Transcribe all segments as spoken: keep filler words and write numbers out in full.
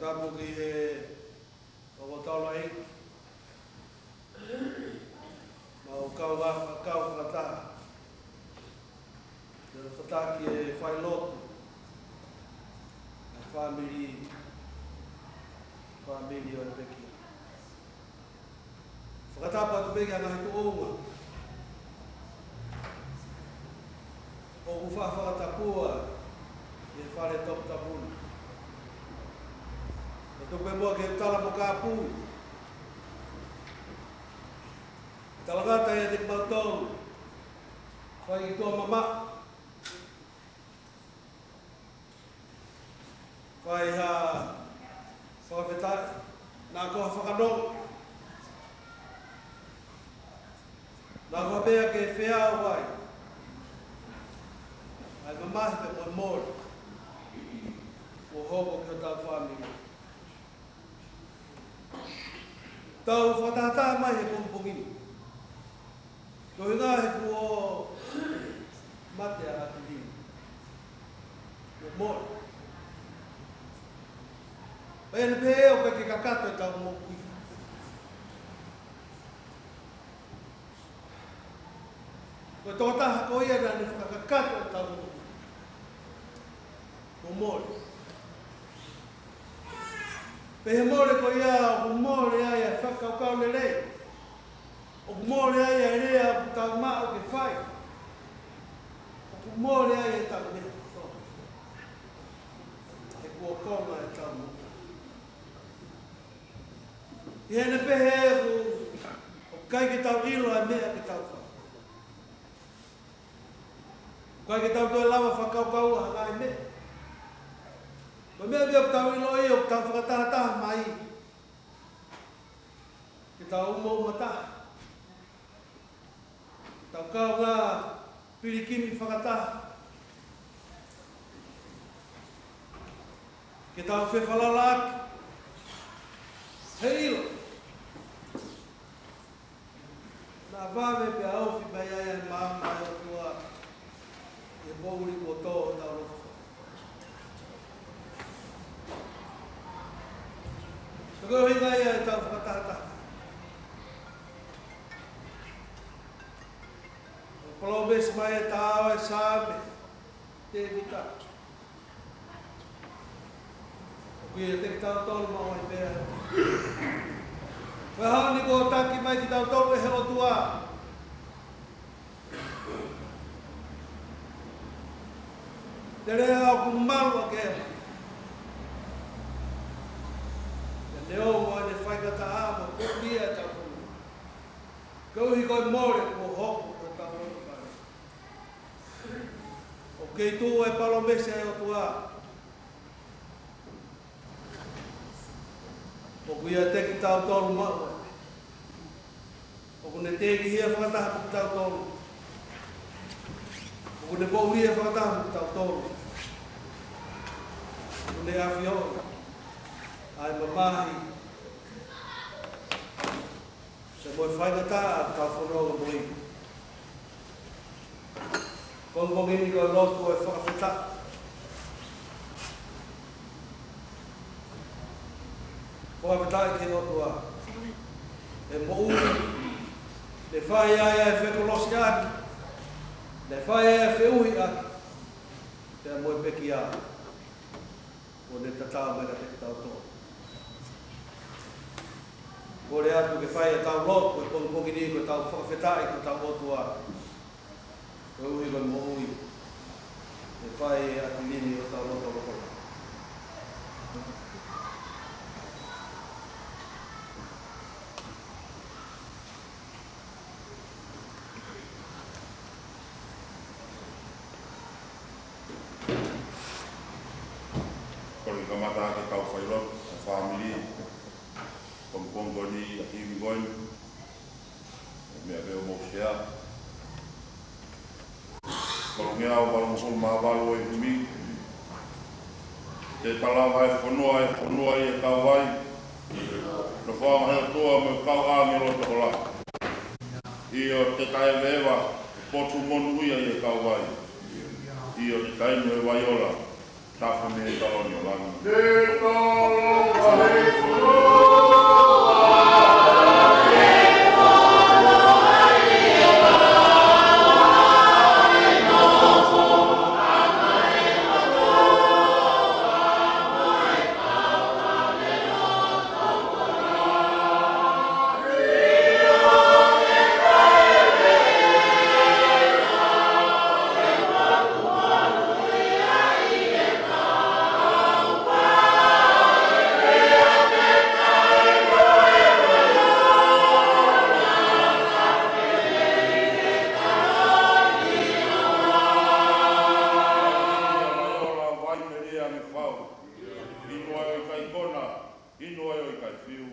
Tapu ki he ongo taulaʻeiki, mo e kau, kau fakataha. Te u fakataha ki he failotu, ʻa e fāmili, fāmili ʻo e pekia. Fakatapu atu pē ki he ngaahi tuʻunga ʻoku faʻa fakatapua ʻi he fale toputapu ni. Ka tuku pē muʻa ke u tala mo kāpui. Talangata ʻiate kimautolu, fai ʻi tuʻa mamaʻo, fai ha fakafetaʻi, naʻa ko ha fakanonga, naʻa ko ha meʻa ke feau ai ʻa e mamahi pea mo e mole kuo hoko ki hotau fāmili. Tau fakatahataha mai he pongipongi ni. Ko e ʻuhinga he kuo mate ʻa ʻAtilini. Kuo mole. Pea ʻi heʻene pehē ʻoku ʻikai ke kakato ʻetau moʻui. Ko e tokotaha ko ia naʻa ne fakakakato ʻetau moʻui, kuo mole. Pea ʻi he mole ko ia, ʻoku mole ai ʻa e fakakaukau lelei. ʻOku mole ai ʻa e lea ʻoku tau maʻu ke fai. ʻOku mole ai ʻetau lea. He kuo konga ʻetau moʻui. ʻI heʻene pehē ʻoku, ʻoku ʻikai ke tau ʻilo ʻa e meʻa ke tau fai. ʻOku ʻikai ke tau toe lava fakakaukau ha ngaahi meʻa. Ko e meʻa pē ʻoku tau ʻiloʻi ʻoku tau fakatahataha mai, ke tau umauma taha, tau kaungā pilikimi fakataha, ke tau fefalalaʻaki he ʻilo naʻa vave pea ofi mai ai ʻa e maama ʻa e ʻOtua ʻi he poʻuli kuo tō hotau loto. Ko e ʻuhinga ia ʻetau fakatahataha. Palōmesi mai ʻe taha ʻo e Saame, Tēvita. ʻOku ʻiate kitautolu maʻu ai pē ʻa e ʻOtua. Ko e ʻaho ni kuo taki mai kitautolu ʻe he ʻOtua. Te lea ʻoku malu ʻa e mate. Te ne ʻomai ʻene faingataʻa mo e pōpula ʻa e tau fonua. Koeʻuhi ko e mole kuo hoko ʻi hotau loto fale. ʻOku kei tuʻu e palōmesi ʻa e ʻOtua. ʻOku ʻiate kitautolu maʻu. ʻOku ne tengihia fakataha mo kitautolu. ʻOku ne moʻuia fakataha mo kitautolu. ʻOku ne ʻafioʻi ʻa e mamahi pea mo e faingataʻa ʻa e tau fononga moʻui. Pongipongi ni ko e lotu ʻo e fakafetaʻi. Fakafetaʻi ki he ʻOtua he moʻui ne fai ai ʻa e fekolosiʻaki, ne fai ai ʻa e feʻuhiʻaki pea mo e pekia. Kuo ne tatau mai kiate kitautolu. Kole atu ke fai ʻetau lotu he pongipongi ni ko ʻetau fakafetaʻi ki hotau ʻOtua. Koeʻuhi ko e moʻui ne fai ʻe ʻAtilini ʻi hotau lotolotonga. Kole ke kamata ʻaki ʻetau failotu ʻa e fāmili. Pongipongi ni ʻa e himi ko eni. Meʻa pē ʻo mou sea. Kolongeau valungofulu mā valu ʻo e himi. Te ta lava ʻa e fonua, ʻa e fonua ʻi he kauvai. Nofoʻanga ʻo e ʻOtua mo e kau ʻāngelo tokolahi. ʻIo, te ta eveeva he potu monūʻia ʻi he kauvai. ʻIo, te ta inu he vai ola tafe mei he taloni ʻo langi. Inu ai ʻo ʻikai fiu.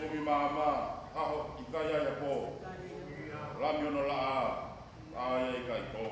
Kumi maama, ʻaho ʻikai ai ha pō. Lami hono laʻā, ʻa ia ʻikai tō.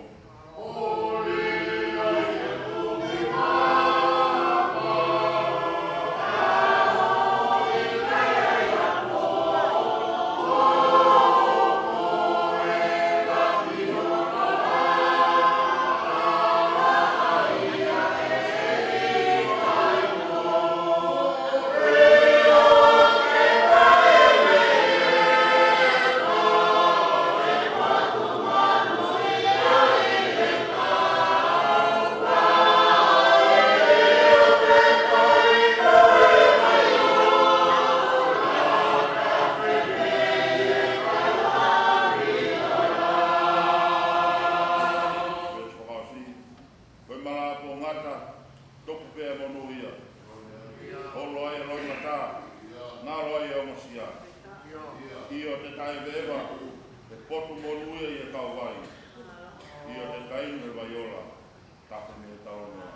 Ko e malanga ʻoku ngata, tuku pē ʻa e monūʻia. Holo ai e loʻimata, ngalo ai e ongosia. ʻIo, te taʻeʻeveʻeva, ʻe potu monūʻia ʻi he kauvai. ʻIo, te taʻeinu he vai ola, tafe mei he talanoa.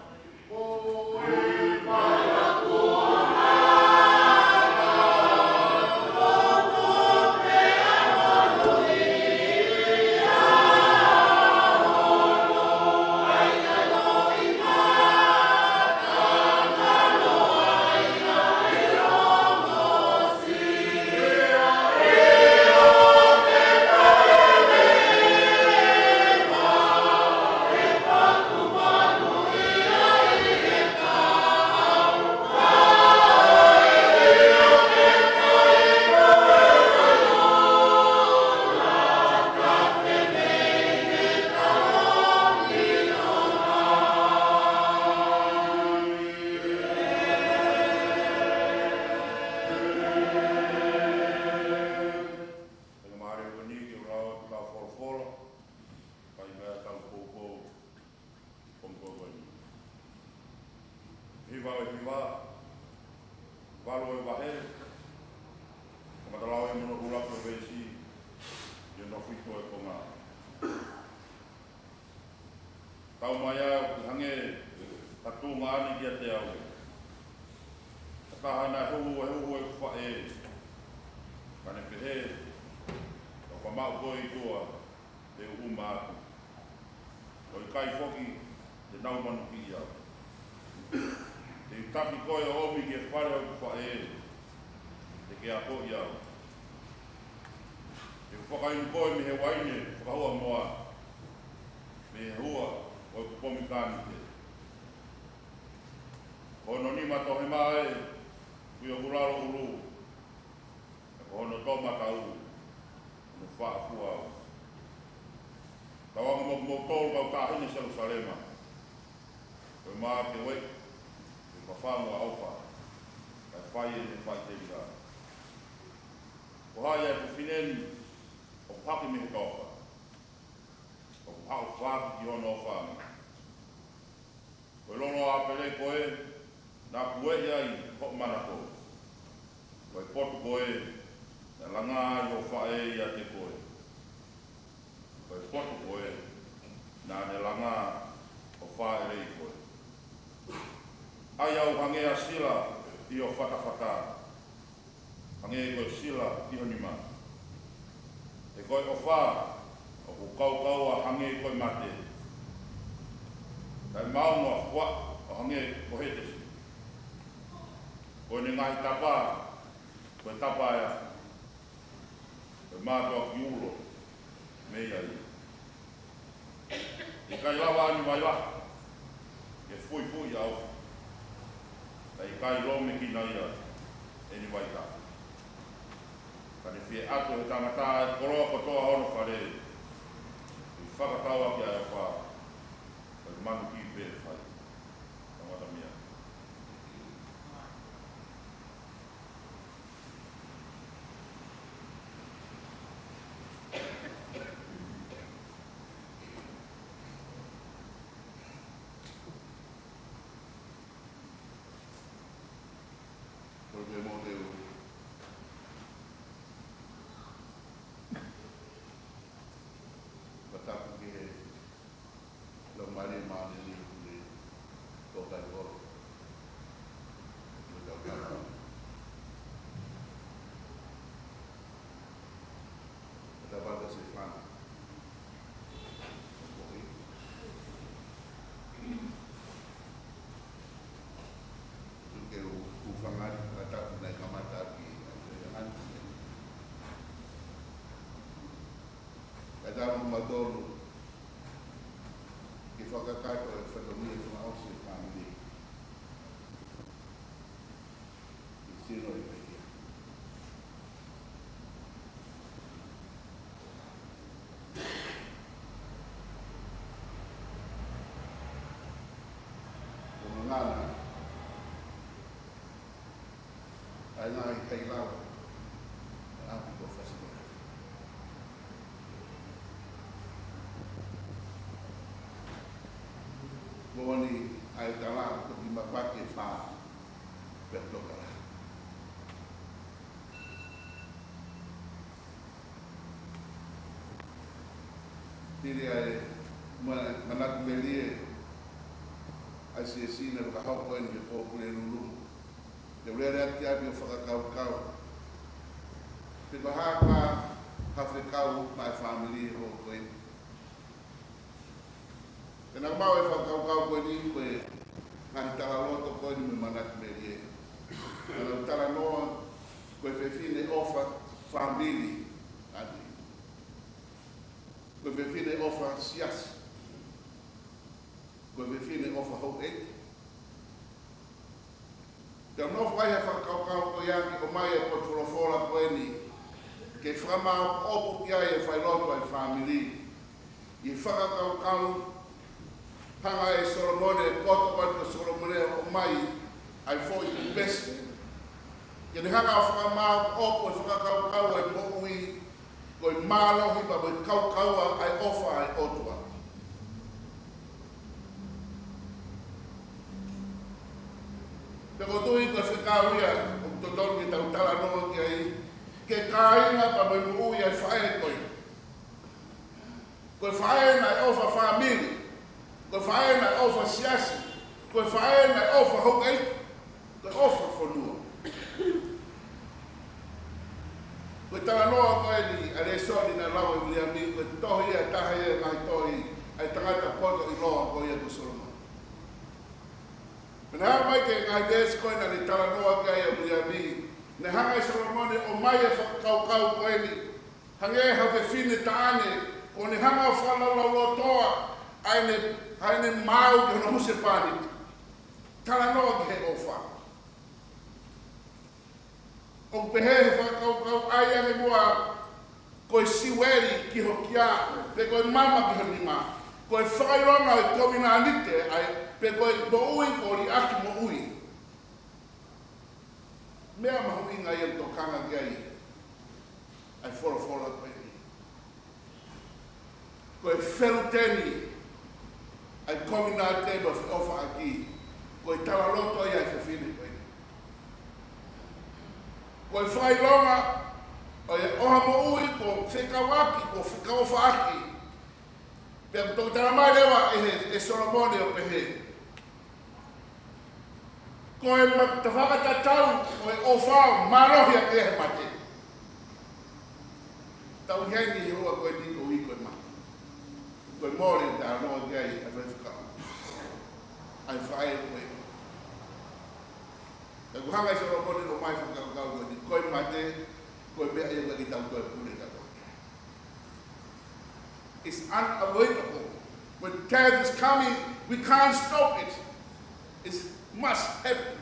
Faingamālie ko eni ke u lau atu ʻetau folofola, kae ʻumaʻā ʻetau poupou, pongipongi ko eni. Hiva ʻo e hiva, valu ʻo e vahe, kamata lau ʻi hono ʻuluaki ʻo e veesi, ʻi hono fitu ʻo e konga. Taumaiā ʻoku hangē ha tuʻunga ʻaʻana kiate au. Ka naʻe huhu, ʻe huhu ʻeku faʻē. Ka ne pehē, ʻoku ou maʻu koe ʻi tuʻa, te u ʻuma atu. ʻO ʻikai foki te nau manukiʻi au. Te u taki koe ʻo ʻomi ki he fale ʻo ʻeku faʻē, te ke akoʻi au. Te u fakainu koe mei he uaine fakahuʻamoa, mei he hua ʻo ʻeku pomekanite. Ko hono nima tohemā ē, ʻi hoku lalo ʻulu, pea ko hono toʻomataʻu, hono faʻa fua au. Tauange mo kimoutolu kau taʻahine Selusalema, ko e mā ke ueʻi, ke fafangu ʻa ʻOfa, kae fai ʻene faʻiteliha. Ko hai ʻa e fefine ni ʻoku hake mei he toafa, ʻoku haʻu faki ki hono ʻofaʻanga? Ko e lolo ʻāpele ko ē naʻa ku ueʻi ai hoʻo manako. Ko e potu ko ē naʻe langa ai hoʻo faʻē ʻiate koe. Ko e potu ko ē naʻa ne langa hoʻo fāʻeleʻi koe. ʻAi au hangē ha sila ʻi ho fatafata, hangē ko e sila ʻi ho nima. He ko e ʻofa ʻoku kaukaua hangē ko e mate, kae maunga fuaʻa ʻo hangē ko Hētesi. Ko ʻene ngaahi tapa, ko e tapa ʻa e afi, ko e mātuʻaki ulo mei ai. ʻIkai lava ʻa ʻene vai lahi ke fuifui ʻa ʻOfa, kae ʻikai lōmekina ia ʻe Vaitafe. Ka ne fie ʻatu ʻe he tangata ʻa e koloa kotoa hono fale, ʻi he fakatau ʻaki ʻa e ʻofa, ʻa e manu ki pe fai. Tangata mia. Ko e mōteu. Fakatapu ki he Laumālie Māʻoniʻoni ʻoku ne tō kai kolo. Ko e tau kala. Ko e tau kala se fana. Ko e. Tuku ke u hūfanga atu fakatapu naʻe kamata ʻaki ʻa e fai ʻa e ʻanti. Kae tapu mautolu ke fakakakato e fatongia fakaʻosi e fāmili. ʻI sino i pehia. Ko ngangana, ʻa e ngaahi kailao, ʻa e ʻapi ko Fasinea. Moʻoni ʻa e tala toki mapaki e fā, pea toka la. Pili ʻa e ma-, manatu melie, ʻa e siasi naʻe fakahoko eni he pō Pulelulu. Te u lele atu ki ʻapi ʻo fakakaukau. Pe ko e hā ka ha fekau maʻa e fāmili ʻo ko eni. Pea naʻa mau e fakakaukau ko eni ko e ngaahi talaloto ko eni mo e manatu melie. Naʻa nau talanoa ko e fefine ʻofa fāmili. ʻAti. Ko e fefine ʻofa siasi. Ko e fefine ʻofa houʻeiki. Te u nofo ai he fakakaukau ko ia ke ʻomai e potu folofola ko eni, ke fakamāʻopoʻopo ki ai e failotu ʻa e fāmili. ʻI he fakakaukau, hanga ʻe Solomone, e poto ko eni ʻo Solomone ʻo ʻomai ʻa e foʻi pesi. Ke ne hanga ʻo fakamāʻopoʻopo e fakakaukau ʻa e moʻui, ko e mālohi pea mo e kaukaua ʻa e ʻofa ʻa e ʻOtua. Pea ʻoku ou tui ko e fekau ia ʻoku totonu ke tau talanoa ki ai, ki he kāinga pea mo e moʻui ʻa e faʻē ko ē. Ko e faʻē naʻe ʻofa fāmili. Ko e faʻē naʻe ʻofa siasi. Ko e faʻē naʻe ʻofa houʻeiki. Ko e ʻofa fonua. Ko e talanoa ko eni ʻa e lēsoni naʻe lau ʻe Viliami, ko e tohi ʻe taha ia ʻi he ngaahi tohi ʻa e tangata poto ʻiloa ko ia ko Solomone. Pea naʻe haʻu mai ki he ngaahi veesi ko ē naʻa ne talanoa ki ai ʻa Viliami, naʻe hanga ʻe Solomone ʻo ʻomai e fakakaukau ko eni. Hangē ha fefine taʻane, kuo ne hanga ʻo fakalaulaulotoa ʻa ʻene, ʻa ʻene maau ki hono husepāniti. Talanoa ki he ʻofa. ʻOku pehē he fakakaukau ʻa ia ʻi muʻa, ko e siueli ki ho kia, pe ko e mama ki ho nima, ko e fakaʻilonga ʻo e kovinānite, ʻa e, pe ko e moʻui, ko e liʻaki moʻui. Meʻa mahuʻinga ia ʻoku tokanga ki ai ʻa e folofola ko eni. Ko e feluteni ʻa e kovinānite mo e feʻofaʻaki, ko e talaloto ia ʻa e fefine ko eni. Ko e fakaʻilonga ʻo e ʻofa moʻui, ko e fekauʻaki, ko e fekauʻofaʻaki. Pea ʻoku tala mai leva ʻe he, ʻe Solomone ʻo pehē, ko e ma-, tafaʻaki tatau ʻo e ʻofa ʻoku mālohi ʻaki ia he mate. Tau ʻi heni he ʻaho ko eni koeʻuhi ko e mate. Ko e mole ʻoku tau talanoa ki ai ʻa e faifekau. ʻA e faʻē ko ē. Pea ʻoku hanga ʻe Solomone ʻo ʻomai e fakakaukau ko eni, ko e mate, ko e meʻa ia ʻoku ʻikai ke tau toe pule kātoa. It's unavoidable. When death is coming, we can't stop it. It must happen.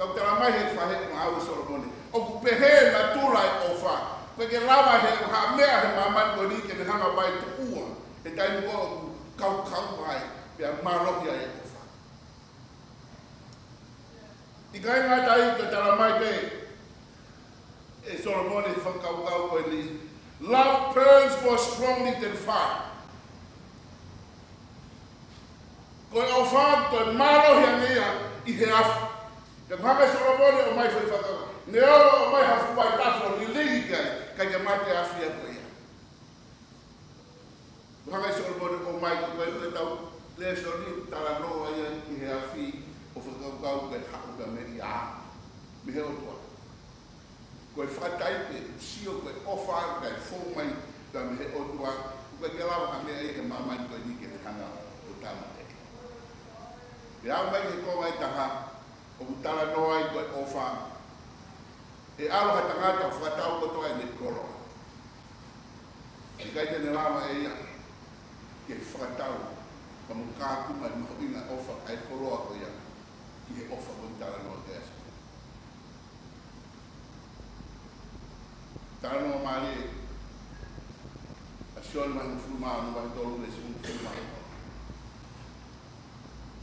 Tau tala mai he fahe maʻau ʻa Solomone, ʻoku pehē natula e ʻofa. ʻOku ʻikai ke lava ʻe ha meʻa he māmani ko eni ke ne hanga ʻo vaituʻua he taimi ko ē ʻoku kaukau ai pea mālohi ai e ʻofa. ʻIkai ngata ai, ʻoku tala mai pē ʻe Solomone he fakakaukau ko eni, "Love burns more strongly than fire." Ko e ʻofa ʻoku toe mālohi ange ia ʻi he afi. Pea ʻoku hanga ʻe Solomone ʻo ʻomai e foʻi fakakaukau, neongo ʻoku ʻomai ha fuʻu vaitafe ʻo lilingi ki ai, ʻikai ke mate e afi ia ko ia. ʻOku hanga ʻe Solomone ʻo ʻomai, ko e ʻuhinga ʻetau lēsoni, talanoa ia ki he afi ʻo fakakaukau ko e haʻu pē mei he ʻOtua. Ko e fakataipe, sio ko e ʻofa ʻoku fou mai mei he ʻOtua, ʻoku ʻikai ke lava ha meʻa ia he māmani ko eni ke ne hanga ʻo tāmateʻi. Pea aʻu mai ki he konga ʻe taha, ʻoku talanoa ai ko e ʻofa. ʻE ʻalu ha tangata ʻo fakatau kotoa ʻene koloa. ʻIkai te ne lava ʻe ia ke fakatau pea mo kākuna e mahuʻinga ʻofa ʻa e koloa ko ia ki he ʻofa ʻoku talanoa ki ai. Talanoa mālie ʻa Sione vahe hongofulu mā ono, vahe tolu veesi hongofulu mā ono.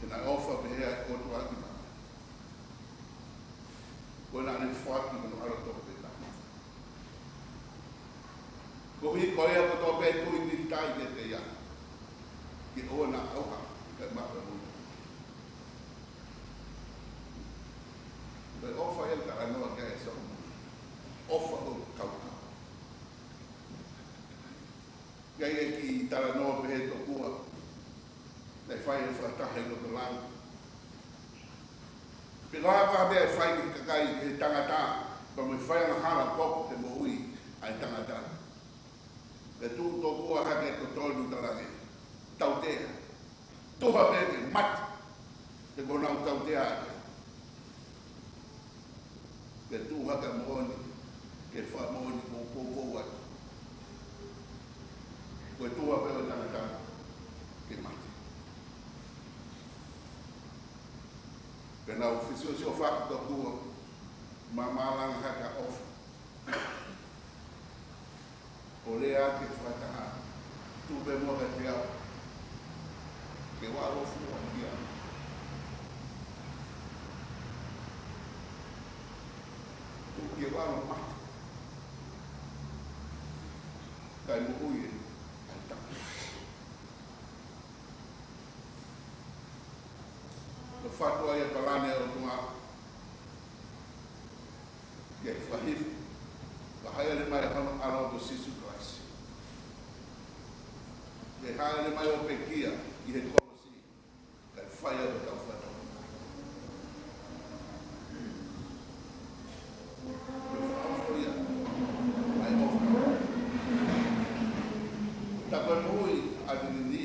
He naʻe ʻofa pehē ʻa e ʻOtua ki māmani, ko ia naʻa ne foaki hono ʻAlo tofu pē taha, koeʻuhi ko ia kotoa pē ʻe tui ki ai ʻe ʻikai te ia, ke ʻoua naʻa ʻauha, kae maʻu e moʻui. Ko e ʻofa ia ʻoku talanoa ki ai ʻa Solomone. ʻOfa ʻoku kaukau. ʻIkai ke kiʻi talanoa pehē tokua naʻe fai e fakataha ʻi loto langi. Pe ko e hā e meʻa ʻe fai ki he kakai, ki he tangata, pea mo e faiangahala ʻoku hoko he moʻui ʻa e tangata. Pea tuʻu tokua hake e totonu, talaange, tautea. Tuha pē ke mate, he ko ʻenau tautea ake. Ke tuha ke moʻoni, ke fakamoʻoni poupou atu. Ko e tuha pē ʻo e tangata ke mate. Pea nau fesiosiofaki tokua, māmālanga hake ʻa ʻofa. ʻO lea ake fakataha, tuʻu pē muʻa kiate au, ke u ʻalu ʻo fua kia. Tuʻu ke u ʻalu ʻo mate, kae moʻui ʻa e tangata. Ko e faʻu ia e palani ʻa e ʻOtua ke fakahifo, fakahāʻele mai hono ʻAlo ko Sīsū Kalaisi, ke hāʻele mai ʻo pekia ʻi he kolosi, kae fai ai ʻetau fakatau. Ko e fakaʻofoʻofa ia ʻa e ʻofa. Tā ko e moʻui ʻa Vini ni,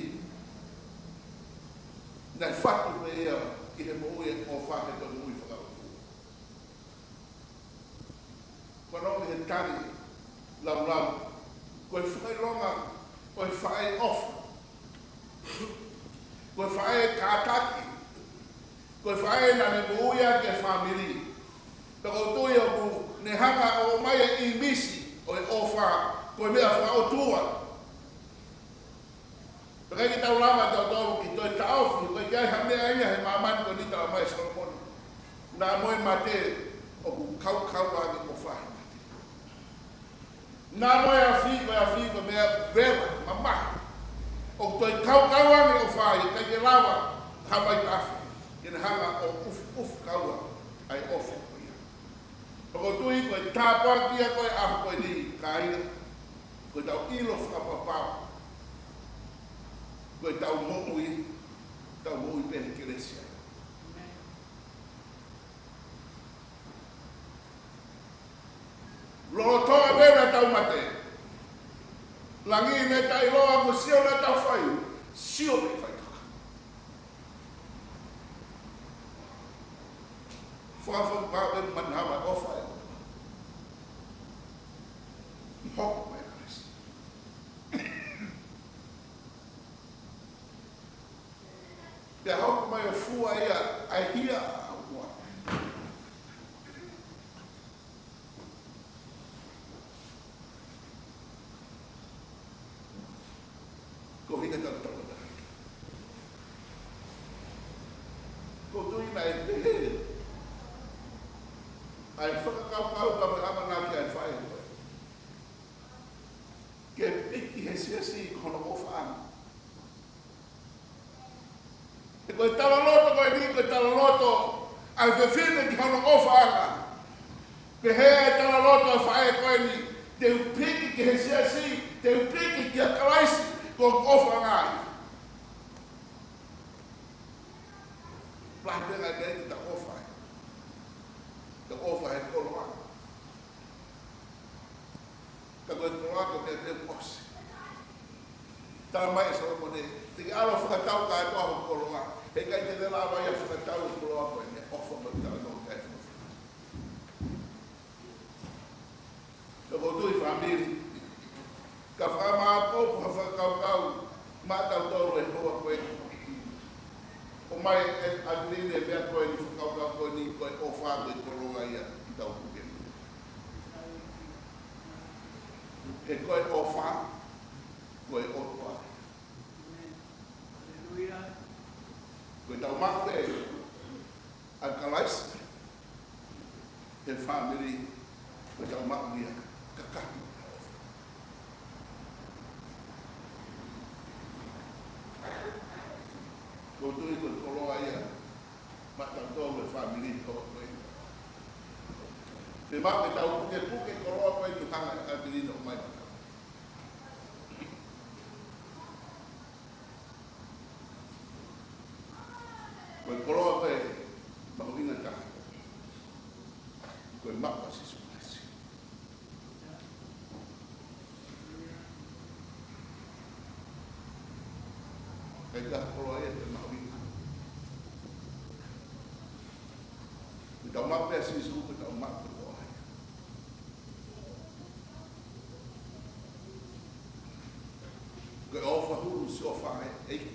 naʻe fatu pē ia ʻi he moʻui ʻa e ʻofa, he ko e moʻui fakaʻotua. Ko e lau ʻi he tali laulau, ko e fakaʻilonga ʻo e faʻē ʻofa, ko e faʻē kātaki, ko e faʻē naʻa ne moʻui ʻaki e fāmili. Pea ʻoku ou tui ʻoku ne hanga ʻo ʻomai e ʻīmisi ʻo e ʻofa ko e meʻa fakaʻotua. Pea ʻikai ke tau lava ʻe tautolu ke toe taʻofi, ʻoku ʻikai ke ʻi ai ha meʻa ia he māmani ko eni, tala mai ʻe Solomone, naʻa mo e mate ʻoku kaukau ange ʻofa he mate. Naʻa mo e afi, ko e afi ko e meʻa vela, mamahi. ʻOku toe kaukau ange ʻofa, ʻikai ke lava ha vaitafe ke ne hanga ʻo ʻufiʻufi kaua ʻa e ʻofa ko ia. Pea ʻoku ou tui ko e tāpuaki ia ko e ʻaho ko eni, kāinga, ko ʻetau ʻilo fakapapau ko ʻetau moʻui, tau moʻui pē he kelesi. Lolotonga pē naʻa tau mate, langi naʻa tau ʻiloa, ko e sio naʻa tau fai, sio pē faitoka. Fakafokifā pē manava ʻofa ʻa e ʻOtua. Hoko mai Kalaisi. Pea hoko mai ʻo fua ia ʻa e hia ʻa e ʻOtua. Naʻe pehē ʻa e fakakaukau ka me ʻamanaki ʻa e faʻē ko ē ke piki he siasi ko hono ʻofaʻanga. He ko e talaloto ko eni, ko e talaloto ʻa e fefine ki hono ʻofaʻanga. Pehē ʻa e talaloto ʻa e faʻē ko eni, te u piki ki he siasi, te u piki kia Kalaisi, ko hoku ʻofaʻanga ia. Lahi pē ngaahi meʻa te tau ʻofa ai. Tau ʻofa he koloa. Ka ko e koloa ko e meʻa pē ʻosi. Talamai ʻe Solomone, te ke ʻalu ʻo fakatau kātoa hoʻo koloa. He ʻikai te ke lava ia ʻo fakatau hoʻo koloa ko e meʻaʻofa mo e talanoa ʻoku ʻikai fakatau. Ka ʻoku ou tui fāmili, ka fakamāʻopoʻopo ha fakakaukau maʻatautolu he houa ko eni. ʻOmai ʻe Adelina e meʻa ko eni, fakakaukau ko eni, ko e ʻofa ko e koloa ia ʻi heʻetau puke. He ko e ʻofa, ko e ʻOtua. Ko ʻetau maʻu pē ʻa Kalaisi he fāmili, ko ʻetau maʻu ia kakato. ʻOku ou tui ko e koloa ia maʻatautolu he fāmili ko ē. Pea maʻu ʻetau pukepuke koloa ko ē, ʻoku hanga ʻe Adelina ʻo ʻomai maʻa. Ko e koloa ko e mahuʻinga taha, ko e maʻu ʻa Sīsū Kalaisi. Ko e koloa ia ko e mahuʻinga. Ko ʻetau maʻu pē ʻa Sīsū, ko ʻetau maʻu pē koloa ia. Ko e ʻofa hulu siʻi ʻofa ʻa e ʻEiki.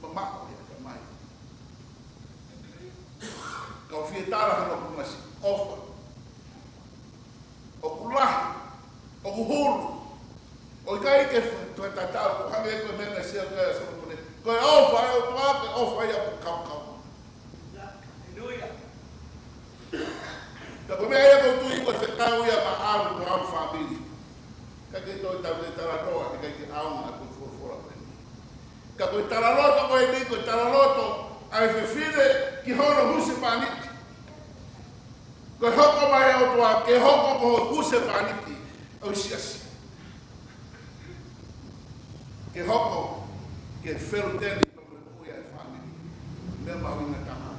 Mamaʻo ia ka mai. Ka ʻoku fie tala hano kumasi ʻofa. ʻOku lahi, ʻoku hulu. ʻOku ʻikai ke fa-, fakatatau, ʻo hangē ko e meʻa naʻe sio ki ai ʻa Solomone. Ko e ʻofa ʻa e ʻOtua, ko e ʻofa ia ʻoku kaukau. Haleluia. Ka ko e meʻa ia ʻoku ou tui ko e fekau ia maʻaku mo hoku fāmili. Ka ke toe tau ke talanoa, he ʻikai ke ʻaonga ʻa e folofola ko eni. Ka ko e talaloto ko eni, ko e talaloto ʻa e fefine ki hono husepāniti. Ko e hoko mai ʻa e ʻOtua ke hoko ko e husepāniti ʻo e siasi. Ke hoko, ke feluteni, ko e moʻui ʻa e fāmili. Meʻa mahuʻinga taha.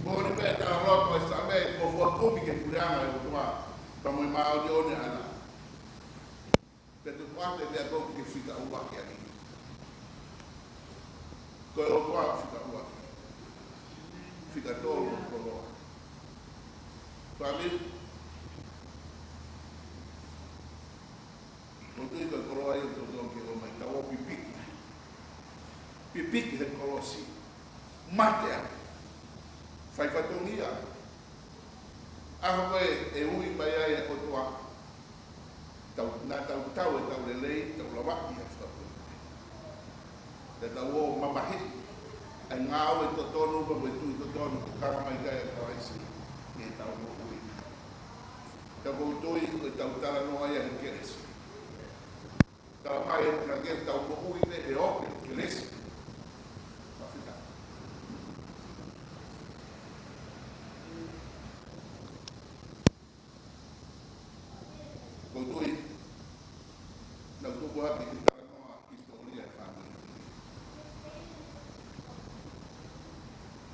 Moʻoni pē talaloto ʻa e Saame, ko e fua kumi ki he puleʻanga ʻo e ʻOtua, pea mo e māʻoniʻoni ʻaʻana. Pea tuku atu e meʻa ko ē ke fika ua ki ai. Ko e ʻOtua fika ua. Fika tolu koloa. Fāmili, ʻoku ou tui ko e koloa ia ʻoku totonu ke ʻomai, tau ō pipiki. Pipiki he kolosi. Mate ai. Fai fatongia. ʻAho ko ē ʻe ui mai ai ʻa e ʻOtua. Tau, naʻa tau tau ʻetau lelei, tau lavaʻi ʻa e fakapō. Te tau ō mamahiʻi ʻa e ngāue totonu, pea mo e tui totonu, ʻoku hanga mai ki ai ʻa Kalaisi, ʻi heʻetau moʻui. Ka ʻoku ou tui ko ʻetau talanoa ia he kelesi. Talamai ʻe he ʻEiki ke tau moʻui pē he ope kelesi. Fakafetaʻi. ʻOku ou tui, naʻa ku tupu hake ki he talanoa hisitōlia ʻo e fāmili.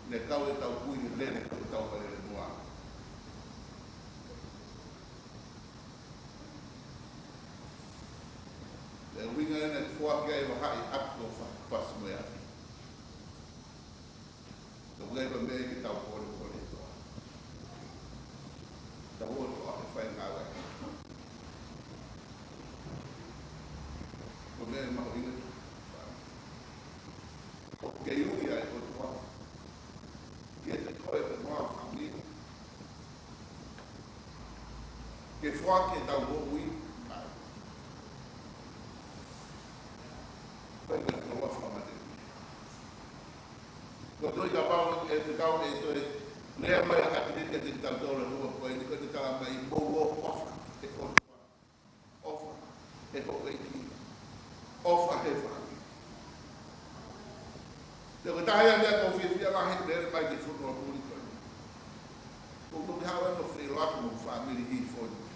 Ne kau ʻetau kui he lele, ko ʻetau kalele moa. Ko e ʻuhinga ena ʻeku foaki ai ʻa e vahaʻa ʻi ʻapi ko Fa-, Fasi mo e Afi. Ka ʻoku ʻikai ko e meʻa ke tau polepole ʻi he toʻa. Tau ō ʻo toʻa he fai ngāue. Ko e meʻa mahuʻinga. Ke ui ʻa e ʻOtua kiate koe pea mo ho fāmili. Ke foaki ʻetau moʻui maʻa ia. Ko e meʻa ko e ʻofa mate. ʻOku ou tui kapau e fekau ʻe toe lea mai ʻa e ʻApilili kiate kitautolu he houa ko eni, ko e tala mai, mou ō ʻo ʻofa he ʻOtua, ʻofa he houʻeiki, ʻofa he fāmili. Pea ko e taha ia e meʻa ʻoku ou fiefia lahi he meʻa mai ki he fonua muli ko eni. Ko e meʻa ʻoku ou feʻiloaki mo e fāmili ʻi he fonua.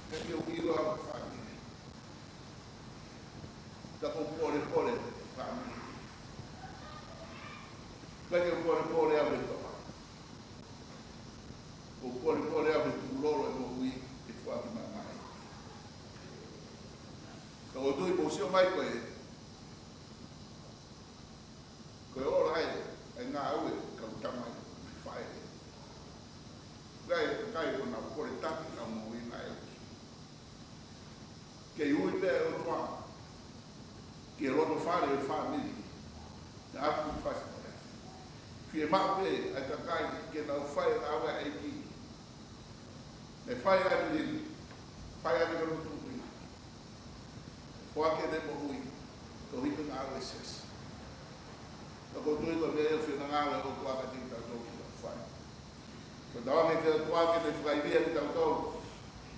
He ʻoku ou ʻilo ʻa e fāmili. Ka ʻoku ou polepole fāmili. Ka ʻoku ou polepole ʻa e toʻa. ʻOku ou polepole ʻa e tuʻu lolo e moʻui ʻi he foaki mai mai. Ka ʻoku ou tui mou sio mai ko e, ko e ola ē, ʻa e ngāue ʻa e kau tamai, faʻē. Kae, kae ʻoku nau kole taki ʻenau moʻui ngāue. Ke ui pē ʻa e ʻOtua ki he loto fale ʻo e fāmili, naʻa ku fasi mo e. Fiemaʻu pē ʻa e kakai ke nau fai ʻa e ngāue ʻa e ʻEiki. Ke fai ʻa e lili, fai ʻa e lili tuʻi. Foaki ʻenau moʻui, ko e hiki ngāue ʻa e siasi. Ka ʻoku ou tui ko e meʻa ia ʻoku finangalo e ʻOtua kiate kitautolu ke tau fai. Ko e tauange ki he ʻOtua ke ne fakaivia kitautolu,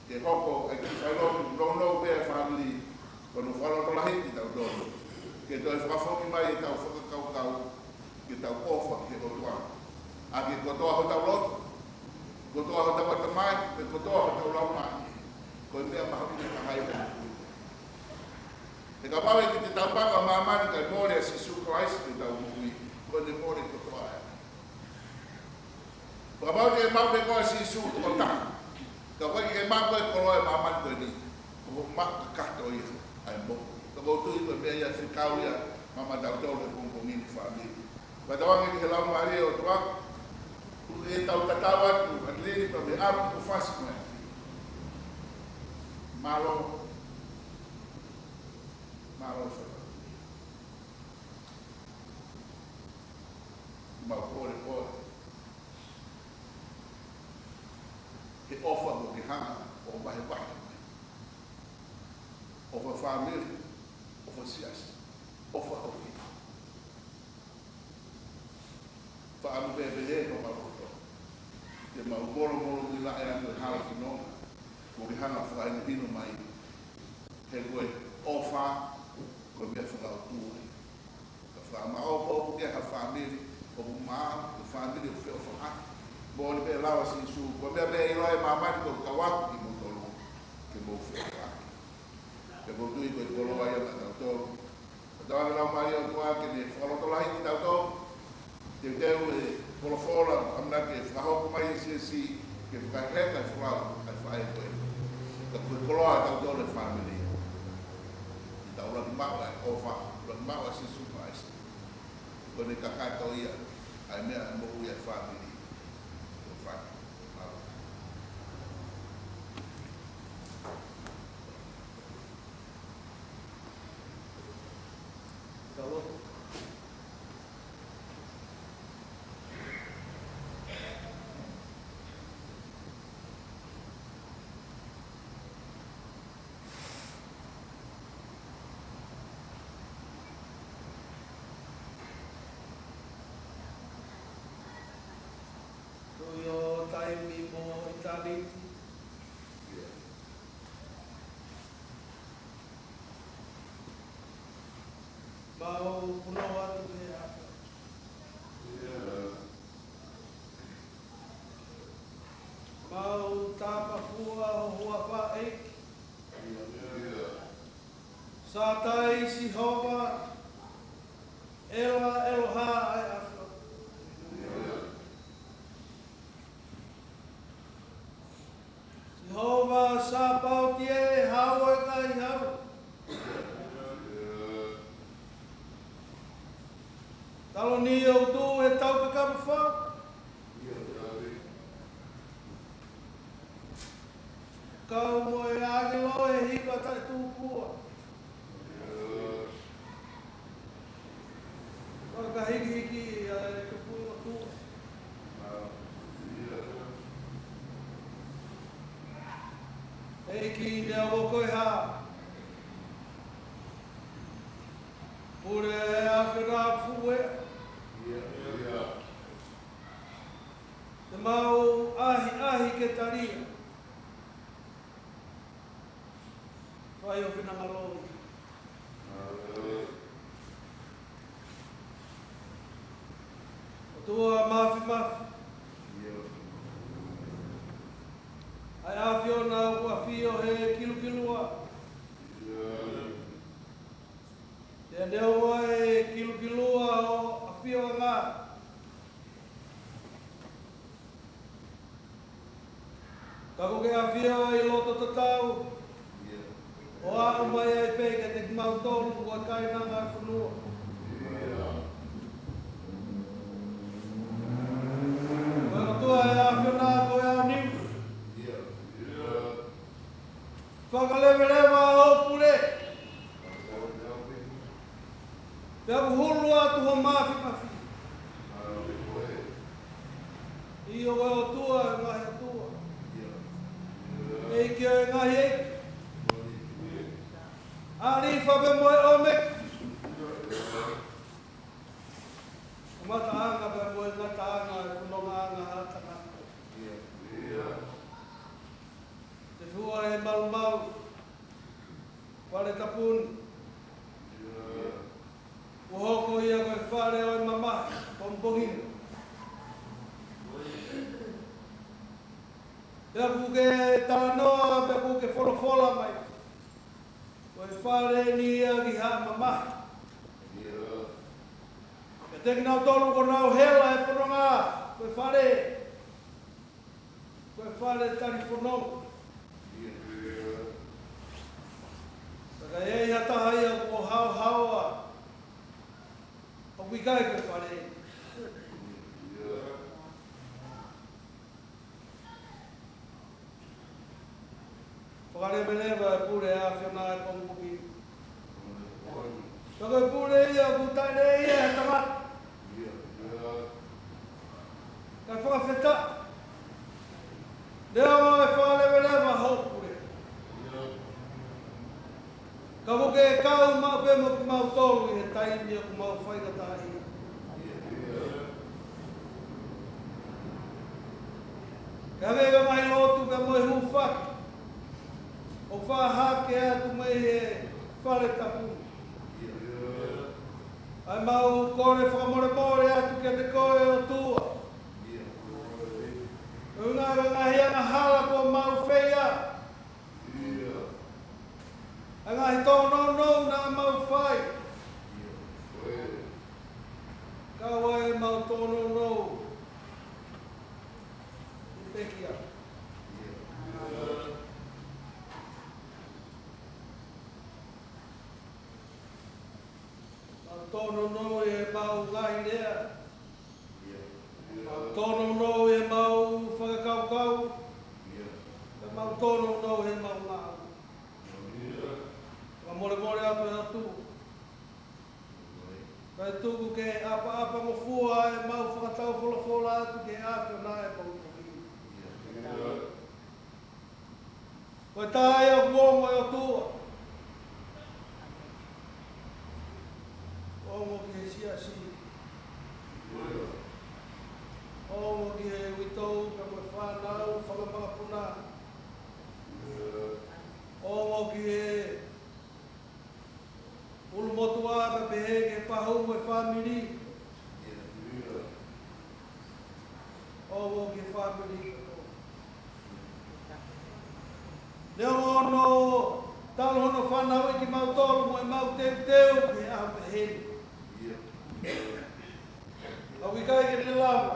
ke hoko ʻa e kiʻi failotu nounou pē ʻa e fāmili, ko hono fakalotolahiʻi kitautolu ke toe fakafoki mai ʻetau fakakaukau, ke tau ʻofa ki he ʻOtua ʻaki e kotoa hotau loto, kotoa hotau ʻatamai, mo e kotoa hotau laumālie. Ko e meʻa mahuʻinga taha ia. He kapau ʻe ʻikai te tau paka ʻa māmani kae mole ʻa Sīsū Kalaisi ʻi heʻetau moʻui, ko ʻene mole kotoa ē. Kapau te ke maʻu pē koe ʻa Sīsū tokotaha, ka ʻoku ʻikai ke ke maʻu koe e koloa ʻo e māmani ko eni, ko hoʻo maʻu kakato ia ʻa e moʻui. Ka ʻoku ou tui ko e meʻa ia ʻoku fekau ia maʻa kitautolu he pongipongi ni fāmili. Fakatauange ki he Laumālie ʻo e ʻOtua, ʻoku tau tatau atu, ʻa e lili pea mo e ʻapi kuo fasi mai. Mālō, mālō Sīsū. Mau kole koe he ʻofa ʻoku ke hanga ʻo vahevahe mai. ʻOfa fāmili, ʻofa siasi, ʻofa houʻeiki. Fakaʻamu pē pehē ʻi homau loto, ke mau molomolomuilaʻi ʻa e hala fononga ʻoku ke hanga ʻo fakahinohino mai. He ko e ʻofa ko e meʻa fakaʻotua ia. Ka fakamāʻopoʻopo ki ha fāmili ʻoku maʻu, ko e fāmili ʻoku feʻofaʻaki. Moʻoni pē e lau ʻa Sīsū, ko e meʻa pē ʻe ʻiloa ʻe māmani ko ʻeku kau atu kimoutolu, ke mou feʻofaʻaki. Pea ʻoku ou tui ko e koloa ia maʻatautolu. Fakatauange Laumālie ʻo e ʻOtua ke ne fakalotolahiʻi kitautolu. Teuteu e folofola, ʻamanaki ke fakahoko mai ʻe he siasi, ke fakaheka e folau ʻa e faʻē ko ē. Ka ko e koloa ʻatautolu e fāmili. Ke tau ʻuluaki maʻu ʻa e ʻofa, ʻuluaki maʻu ʻa Sīsū Kalaisi. Ko ʻene kakato ia ʻa e meʻa ʻa e moʻui ʻa e fāmili. Ko e fai. Mālō. Tau lotu. Ko e taimi mo ʻitāniti. Mau punou atu ki he ʻAfiona. Mau tapafua ho huafa ʻEiki. Sātai Sihova, ʻEla ʻEloha ʻa e ʻAfiona. Sihova Sāpaoti ē, hau ʻa e kakai hau. Taloni ʻo tuʻu he tau kakapu fau. Kau mo e ʻāngelo ʻe hiki ʻa e taʻetupua. Fakahikihiki ʻa e kupu ʻo tuʻu. ʻEiki, neongo ko e hā, pule ʻa e Mau ʻahiʻahi ke talia. Fai ho finangalo. ʻOtua Māfimafi. ʻA e ʻAfiona ʻoku ʻafio he kilukilua. Pea neongo e kilukilua ʻo e ʻafioʻanga, ka ʻoku ke ʻafio ʻi loto tatau, ʻo aʻu mai ai pē kiate kimautolu ko e kāinanga ʻo e fonua. Ko e ʻOtua ʻa e ʻAfiona ko e ʻaoniu. Fakaleveleva hoʻo pule. Pea ʻoku hulu atu ho māfimafi. ʻIo, ko e ʻOtua ʻo e ngaahi ʻotua, ʻEiki ʻo e ngaahi ʻeiki, ʻAlifa pea mo e ʻOmeka, kamataʻanga pea mo e ngataʻanga ʻo e fonongaʻanga ʻa e tangata. Te fua e malumalu, fale tapu ni, kuo hoko ia ko e fale ʻo e mamahi pongipongi ni. Pea ʻoku ke talanoa, pea ʻoku ke folofola mai, ko e fale eni ia ki ha mamahi. Pea kiate kinautolu kuo nau hela he fononga, ko e fale, ko e fale talifononga. Ka ʻi ai ha taha ia kuo haohaoa, ʻoku ʻikai ko e fale. Fakaleveleva e pule ʻa e ʻAfiona ʻi he pongipongi ni. Ka ko e pule ia ʻoku taʻelea ia ʻe he tangata. Kae fakafetaʻi. Neongo ʻe fakaleveleva hoʻo pule, ka ʻoku ke kau maʻu pē mo kimautolu ʻi he taimi ʻoku mau faingataʻaʻia. Kae ʻoua ke ngaahi lotu pea mo e hūfaki ʻo fakahake atu mei he fale tapu ni. ʻA e mau kole fakamolemole atu kiate koe ʻOtua, ʻuhinga ʻa e ngaahi angahala kuo mau fai, ʻa e ngaahi tōnounou naʻa mau fai, kau ai ʻemau tōnounou ʻi he pekia. Mau tōnounou ʻi heʻemau ngaahi lea, mau tōnounou ʻi heʻemau fakakaukau, pea mau tōnounou ʻi heʻemau ngāue. Fakamolemole atu ʻe ʻOtua, kae tuku ke ʻapaʻapangofua ʻemau fakatau folofola atu ki he ʻAfiona ʻi he pongipongi ni. Ko e tā ia ʻoku ongo ʻe ʻOtua. Ongo ki he siasi. Ongo ki he uitou pea mo e fānau fanga makapuna. Ongo ki he ʻulumotuʻa pea pehē ki he fahu mo e fāmili. Ongo ki he fāmili. Neongo hono talu hono fanauʻi kimautolu mo ʻemau teuteu ki he ʻaho pehē ni, ka ʻoku ʻikai ke ne lava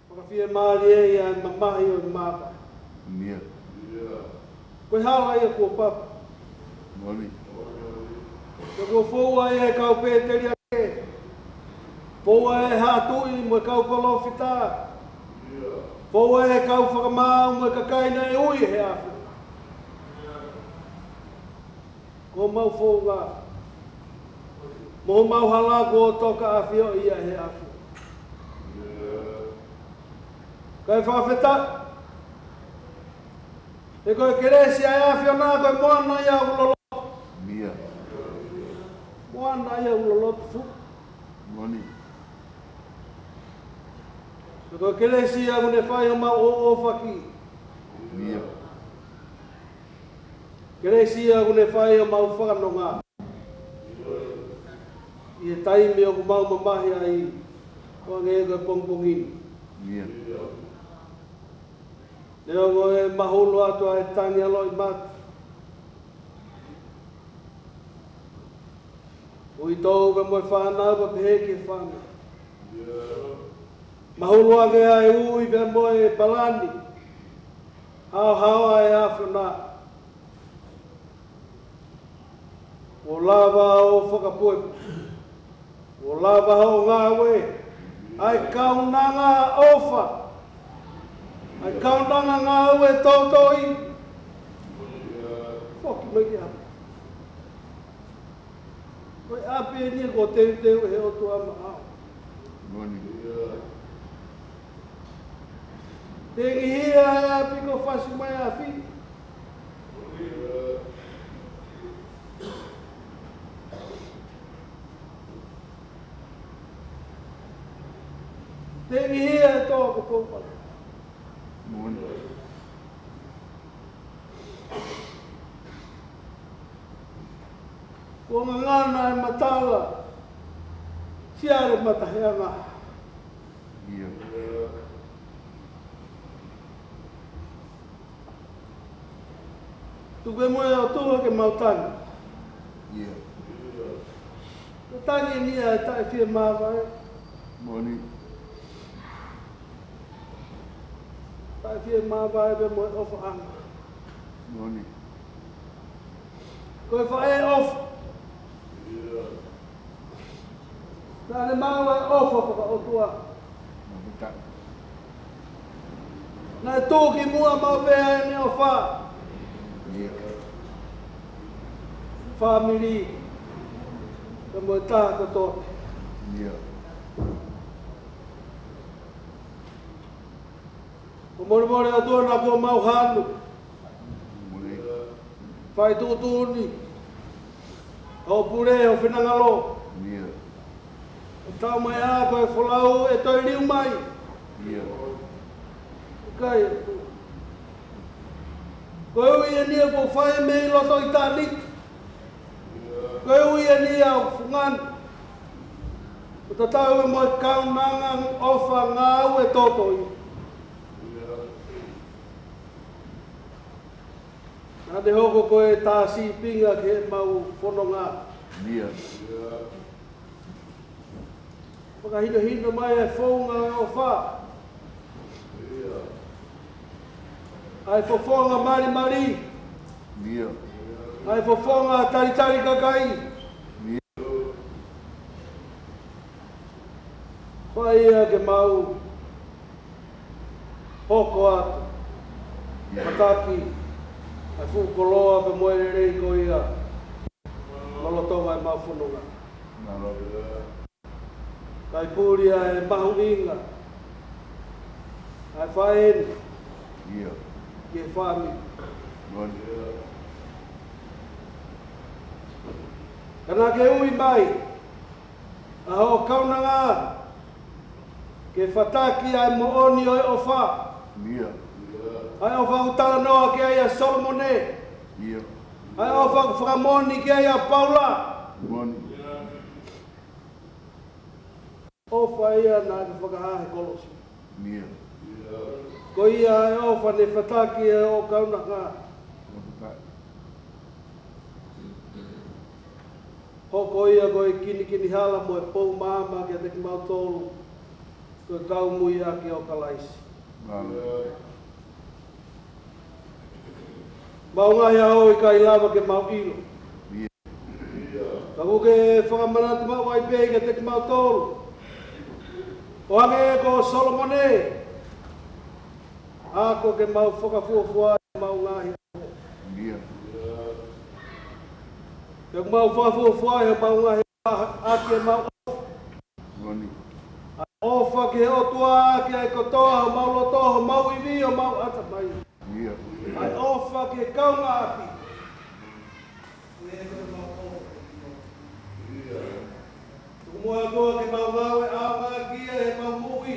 fakafiemālieʻi ʻa e mamahi ʻo e māmani. Ko e hala ia kuo papa. Pea kuo foua ia ʻe he kau pēteliake, foua ʻe he haʻa tuʻi mo e kau palōfita, foua ʻe he kau fakamaau mo e kakai naʻe ui ʻe he ʻAfiona. Ko homau founga mo homau hala kuo toka ʻafioʻi ia ʻe he ʻAfiona. Kae fakafetaʻi, he ko e kelesi ʻa e ʻAfiona ko e moana ia ʻoku loloto. Moana ia ʻoku loloto fuʻu. Moʻoni. Ko e kelesi ia ʻoku ne fai homau ʻoʻofaki. ʻIo. Kelesi ia ʻoku ne fai homau fakanonga. ʻI he taimi ʻoku mau mamahi ai, ʻo hangē ko e pongipongi ni. ʻIo. Neongo ʻe mahulu atu ʻa e tangi ʻa e loʻimata, uitou pea mo e fānau pea pehē ki he fānau. Mahulu ange ʻa e ui pea mo e palani. Haohaoa e ʻAfiona. Kuo lava hoʻo fakapuepue. Kuo lava hoʻo ngāue. ʻA e kaunanga ʻofa. ʻA e kaunanga ngāue tōtōivi. Foki mai ki ʻapi. Ko e ʻapi eni ia kuo teuteu ʻe he ʻOtua maʻau. Moʻoni. Tengihia e ʻapi kuo fasi mai ʻa e afi. Tengihia e toa kuo poupou. Moʻoni. Kuo ngangana e matala siale mataheʻanga. ʻIo. Tuku muʻa ʻe ʻOtua ke mau tangi. ʻIo. Ko e tangi eni ia ʻa e taʻefiemāvae. Moʻoni. Taʻefiemāvae pea mo e ʻofaʻanga. Moʻoni. Ko e faʻē ʻofa. Naʻa ne maʻu ʻa e ʻofa fakaʻotua. Naʻe tuʻu ki muʻa maʻu pē ʻene ʻofa. ʻIo. Fāmili. Pea mo e taha kotoa. ʻIo. ʻOku molemole ʻOtua naʻa kuo mau hanu. Moʻoni. Fai tuʻutuʻuni. ʻO pule ʻo finangalo. ʻIo. ʻO tau mai ʻa ko e folau ʻe toe liu mai. ʻIo. ʻIkai. Ko e ui eni ia kuo fai mei loto ʻitāniti. Ko e ui eni ia ʻoku fungani. ʻO tatau mo e kaunanga ʻofa ngāue tōtōivi. Naʻa ne hoko ko e tā sīpinga ki heʻemau fononga. ʻIo. Fakahinohino mai e founga ʻo e ʻofa. ʻA e fofonga malimali. ʻIo. ʻA e fofonga talitali kakai. ʻIo. Fai ia ke mau hoko atu. ʻIo. Fataki ʻa e fuʻu koloa pea mo e lelei ko ia. Lolotonga ʻemau fononga. Mālō. Kae puli ʻa e mahuʻinga ʻa e faʻē ni. ʻIo. Ki he fāmili. Moʻoni. Ka naʻa ke ui mai ʻa hoʻo kaunanga ke fataki ʻa e moʻoni ʻo e ʻofa. ʻIo. ʻA e ʻofa ʻoku talanoa ki ai ʻa Solomone. ʻIo. ʻA e ʻofa ʻoku fakamoʻoni ki ai ʻa Paula. Moʻoni. ʻOfa ia naʻa ke fakahā he kolosi. ʻIo. Ko ia ʻa e ʻofa ne fataki ʻa hoʻo kaunanga. Hoko ia ko e kinikini hala mo e pou maama kiate kimautolu ko e kau muiaki ʻo Kalaisi. Mālō. Mau ngaahi ʻaho ʻikai lava ke mau ʻilo. ʻIo. Ka ʻoku ke fakamanatu maʻu ai pē kiate kimautolu. ʻO hangē ko Solomone. Ako ke mau fakafuofua ʻi heʻemau ngaahi ʻaho. ʻIo. Ke mau fakafuofua ʻi heʻemau ngaahi ʻaho, ʻa ke mau ʻofa. Moʻoni. ʻA e ʻofa ki he ʻOtua, ki he kotoa homau loto, homau ivi, homau ʻatamai. ʻIo. ʻA e ʻofa ki he kaungāʻapi. Ko ia ko ʻemau ʻofa. ʻIo. Tuku muʻa ʻOtua ke mau ngāue ʻaonga ki ai heʻemau moʻui.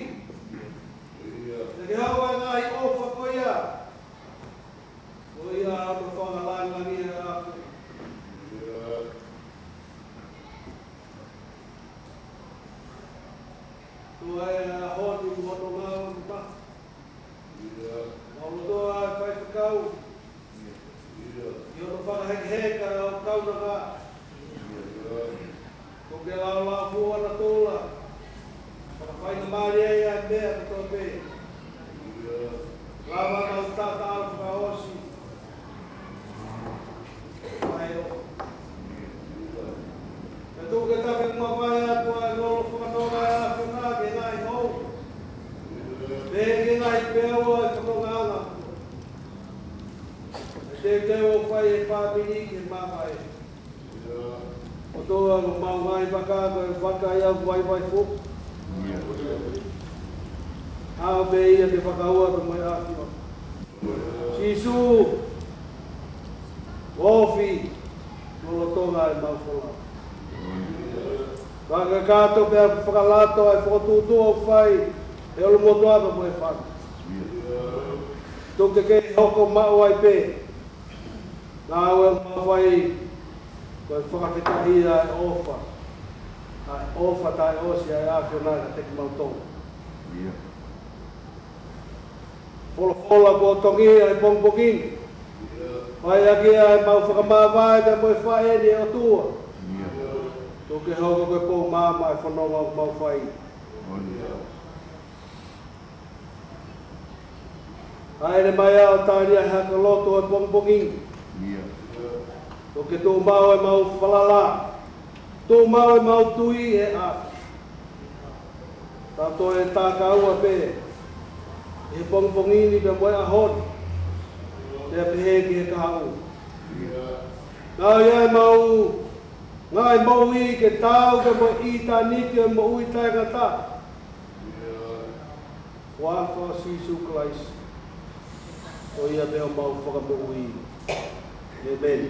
Ko e ʻaho ni mo hono ngāue mataʻi. Mau loto ʻa e faifekau. ʻI hono fakahekeheka ʻa e kaunanga. Ko ke lau lau fua na tola. Fakafaingamālie ai ʻa e meʻa kotoa pē. Lava mau tata ʻalu fakaʻosi. Mai o. Pea tuku ke tau ke mavae atu ʻa e lolo fakanonga ʻa e ʻAfiona ke ngaahi hou. Pea ke ngaahi peau ʻa e fakanonga ʻa e teuteu ʻoku fai ʻe he fāmili ke mavae. ʻOtua, ko homau ngaahi vaka ko e vaka ia ʻoku vaivai foʻou. ʻAo pē ia ke fakaua pē mo e ʻAfiona. Sīsū, ofi lolotonga ʻemau folau. Fakakakato pea fakalato ʻa e fokotuʻutuʻu ʻoku fai ʻe he ʻulumotuʻa mo e fāmili. Tuku ke ke hoko maʻu ai pē. Ngāue ʻoku mau fai ko e fakafetaʻi ʻa e ʻofa. ʻA e ʻofa taʻeʻosi ʻa e ʻAfiona kiate kimautolu. Folofola kuo tongi ʻi he pongipongi ni. Fai ʻaki ʻa ʻemau fakamāvae pea mo e faʻē ni ʻe ʻOtua. Tuku ke hoko ko e pou maama ʻa e fononga ʻoku mau fai. Hāʻele mai ʻo tali ʻa e hako lotu ʻo e pongipongi ni. Tuku ke tuʻu maʻu ʻemau falala. Tuʻu maʻu ʻemau tui ʻi he ʻAfiona. Tau toe takaua pē ʻi he pongipongi ni pea mo e ʻaho ni. Pea pehē ki he kahaʻu. Naʻa ʻi ai ʻemau ngaahi moʻui ke taau pea mo ʻitāniti ʻo e moʻui taʻengata. Huafa ʻo Sīsū Kalaisi. Ko ia pē homau Fakamoʻui. ʻĒmeni.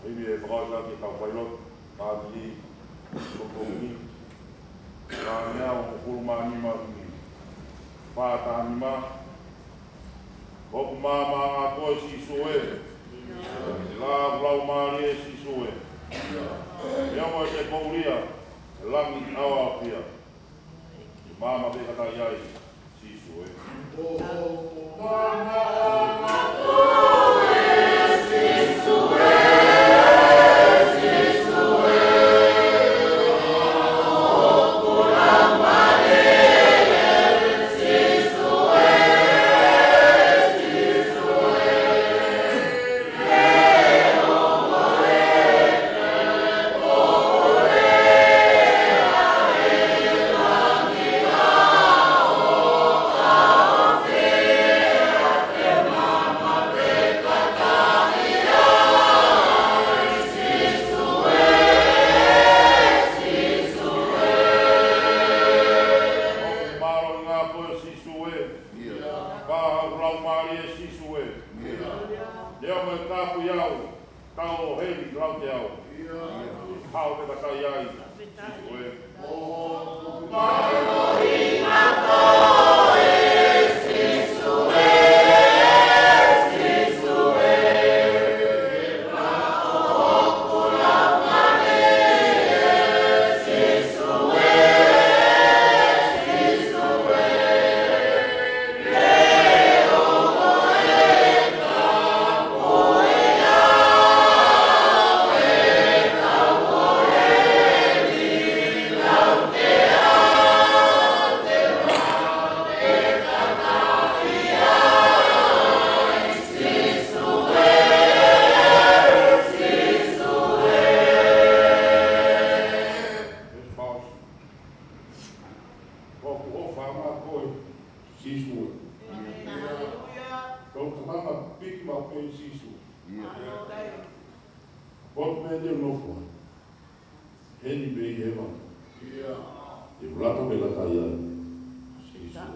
Himi e fakaʻosi ki he kau failotu, fāmili, koko ni, ngaahi ʻaho hongofulu mā nima ni, fā taha nima, ʻoku māmā ʻa koe Sīsū ē, ʻi he lāulau mālie Sīsū ē, ʻe ongo ʻete koʻulia, ʻi he langi ʻaoʻaopia. Māmā pē ka tai ai, Sīsū ē. Sīsū ē. Ka ʻoku lau mālie Sīsū ē. Lea mai tapu iau, tau ʻo heli lau te au. Hao me kakai ai, Sīsū ē. ʻOku ʻofa ange koe, Sīsū. Tau kamama piki ma pe Sīsū. Ko e meʻa te nofo ai. Heni mei hēvani. Te u laka me laka ai. Sīsū.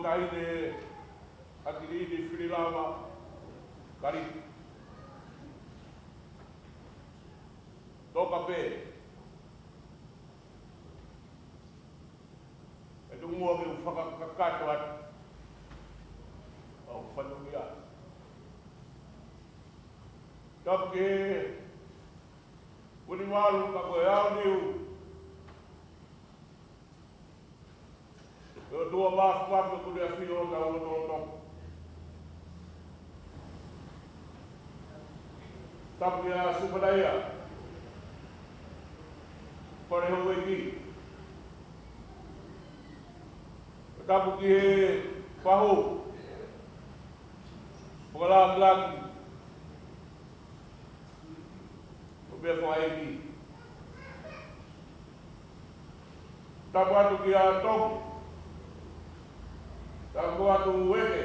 Taʻahine Akiliʻini Fililava Kalipi. Toka pē ʻe tuku muʻa ke u fakakakato atu ʻa e fatongia. Tapu ki he Vunivalu ka ko e Aoniu. Ko e ʻOtua Mafimafi, ʻoku ne ʻafio ʻi hotau lotolotonga. Tapu kia Sufanaia Falehouʻeiki. Tapu ki he fahu fakalāngilangi ʻo e meʻa fakaʻeiki. Tapu atu kia Toki. Tapu atu Ueke,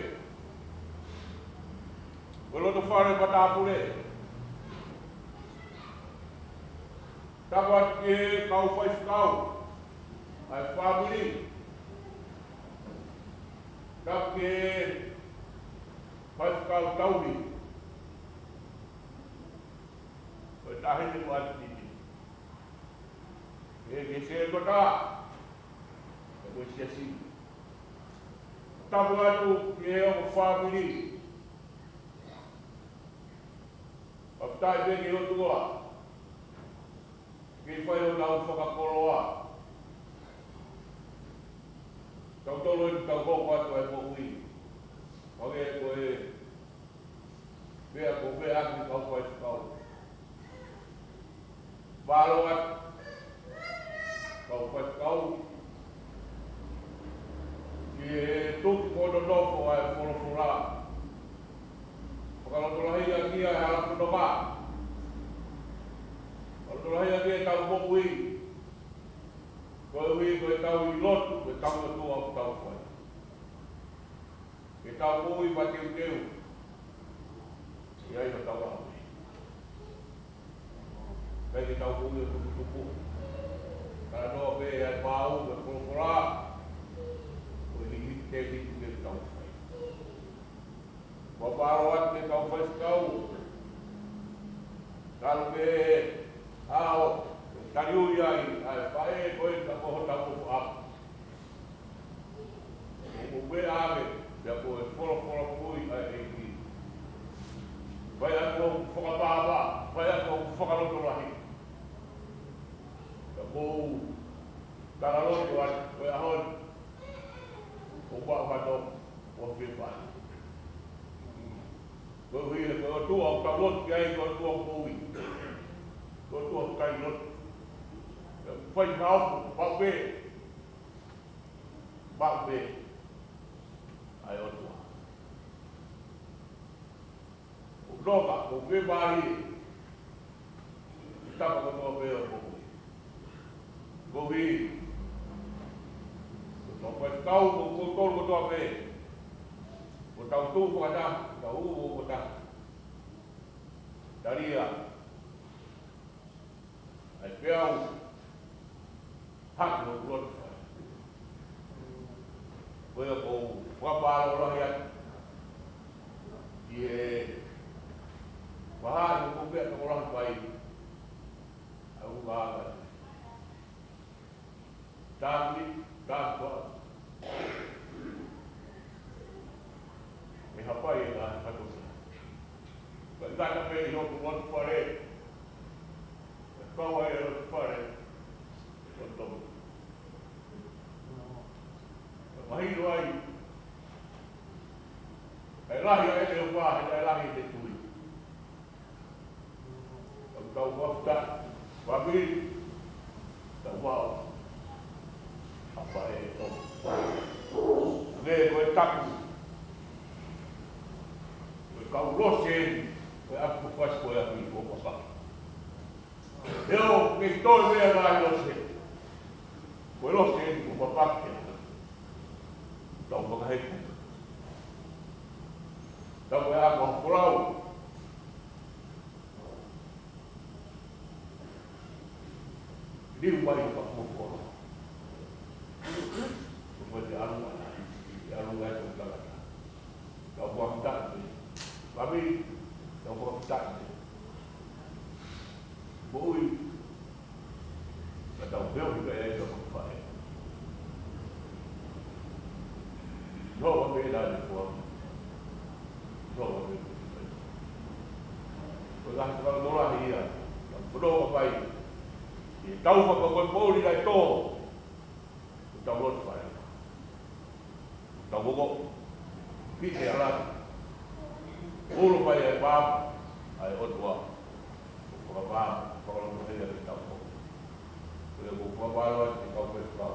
ko e loto fale Matāpule. Tapu atu ki he kau faifekau ʻa e fāmili. Tapu ki he faifekau Taui. Ko e taʻahine ko Atititi. Ki he, ki he sekota ʻo e siasi. Tapu atu ki he ongo fāmili. Fakafetaʻi pē ki he ʻOtua ke fai honau fakakoloa. Tautolu eni tau hoko atu ʻa e moʻui. Hangē ko e meʻa ko e meʻa ʻa e kau faifekau. Mālō atu kau faifekau ki he tuku ko e nonofo ʻa e folofola. Fakalotolahiʻaki ʻa e hala fononga. Fakalotolahiʻaki ʻetau moʻui. Koeʻuhi ko ʻetau ʻi lotu, ko ʻetau ʻOtua ʻoku tau fai. Ke tau moʻui mateuteu. ʻI ai hotau ʻaho. ʻIkai ke tau moʻui ʻo tukutuku. Talanoa pē ʻa e pau, ʻa e folofola. Ko e hiki te hiki ke tau fai. Fakamālō atu ki he kau faifekau. Talu pē ʻaho, taliui ai ʻa e faʻē ko ē ka ko hotau ʻofa. ʻOku pehē ʻa e, pea ko e folofola moʻui ʻa e ʻEiki. Fai atu hoku fakapāpā, fai atu hoku fakalotolahi. Pea ʻoku ou talaloto atu, ko e ʻaho ni, ʻoku ou ʻalu hano, ʻo fie fai. Koeʻuhi ko e ʻOtua ʻoku tau lotu ki ai, ko e ʻOtua moʻui. Ko e ʻOtua ʻoku ʻikai lotu. Fai ha ʻofa, pau pē. Pau pē ʻa e ʻOtua. ʻOku noka, ʻoku ke mahi. Tapa kotoa pē ʻo moʻui. Koeʻuhi ko e faifekau, ko kimoutolu kotoa pē. Ko tau tuʻu fakataha, ko tau ʻū fakataha. Talia ʻa e peau, hake hoku loto fale. Ko ia ʻoku ou fakamālō lahi atu ki he vahaʻa ʻoku ou meʻa tokolahi fai. ʻA e ʻū vahaʻa. Tāpuni, tāpua. ʻE hapai e ngaahi fatongia. Ka ʻi ngata pē ʻi hoku loto fale. ʻE kau ai e loto fale. Ko e tomo. ʻE mahino ai. ʻE lahi ʻa e ʻofa, ʻe lahi e tui. Tau tau wafta, wami, tau wau. Apa e tau. Nge ko e taku. Ko e kau lose, ko e aku fas, ko e aku i ko papa. Leo, ke toi mea ngai lose. Ko e lose, ko papa ke. Tau whakaheku. Tau ko e ako folau. Liu mai ka fuafua. Ko e te alu ana, te alu ai Tau fakakoe pouli lai tō. Tau lotu fai. Tau koko. Ki te ala. Ulo mai e pā. ʻA e ʻOtua. Fakapā. Fakalotu hei ake tau koko. Ko e ko fakapā loa te kau pe kau.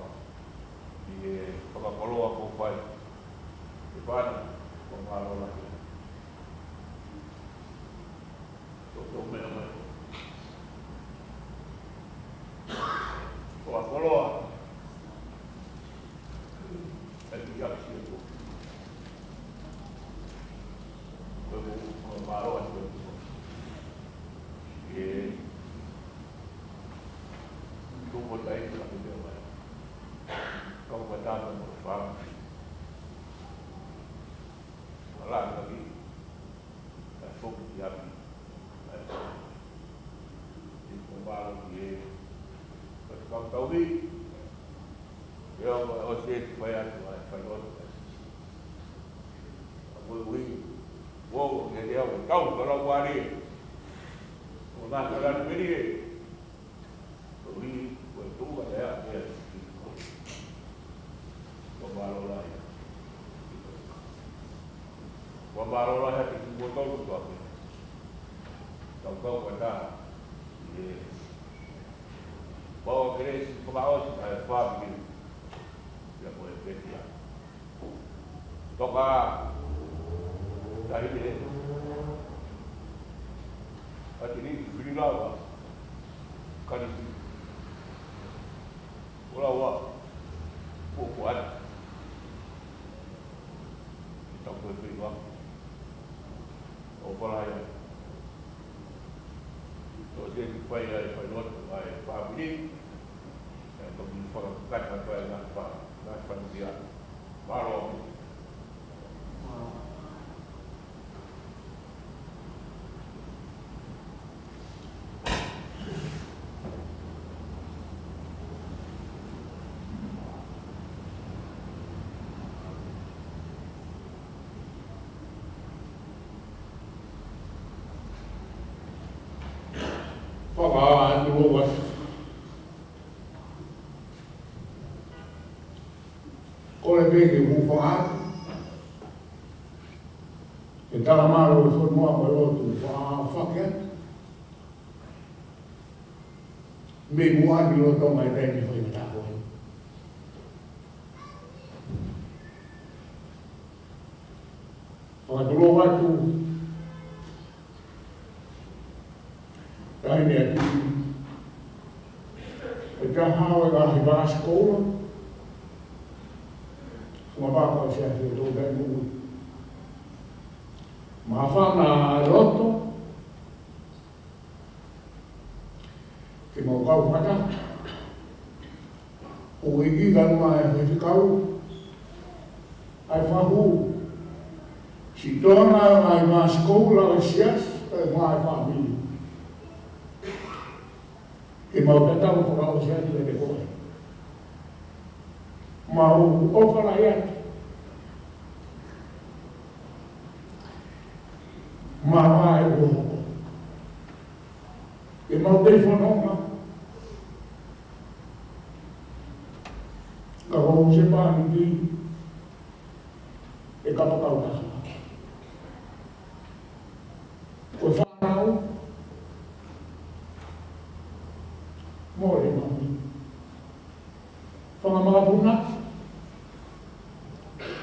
ʻI he fakakoloa ko fai. ʻE fana. Fakapā loa lahi. Tō tō meʻa mai. Ko a koloa. ʻAi ki ʻapi si e tō. Ko e mo, mo māloa si e tō. E. Tō ko tai ki ʻapi meʻa mai. Kau ka tāta mo e fāmili. Wala ka ki. Ka foki ki ʻapi. Ka foki. Ko māloa ki e. Ka kau tau ki. Ia, ʻo se fai atu, ʻai fai lotu. Ka ko ui. Wo, ke te au, kau, ka lau wari. ʻO nā, ka lau wari. Ko ui, ko e tuʻu, ka te a, te a. Ko māloa ia. Ko māloa ia, ki kuo tau, ko ake. Kau, kau, ka tā. Ia. Pau a kelesi, fakaʻosi, ʻa e fāmili. Ia ko e pekia. Toka. Tahi ni e. Ati ni, fili lava. Kani si. Ola wa. Ko ko ati. Tau ko fili wa. ʻO fala ia. Tō te fai ai, fai lotu ai, fāmili. ʻE toki fakakata atu ai ngaahi fa-, ngaahi fanukia. Mālō. Fakaʻalu atu. Ko e pē ke mou fakaʻalu. Ke tala mālō e fonua mo e lotu fakaʻalu atu. Mei muʻa ni loto mai pē ni fai mata koe. Fakatulou atu. Taimi atu. ʻE taha ʻo e ngaahi vāsikoula. Funga pāpā ʻo Siasi ʻo Tōtai Moʻui. Māfana loto. Ke mau kau fata. ʻO e ki ka ma e fekau. ʻAi fahu. Si tona ʻai ma sikoula ʻo Siasi, ʻai ma e fāmili. Ke mau tatau fakaʻosi atu e te koe. Mau ʻofa lahi atu. Mau ʻai ʻo hoko. Ke mau tei fononga. Ka ko se pāniti. ʻE kapakau taha. Ko e fānau. Mole mami. Fanga makapuna.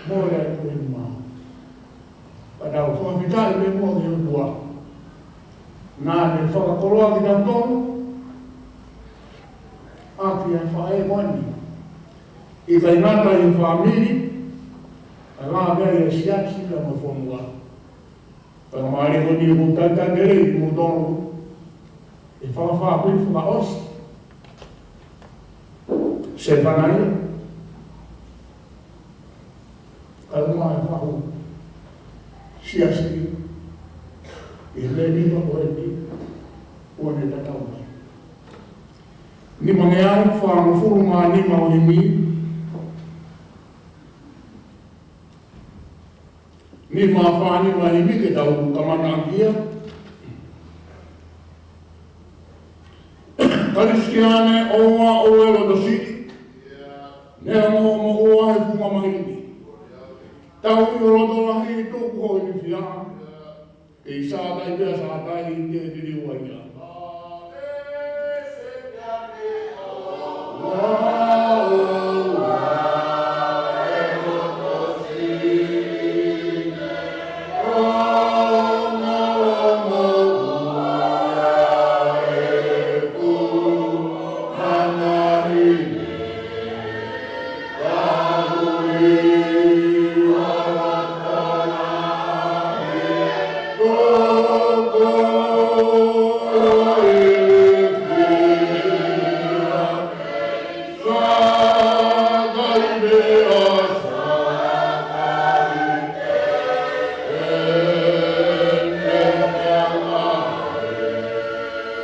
Mole atu e nima. Ka tau fakafetaʻi pē muʻa ki he ʻOtua. Naʻa ne fakakoloa kitautolu. ʻAki ʻa e faʻē ko eni. ʻIkai ngata ʻi he fāmili, ka lava pē ʻi he siasi pea mo e fonua. Pea mālie ko eni ʻoku talitali lelei kimoutolu. ʻE fakafāpili fakaʻosi. Sefanaia. Ka lava e fahu. Siasi. ʻI he lēnima ko eni. Kuo ne tatau mai. Nimangeau fāngofulu mā nima ʻo e himi. Nima fā nima himi ke tau kamata ʻaki ia. Kalisitiane, ʻoua ʻo e loto siʻi, neongo hoʻo moʻua he funga maheni. Tauhi ho loto lahi, tuku ho ilifia, kei Sātai pea Sātai te ke liliu ai ia.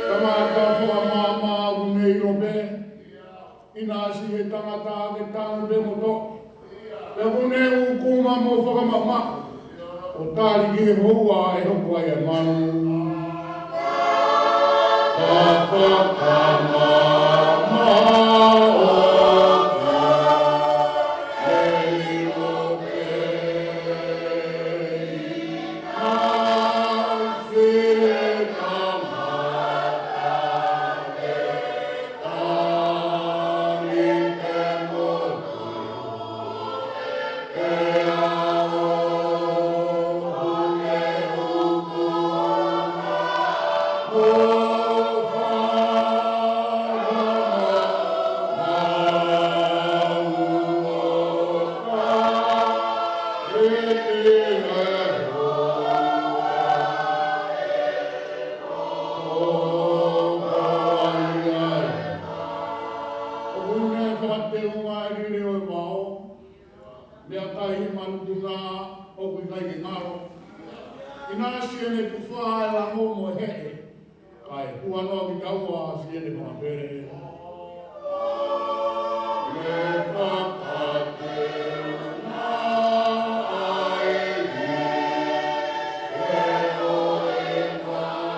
Kamata fakamaama ʻoku ne ʻilo pē ʻinasi he tangata ke tanu pē mo toʻo. Pea ʻoku ne ʻūkuma mo fakamaʻumaʻu, ʻo tali ki he houa ʻe hoko ai ʻa e manu. Ka fakamaama ʻo ka ʻilo pē ʻinasi he tangata ke tanu pē mo toʻo. ʻOku ne fakateunga ʻa e lile ʻo e vao, meʻakai he manupuna ʻoku ʻikai ke ngalo. ʻInasi ʻene tufa ʻa e lango mo e heʻe, kae huanoa kitaua siʻene fanga pele. Ne fakateunga ʻa e lile ʻo e vao,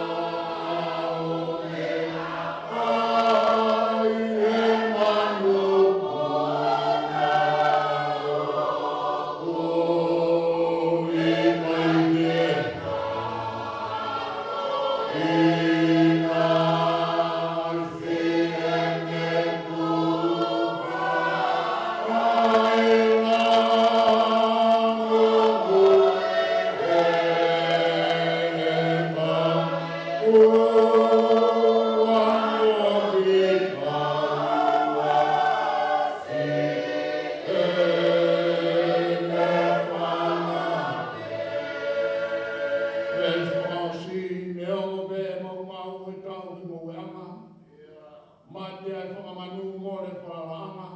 Mate ʻa e fakamanu mo e falalaʻanga.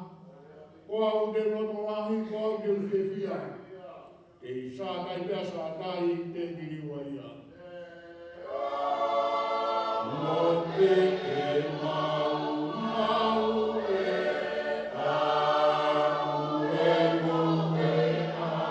Ko au te u loto lahi, ko au te u fiefia. Kei Sātai pea Sātai te ke liliu ai ia. Mo te ke mau mau e au e mo e au.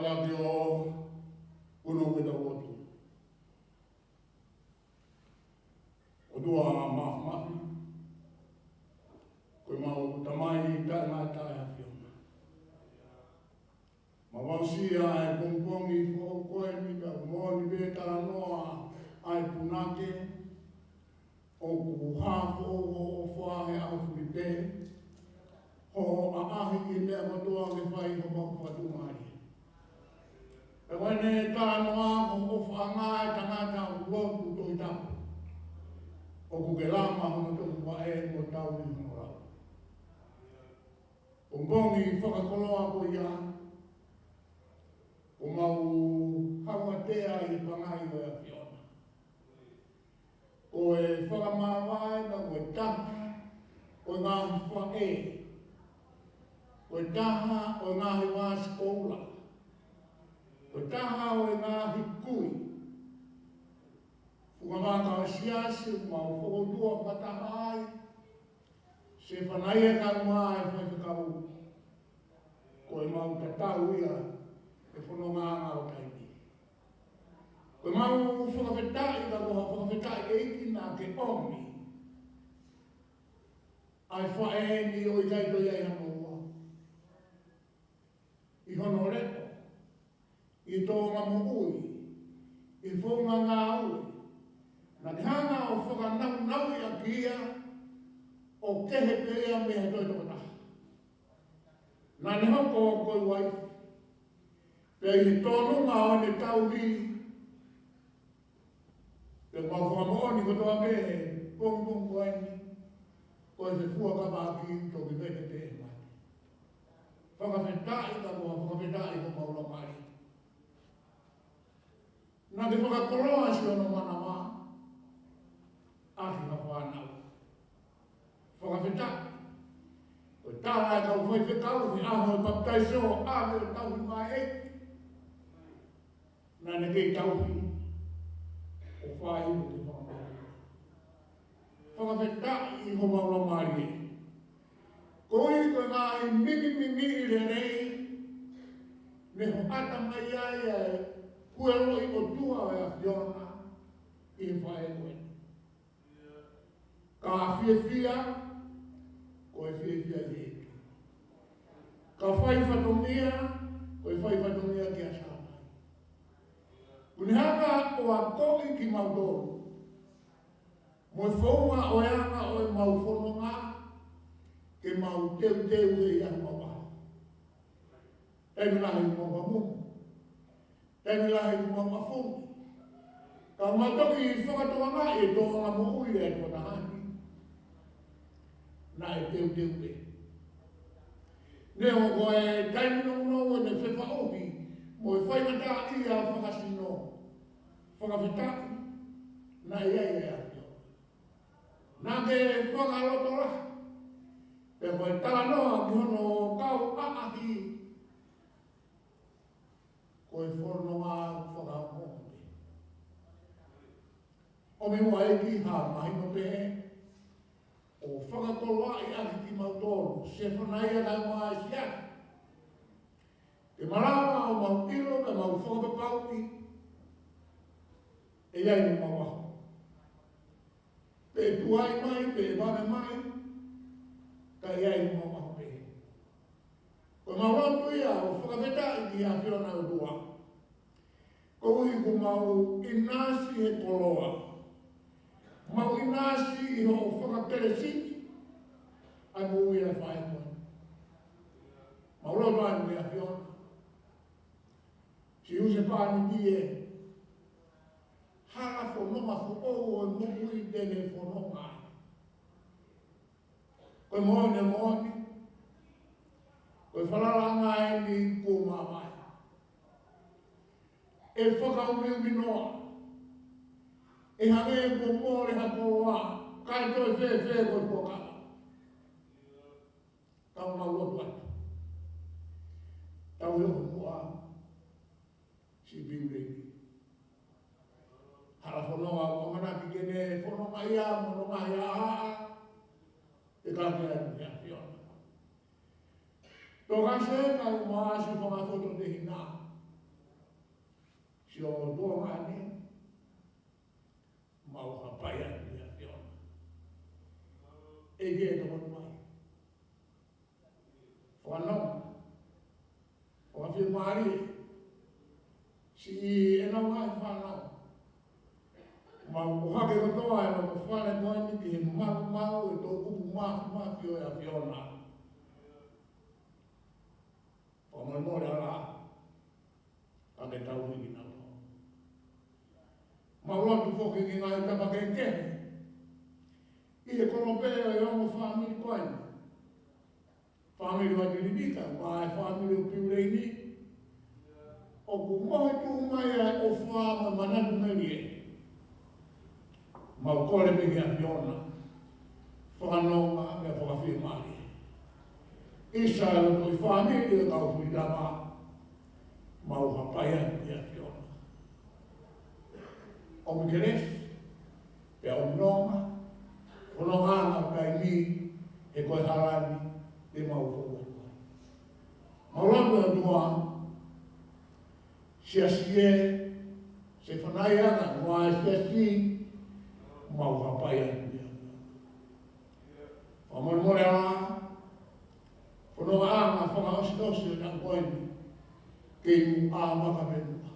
Pea ke ʻo unu ke tau lotu. ʻOtua Māfimafi, ko homau Tamai taʻengata ʻa e ʻAfiona. Mau aʻusia ʻa e pongipongi foʻou ko eni pea ʻoku moʻoni pē talanoa ʻa e punake, ʻoku hā foʻou hoʻo ʻofa he ʻaho fuli pē, hoʻo ʻaʻahi ʻi he meʻa kotoa ke fai homau fakatuʻumālie. Ko ʻene talanoa ko e ʻofaʻanga ʻa e tangata ʻoku lotu Tohi Tapu. ʻOku ke lama hono toki vaʻe mo tauhi hono lau. Pongipongi fakakoloa ko ia, ʻoku mau hauatea ʻi he pangai ʻo e ʻAfiona. Ko e fakamāvae na ko e taha ʻo e ngaahi faʻē. Ko e taha ʻo e ngaahi vāsikoula. Ko e taha ʻo e ngaahi kui. Funga vaka ʻo e siasi ʻoku mau fokotuʻu fakataha ai. Sefanaia kae ʻumaʻā e faifekau. Ko e mau tatau ia e fononga ʻo e taimi. Ko e mau fakafetaʻi ka ko ha fakafetaʻi ʻEiki naʻa ke ʻomi ʻa e faʻē ni ʻo ʻikai toe ʻi ai hano ua. ʻI hono leʻo, ʻi he tōʻonga moʻui, ʻi he founga ngāue, naʻa ne hanga ʻo fakanaunauʻi ʻaki ia ʻo kehe pē ia mei ha toe tokotaha. Naʻa ne hoko ko e uaifi. Pea ʻi he tōnunga ʻo ʻene tauhi, pea mau fakamoʻoni kotoa pē he pongipongi ko eni, ko e fefua kapa ʻaki toki vete pē ʻe mate. Fakafetaʻi ka ko e fakafetaʻi ko mau lamai. Naʻa ke fakakoloa siʻono manava ʻaki ha fānau. Fakafetaʻi. Ko e tala ʻa e kau faifekau he ʻaho ʻo e papitaiso ʻave ʻo tauhi mai ʻEiki. Naʻa ne kei tauhi ʻo fai ʻo te fakamaau. Fakafetaʻi ʻi homau laumālie. Koeʻuhi ko e ngaahi minimini lelei ne hoʻata mai ai ʻa e huelo ʻi ʻOtua ʻo e ʻAfiona ʻi he faʻē ko eni. Ka fiefia, ko e fiefia ʻi he ʻEiki. Ka fai fatongia, ko e fai fatongia kia Sātai. Kuo ne hanga ʻo akoʻi kimautolu mo e founga ʻo e anga ʻo ʻemau fononga, ke mau teuteu ʻi heʻemau ʻaho. Taimi lahi ʻoku mau pamu. Taimi lahi ʻoku mau ʻafungi. Ka mau toki fakatokangaʻi e tōʻonga moʻui ʻa e tokotaha ni. Naʻe teuteu pē. Neongo ko e taimi nounou ʻene fefaʻuhi mo e faingataʻaʻia fakasino. Fakafetaʻi, naʻe ʻi ai e ʻAfiona. Naʻa ke fakalotolahi. Pea ko e talanoa ki hono kau ʻaʻahi. Ko e fononga fakamoʻoni. ʻOmi muʻa ʻEiki ha mahino pehē, ʻo fakakoloaʻi ʻaki kimautolu, Sefanaia kae ʻumaʻā e siasi. Ke malava ʻo mau ʻilo, ke mau fakapapauʻi, ʻe ʻi ai homau ʻaho. Pe tuai mai, pe vave mai, ka ʻe ʻi ai homau ʻaho pē. Ko ʻemau lotu ia ʻo fakafetaʻi ki he ʻAfiona ʻOtua. Koeʻuhi kuo mau ʻinasi he koloa. Mau ʻinasi ʻi hoʻo fakakelesiʻi ʻa e moʻui ʻa e faʻē ko eni. Mau lotu atu ki he ʻAfiona. Siʻi husepāniti ē, hala fononga foʻou ʻo e moʻui te ne fononga ai. Ko e moʻoni, moʻoni. Ko e falalaʻanga eni kuo mavahe. ʻE fakaumiumi noa. ʻE hangē kuo mole ha koloa, kae toe fēfē ko e fuakava. Ka mau lotu atu. Tau ʻi hoʻo muʻa, siʻi Piuleni. Hala fononga ʻoku ʻamanaki ke ne fononga ia, mo nonga ia ʻa, ʻe ka ke anu ki he ʻAfiona. Tokase kae ʻumaʻā siʻi fanga fototehina. Siʻi ongo tuongaʻane. Mau hapai atu ki he ʻAfiona. ʻEiki ē, tokoni mai. Fānau. Fakafiemālie. Siʻi ʻenau ngaahi fānau. Mau ʻohake kotoa e loto fale ko eni ki he maumau ʻo e toʻukupu māfimafi ʻo e ʻAfiona. Fakamolemole ʻa e hala. Ka ke tau hiki na. Mau lotu foki ki he ngaahi tapa kehekehe ʻi he kolope ʻo e ongo fāmili ko eni. Fāmili ʻo Atilivika, mo e fāmili ʻo Piuleini, ʻoku mohe tuʻu mai ʻa e ʻofa mo e manatu melie. Mau kole mei he ʻAfiona, fakanonga mo e fakafiemālie. ʻIsa e loto ʻi fāmili ʻo e kau Fuitama, mau hapai atu ki he ʻAfiona. ʻOmi kelesi, pea ʻomi nonga, fononga ʻa e taimi, he ko e hala ni, te mau fou ai. Mau lotu ʻOtua, siasi ē, se fanai ana, mo e siasi, mau hapai atu ia. Fakamolemole ā, fononga ʻa e fakaʻosiʻosi ʻo e taʻu ko eni, kei muʻa maka pē muʻa.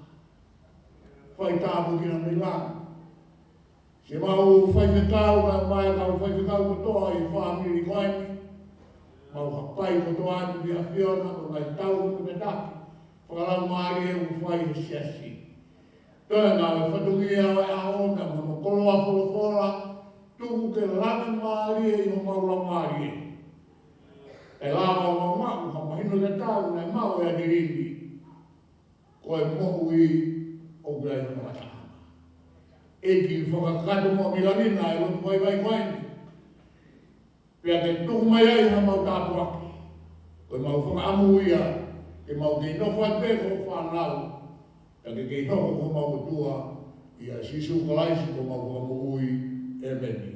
Fai tāpuekina mei langi. Siʻemau faifekau, mo e kau faifekau kotoa ʻi he fāmili ko eni. Mau hapai kotoa atu ki he ʻAfiona, ko e ngaahi tau mo e taki fakalaumālie ʻoku fai he siasi. Toe ngāue fatongia ʻo e ʻaho, pea mo e koloa folofola, tuku ke langi mālie ʻi homau laumālie. ʻE lava ʻo maʻu ha mahino tatau naʻe maʻu ʻe Atilivika. Ko e moʻui ʻoku ʻi ai hono ngataʻanga. ʻEiki, fakakakato mo milavina e lotu vaivai ko eni. Pea ke tuku mai ai haʻamau tāpuaki. Ko ʻemau fakaʻamu ia, ke mau kei nofo ai pē ko hoʻo fānau. Pea ke kei hoko ko homau ʻOtua, ʻia Sīsū Kalaisi ko homau Fakamoʻui. ʻĒmeni.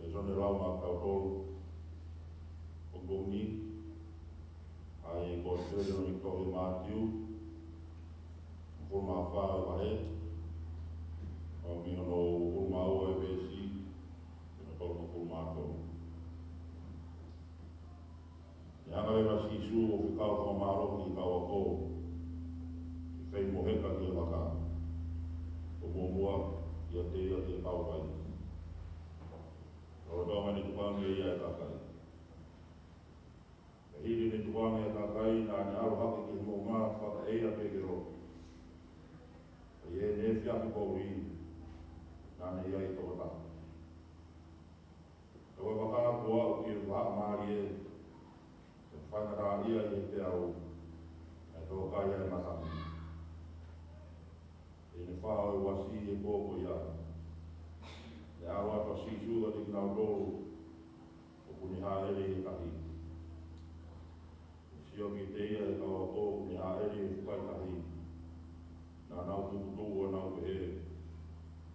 Lēsoni lau maʻatautolu ʻo e pongipongi ni, ʻa ia ko e Lēsoni ʻi he tohi ʻa Mātiu, hongofulu mā fā ʻo e vahe, ʻo mei hono hongofulu mā ua ʻo e veesi, ki hono tolungofulu mā tolu. Ne hanga leva ʻe Sīsū ʻo fekau fakamālohi ki he kau ako, ke fai mo heka ki he vaka, ʻo muʻomuʻa kiate ia ki he kauvai. Lolotonga ne tukuange ia ʻe he kakai. Pea hili ne tukuange ʻe he kakai, naʻa ne ʻalu hake ki he moʻunga fakaʻeia pē ke lotu. Pea ʻi heʻene efiafi kovi, naʻa ne ʻi ai tokotaha. Ka ko e vaka kuo aʻu ki he vahaʻa mālie, ne faingataʻaʻia ʻi he peau, naʻe tō kai ʻa e matangi. ʻI heʻene faʻo e uasi ʻi he pō ko ia, ne ʻalu atu ʻa Sīsū kiate kinautolu ʻoku ne hāʻele ʻi he tahi. Ne sio kiate ia ʻe he kau ako ʻoku ne hāʻele ʻi he fukahi tahi, naʻa nau tukutuku ʻo nau pehē,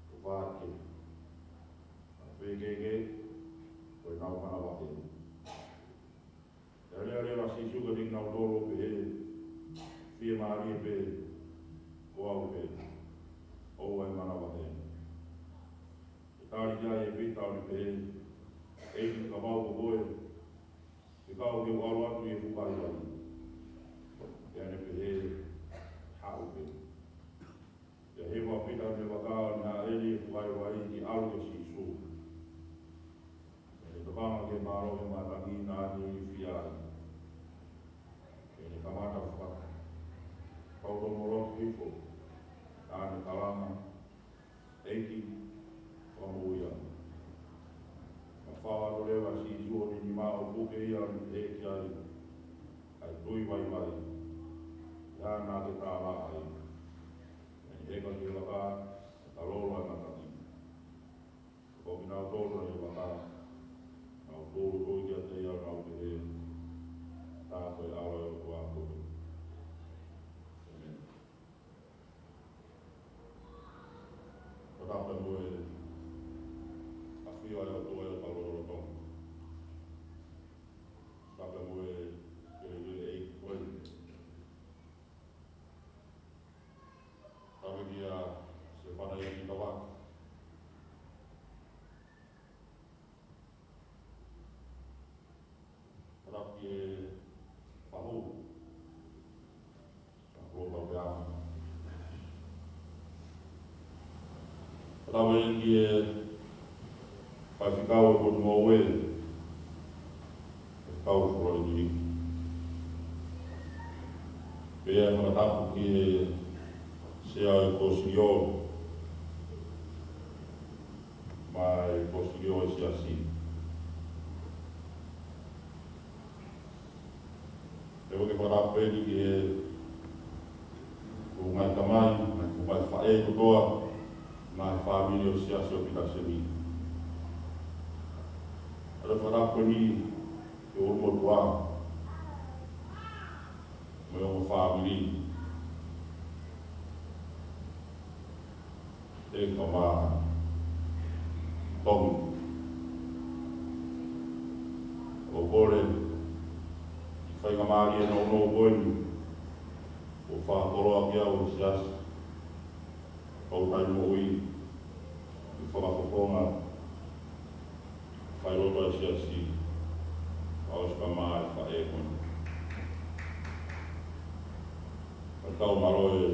ʻOku fāʻaki kehe. Naʻa nau fekehekehe, ko ʻenau manavahē. Hifo, ʻa ʻene kalanga, ʻEiki, fakamoʻui au. Mafao atu leva ʻa Sīsū ʻo ne nima ʻo puke ia ʻo ne pehē ki ai, ʻa e tui vaivai, ʻi he anga ke tālaʻa ai. Naʻe heka ki he vaka, ʻo talolo ʻa e matangi. Ko kinautolu naʻe ʻi he vaka, nau tūʻulutui kiate ia ʻo nau pehē, Tā ko e ʻAlo ʻo e ʻOtua koe. ʻĒmeni. Fakatapu mo e ʻafio ʻa e ʻOtua ʻi hotau lotolotonga. Fakatapu mo e kelekele ʻEiki ko eni. Tapu kia Sefanaia Kitavaka. Fakatapu ki he fahu. Fakatapu pea. Fakatapu ki he faifekau ʻo e Potungāue, Faifekau Fuloa ʻIngiliki. Pea fakatapu ki he sea ʻo e Kōsilio, mo e Kōsilio ʻo e Siasi. Pea ʻoku ou fakatapu eni ki he ngaahi tamai, ngaahi ngaahi faʻē kotoa, ngaahi fāmili ʻo e Siasi ʻo Pita Semi. ʻOku ou fakatapu eni ki he ʻulumotuʻa mo e ongo fāmili. ʻE kau mā Tongi. ʻOku ou kole ki he faingamālie nounou ko eni, ʻo fakakoloa ki ai ʻa e Siasi, kau tai moʻui, ʻi he fakafofonga, failoto ʻa e Siasi, ʻa e ʻOsikama ʻa e faʻē ko eni. Ka tau mālō e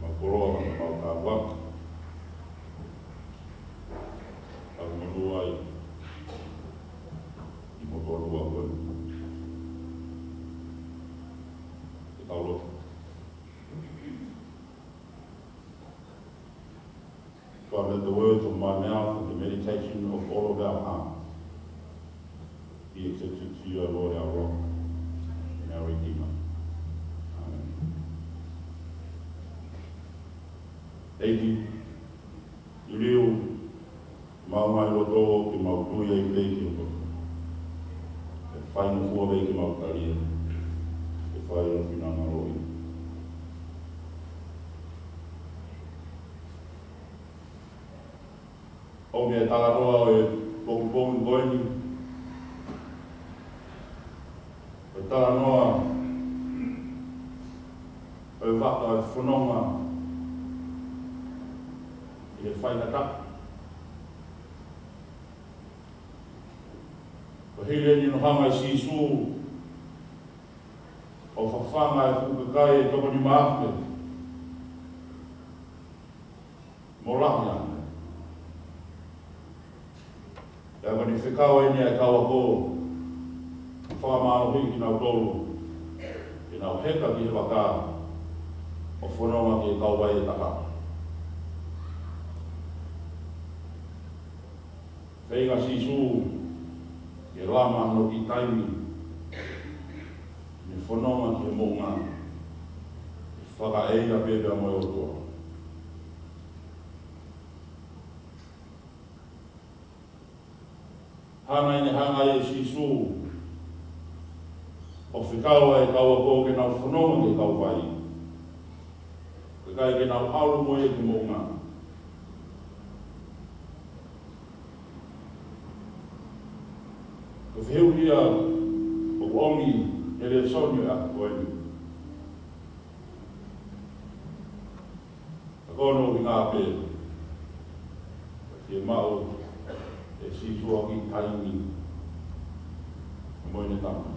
mau koloa, ka mau tāpuaki. Tau monū ai ʻi he motuʻa ko eni. Ke tau lotu. God, let the words of my mouth and the meditation of all of our hearts be accepted to you, O Lord, our Rock and our Redeemer. Amen. ʻEiki, liliu homau ngaahi loto ke mau tui ai pē ki he ʻOtua. ʻE faingofua pē ke mau tali ia. ʻE fai ʻa e finangalo ʻi. ʻOku ou talanoa ʻi he pongipongi ko eni. ʻOku ou talanoa ʻi he vaka ʻo e fononga ʻi he faingataʻa. Ko e hili eni hono hanga ʻe Sīsū ʻo fafanga e fuʻu kakai ʻe toko nima afe mo lahi ange. Pea ko ʻene fekau eni ʻa e kau ako, fakamālohiʻi kinautolu ke nau heka ki he vaka ʻo fononga ki he kauvai ʻe taha. Feinga ʻa Sīsū ke lama hono kiʻi taimi, ne fononga ki he moʻunga, fakaʻeiʻeia pē pea mo e ʻOtua. Hanga ʻe he, hanga ʻe Sīsū ʻo fekau ʻa e kau ako ke nau fononga ki he kauvai, kae ʻikai ke nau ʻalu mo ia ki he moʻunga. Ko e fehuʻi ia ʻoku ʻomi ʻe he lēsoni ʻo e ʻaho ko eni. Ka ko hono ʻuhinga pē, ke maʻu ʻe Sīsū ha kiʻi taimi mo ʻene tama.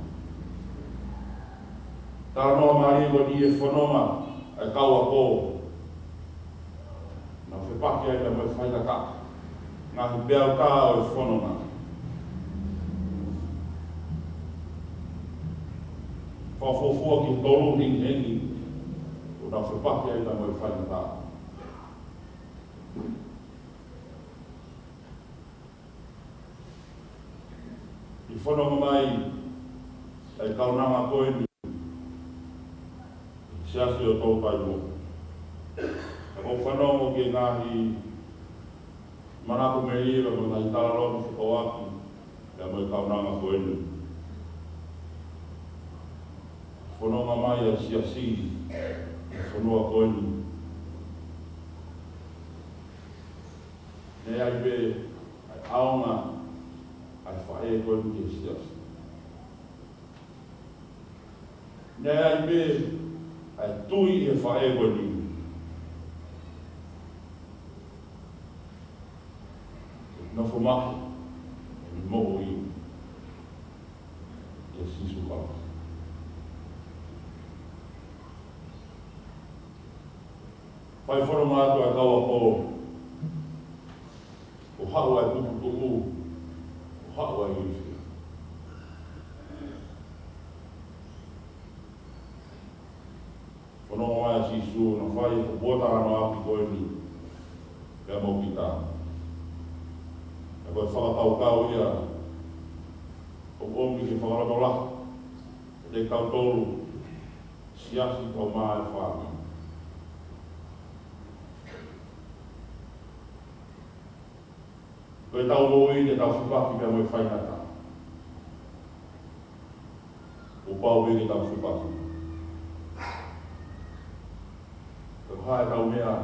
Talanoa mālie ko eni ʻi he fononga ʻa e kau ako. Nau fepaki ai pea mo e faingataʻa. Ngaahi peau tā ʻo e fononga. Fakafuofua ki he tolu hengihengi ʻo Tau fepaki ai pea mo e faingataʻa. ʻI he fononga mai ʻa e kaunanga ko eni ʻi he Siasi ʻo Toutai Moʻui, ʻoku ou fanongo ki he ngaahi manako melie pea mo e ngaahi talaloto fekauʻaki pea mo e kaunanga ko eni. Fononga mai ʻa e Siasi ʻi he fonua ko eni, naʻe ʻi ai pē ʻa e ʻaonga ʻa e faʻē ko eni ki he Siasi. Naʻe ʻi ai pē ʻa e tui ʻa e faʻē ko eni, nofo maʻu ʻene moʻui kia Sīsū Kalaisi. Fai fononga atu ʻa e kau ako, ʻo haʻu ʻa e puputuʻu, ʻo haʻu ʻa e ilifia. Fononga mai ʻa Sīsū ʻo na fai e fuofua talanoa ʻaki ko eni pea mo kita. Pea ko e fakakaukau ia ʻoku ʻomi ke fakalotolahi kiate kitautolu Siasi kae ʻumaʻā e fāmili. Ko ʻetau moʻui ke tau fepaki pea mo e faingataʻa. Kuo pau pē ke tau fepaki. Ko e hā ʻetau meʻa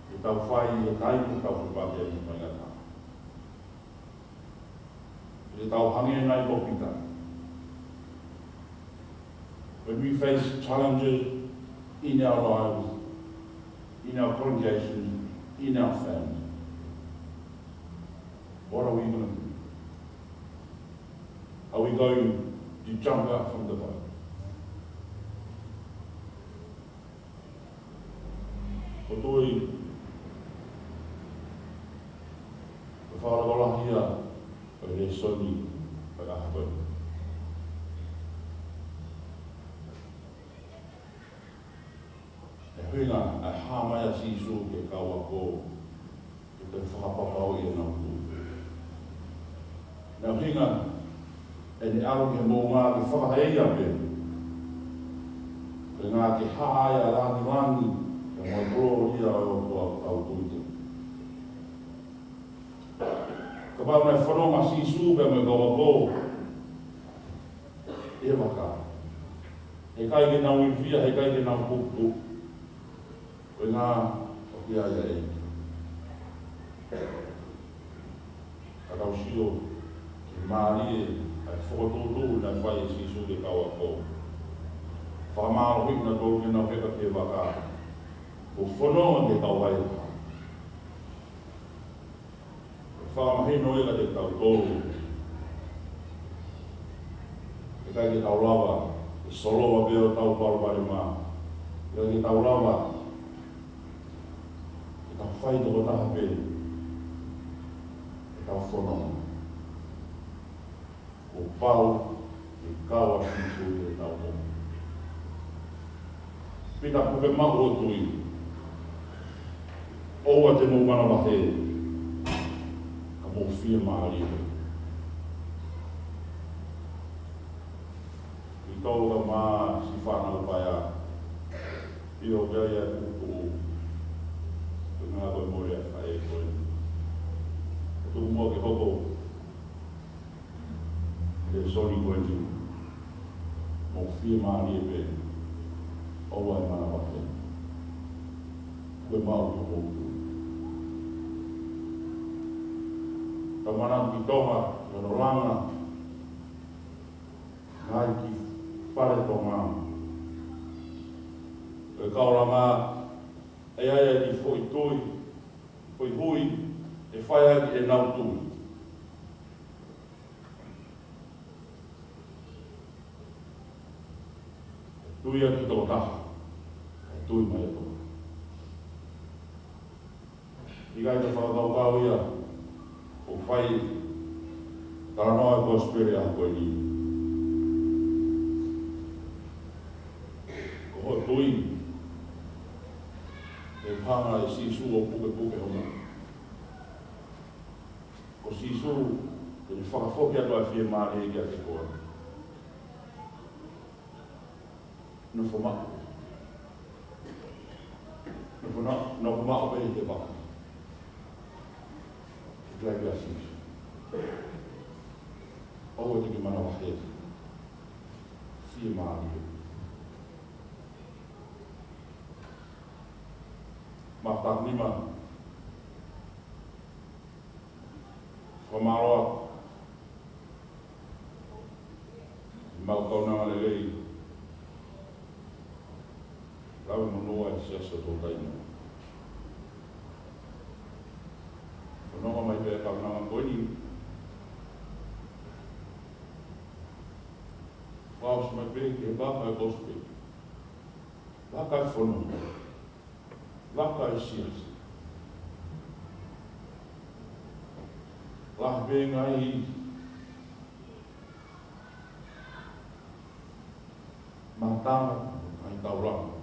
ke tau fai ʻi he taimi ʻoku tau fepaki ai mo e faingataʻa? Ke tau hangē nai ko Pita. When we face challenges in our lives, in our congregation, in our family, what are we going to do? Are we going to jump out from the boat? Ko e tui ko e fakalotolahi ia ʻo e lēsoni ʻo e ʻaho ko eni. ʻUhinga ʻa e hā mai ʻa Sīsū ki he kau ako, ke toe fakapapauʻi ʻenau tui. Naʻe ʻuhinga ʻene ʻalu ki he moʻunga ke fakahā ia pē, ko e ʻuhinga ke hā ai ʻa e lāngilangi pea mo e kolōlia ʻo e ʻOtua ʻoku tau tui ki ai. Kapau naʻe fononga ʻa Sīsū pea mo e kau ako ʻi he vaka, heʻikai ke nau ilifia, heʻikai ke nau puputuʻu. Ko e ʻuhinga ʻoku ʻi ai ʻa e ʻEiki. Ka tau sio ki he mālie ʻa e fokotuʻutuʻu naʻe fai ʻe Sīsū ki he kau ako. Fakamālohiʻi kinautolu ke nau heka ki he vaka, ʻo fononga ki he kau vaioha. Fakamahino ia kiate kitautolu, heʻikai ke tau lava ʻo solova pē hotau palopalema. ʻIkai ke tau lava ke tau fai tokotaha pē ʻetau fononga. Kuo pau ke kau ʻa Sīsū ʻi heʻetau moʻui. Pita, puke maʻu hoʻo tui. ʻOua te mou manavahē, ka mou fiemālie. Kitautolu kae ʻumaʻā siʻi fānau paea, ʻio, ke ʻi ai ʻa e puputuʻu, ko e ʻuhinga ko e mole ʻa e faʻē ko eni. Tuku muʻa ke hoko e lēsoni ko eni. Mou fiemālie pē, ʻoua ʻe manavahē. Puke maʻu hoʻomou tui. Tau manatu ki Tonga, ki hono langa ngaahi kiʻi fale Tonga. Ko e kau langa, ʻe ʻi ai ʻa e kiʻi foʻi tui, foʻi hui, ʻe fai ai ʻenau tui. Tui ʻa e tokotaha, ʻe tui mai ʻa e tokotaha. ʻIkai ke fakakaukau ia ʻoku fai talanoa ʻa e kosipeli ʻa e ʻaho ko eni. Ko hoʻo tui, He hanga ʻe Sīsū ʻo pukepuke hono. Ko Sīsū, te ne fakafoki atu ʻa e fiemālie kiate koe. Nofo maʻu. Nofo na-, nofo maʻu pē he vaka. Ke ʻai kia Sīsū. ʻOua te ke manavahē. Fiemālie. Māfana nima. Fakamālō atu. Mau kaunanga lelei. Lau monū ai Siasi ʻo Toutai Moʻui. Fanongo mai pē kaunanga ko eni. Fakaʻosi mai pē ki he vaka ʻo e gospel. Vaka ʻo e fononga. Vaka ʻo e siasi. Lahi pē ngaahi mātanga, ngaahi taulanga.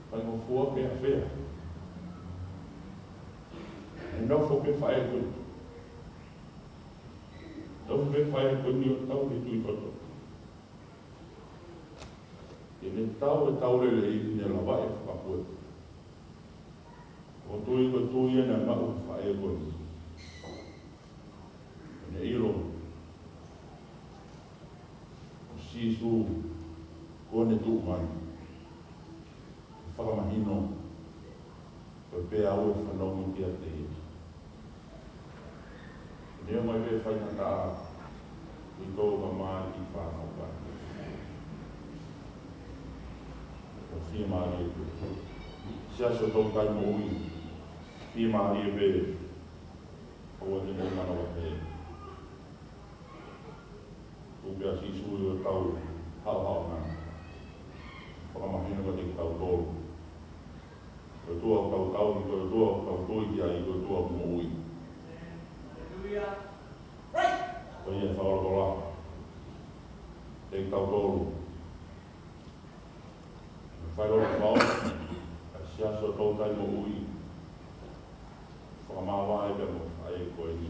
Faingofua pē ʻafea. ʻE nofo pē faʻē ko ē. Nofo pē faʻē ko eni ʻo tau he tui toto. Ke ne tau e tau lelei ne lava ʻe fakapuepueʻi. Ko e tui ko e tui ena maʻu faʻē ko eni. Ke ne ʻilo ko Sīsū ko ʻene tuʻu mai. Fakamahino, ko e pea ʻoku fanongo kiate ia. Ne ʻomai pē faingataʻa ʻi tō ka mai ki fānau ka. Ko e fiemālie pē. Siasi ʻo Toutai Moʻui. Fiemālie pē. ʻOua te mou manavahē. Tuku pē ʻa Sīsū ʻi hotau haʻohaʻonga. Fakamahino kiate kitautolu. Ko e ʻOtua ʻoku tau tauhi, ko e ʻOtua ʻoku tau tui ki ai, ko e ʻOtua moʻui. Ko ia ʻe fakalakalaka kiate kitautolu. Fai ʻa e ʻaho, ʻa e Siasi ʻo Toutai Moʻui. Fakamāvae pē mo e faʻē ko eni.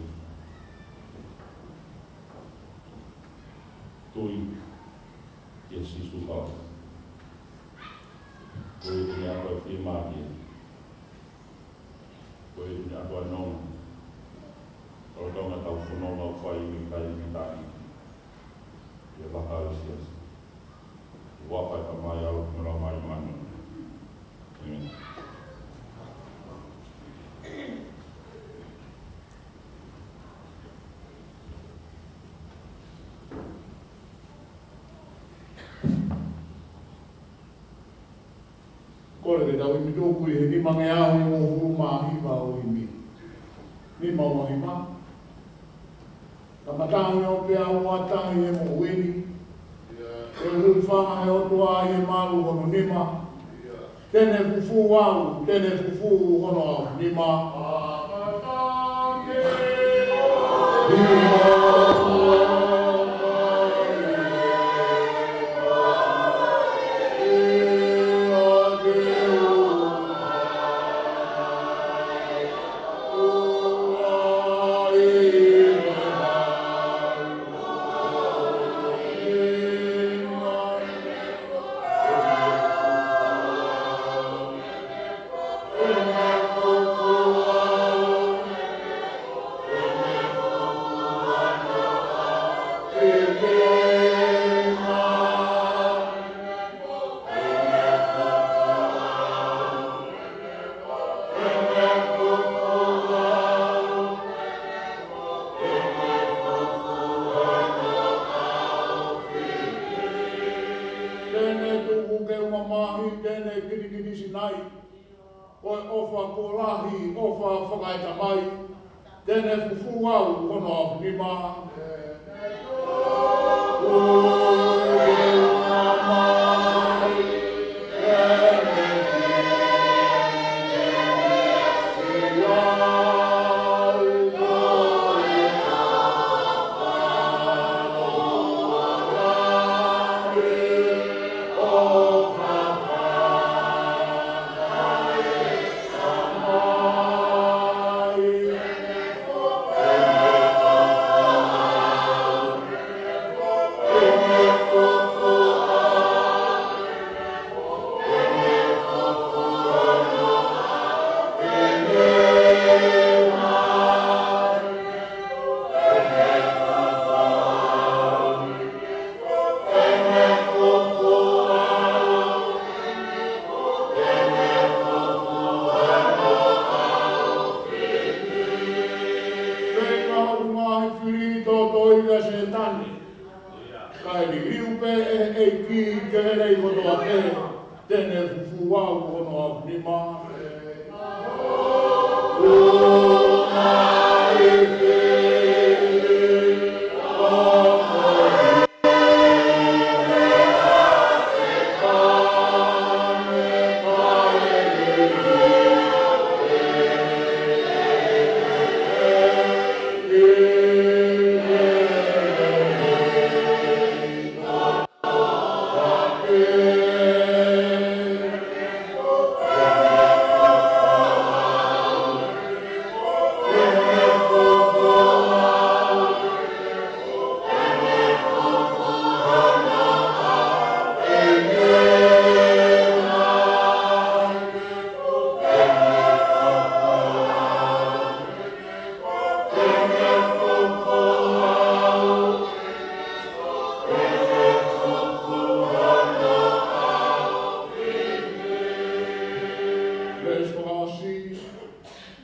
Tui kia Sīsū Kalaisi. Ko ia te ne ʻoatu ʻa e fiemālie. Ko ia te ne ʻoatu ʻa e nonga. Ko e tau ngaahi tau fononga ʻoku fai mei he taimi ki he taimi. ʻI he vaka ʻo e siasi. ʻOku ʻi ai pē ʻa e Tamai, ʻAlo mo e Laumālie Māʻoniʻoni. ʻĒmeni. Kole ke tau ʻimi tuku ʻi he nimangeau uofulu mā hiva ʻo ʻimi. Nima ua hiva. Ka matangi ʻo pea ua tahi he moʻui ni. Ke hūfanga he ʻOtua ʻi he malu hono nima. Te ne fufū au, te ne fufū hono ʻaho nima. Te ne tuku ke u mamahi, te ne kilikili sinai. Ko e ʻofa kuo lahi, ʻofa fakaetamai. Te ne fufū au hono ʻaho nima. nima.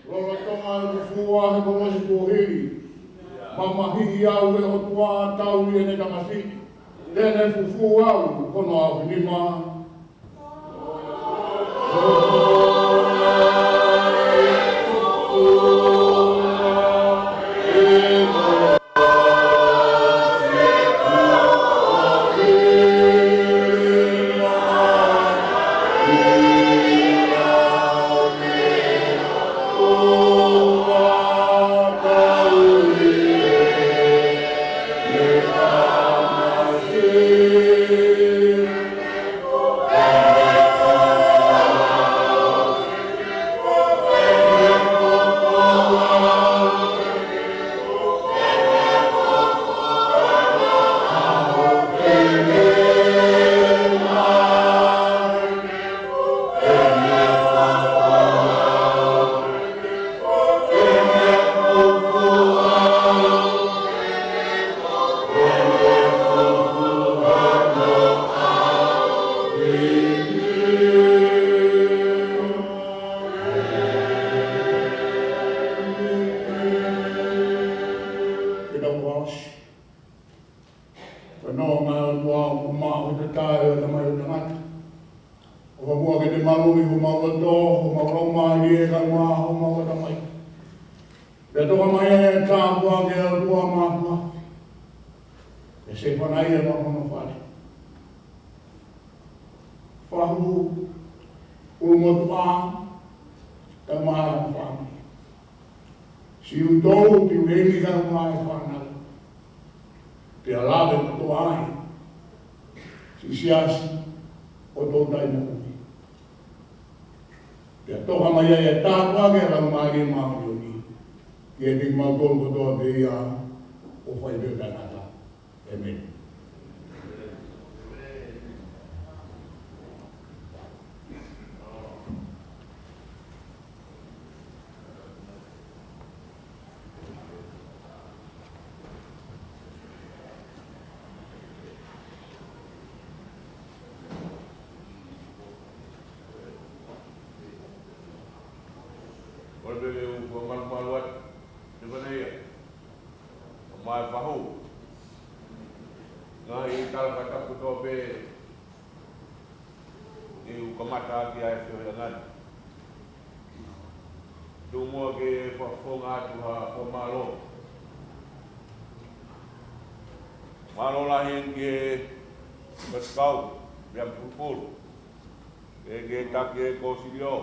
Lolotonga e fufū ʻa e kolosi kuo hili. Mamahiʻi au ʻe ʻOtua, tauhi ʻene tamasiʻi. Te ne fufū au, ko hono aʻu nima. Ke tau ʻosi. Ko e nonga ʻo e ʻOtua ʻoku maʻu ʻi he tatae ʻo e Tamai ʻo Tangata. ʻOfa muʻa ke ne maluʻi homau loto, homau laumālie, kae ʻumaʻā homau ʻatamai. Pea toka mai ʻa e tāpuaki ʻa e ʻOtua Māfimafi. Pea sēfanaʻi ʻa e māmani fale. Fahu, ʻulumotuʻa, kae ʻumaʻā e fāmili. Siʻi toutou, Piuleni kae ʻumaʻā e fānau. Pea lave kotoa ai siʻi siasi ʻo Toutai Moʻui. Pea toka mai ai ʻa e tāpuaki ʻa e Laumālie Māʻoniʻoni. Kiate kimautolu kotoa pē ia ʻo fai pē ʻo taʻengata. ʻĒmeni. ʻOku ou pehē ʻoku ou malumalu atu. Te mana ia. ʻOmai fahu. Ngaahi tala fakatapu kotoa pē. Ke u kamata ʻaki ʻa e feohiʻanga ni. Tuku muʻa ke fakafofonga atu ha fakamālō. Mālō lahi ki he faifekau, Liam Pulupulu. Ke ke taki e kōsilio.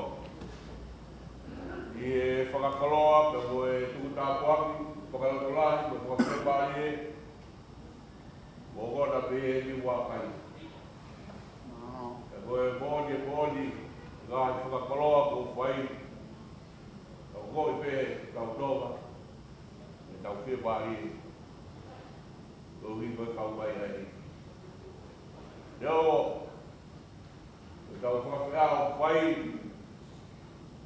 ʻI he fakakoloa, pea mo e tuku tāpuaki, fakalotolahi, mo e fakafepālie. Mo kona pē ʻi he ua kai. Pea ko e moʻoni, moʻoni, ngaahi fakakoloa kuo fai. Tau koe pē, tau toka. Mo tau fepālie. Tau hiko e kau mai ai. Leo, ʻo tau fakafeʻao fai,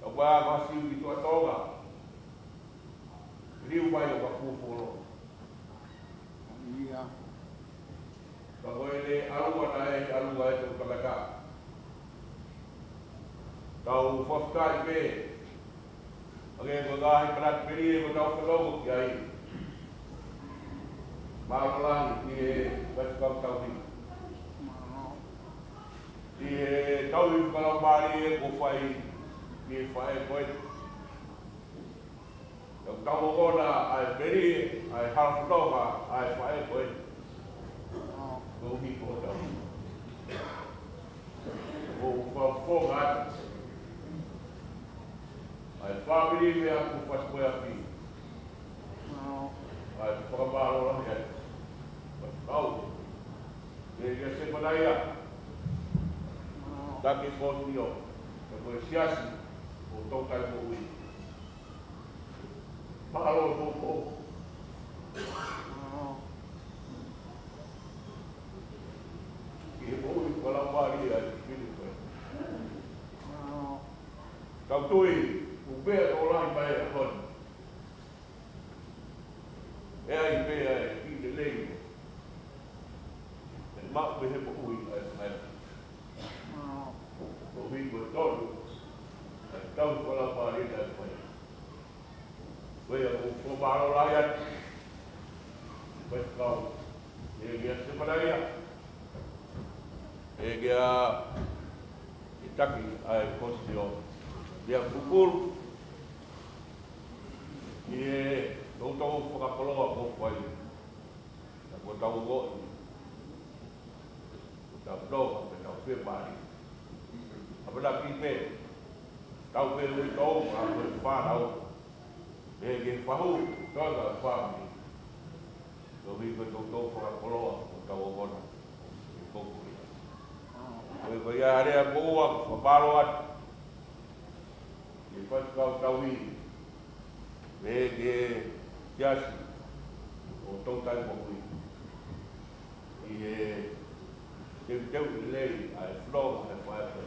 tau pā masiu ki Tuʻa Tonga, liu mai ʻo ka fufolo. Ia. Ka ko e le alu ana e, alu ai tau tangata. Tau fakafeʻao pē, ʻa e ko e ngaahi manatu pē ʻoku tau fanongo ki ai. Mālō lahi ki he faifekau tauhi. ʻI he tauhi fakalaumālie kuo fai ʻe he faʻē ko ē. Tau tauhi ʻa e melie, ʻa e hala fononga ʻa e faʻē ko ē. Ko e ʻuhi ko e tauhi. Ko e fakafofonga atu ʻa e fāmili mei he ʻapi ko Fasi ko e ʻapi. ʻA e fakamālō lahi atu. Kau. Mei he Semanaia. Taki Kōsio. Ka ko e siasi ʻo Toutai Moʻui. Mālō e poupou. ʻI he moʻui fakalaumālie ʻa e fili ko ē. Tau tui, ʻoku pehē ʻo lahi mai ʻa e honi. ʻE ʻi ai pē ʻa e kiʻi lelei ʻe maʻu mei he moʻui ʻa e, ʻa e. Ko e ʻuhi ko e tolu ʻa e tauhi fakalaumālie ʻa e faʻē. Ko ia ʻoku ou fakamālō lahi atu. Faifekau. ʻE kia Semanaia. ʻE kia ʻEiki Taki ʻa e Kōsio. Meʻa pupulu. ʻI he toutou fakakoloa kuo fai. Ka kuo tau ongoʻi. Kuo tau nofo, kuo tau fiemālie. ʻAmanaki pē. Tau pē ui tau, a ko e fānau. Mei he fahu, tau ka fāmili. Ko e ʻuhi ko e toutou fakakoloa, kuo tau ongona. ʻI he koko ia. Ko e ko ia hare a ko ua, fakamālō atu. ʻI he faifekau tauhi, mei he siasi ʻo Toutai Moʻui. ʻI he teuteu lelei ʻa e fononga ʻa e faʻē.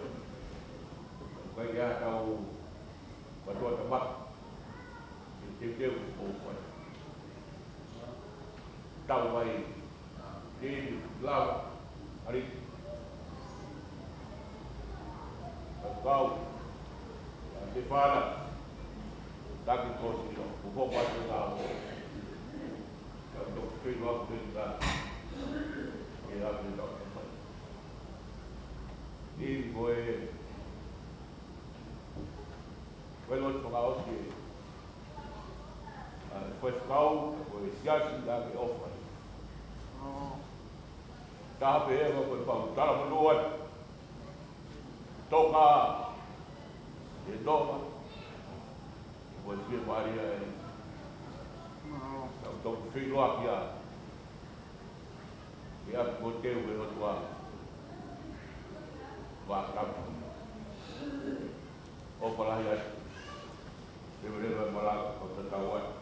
Ko ia tau mātuʻa tamaki. ʻI he teuteu ʻo fai. Tau mai. Ke lava, ʻAliki. Kau, kau. Te fana. Taki Kōsio, ko ko pa te kau. Kau tō ke lava ke ta. Ke lava ke ta. ʻI ko e, ko e lotu fakaʻosi. ʻA e faifekau, ko e siasi ʻa e ʻofa. Taha pē ʻe ko e pau, tala mo noa. Toka, ʻe toka. Ko e fiemālie ē. Tau tau feiloaki ā. ʻI he ʻapi ko e teu ʻe ʻOtua. Vā tapu. ʻOfa lahi atu. Leveleva e malanga, kau tatau atu.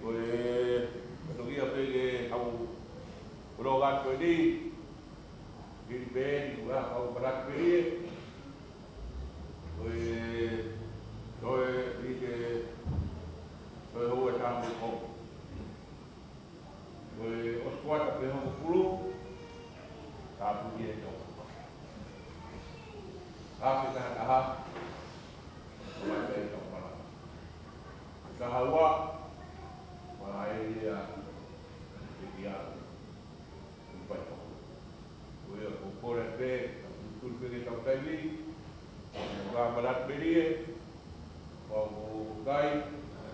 Ko e, ko e toki a pē ke hau, ko e loga atu ko eni, hili pē eni, ko e hau manatu pē ē. Ko e, ko e, ʻi he, ko e hau e tamu ko. Ko e ʻosi kuata pē hongofulu, tāpuni e tau. Ka pē taha taha, ko e tau pala. Taha ua, ko e ia, e ia. Ko ia, ko e kole pē, tau tūtū pē ke tau taimi, ko e manatu pē ē, ko e kai,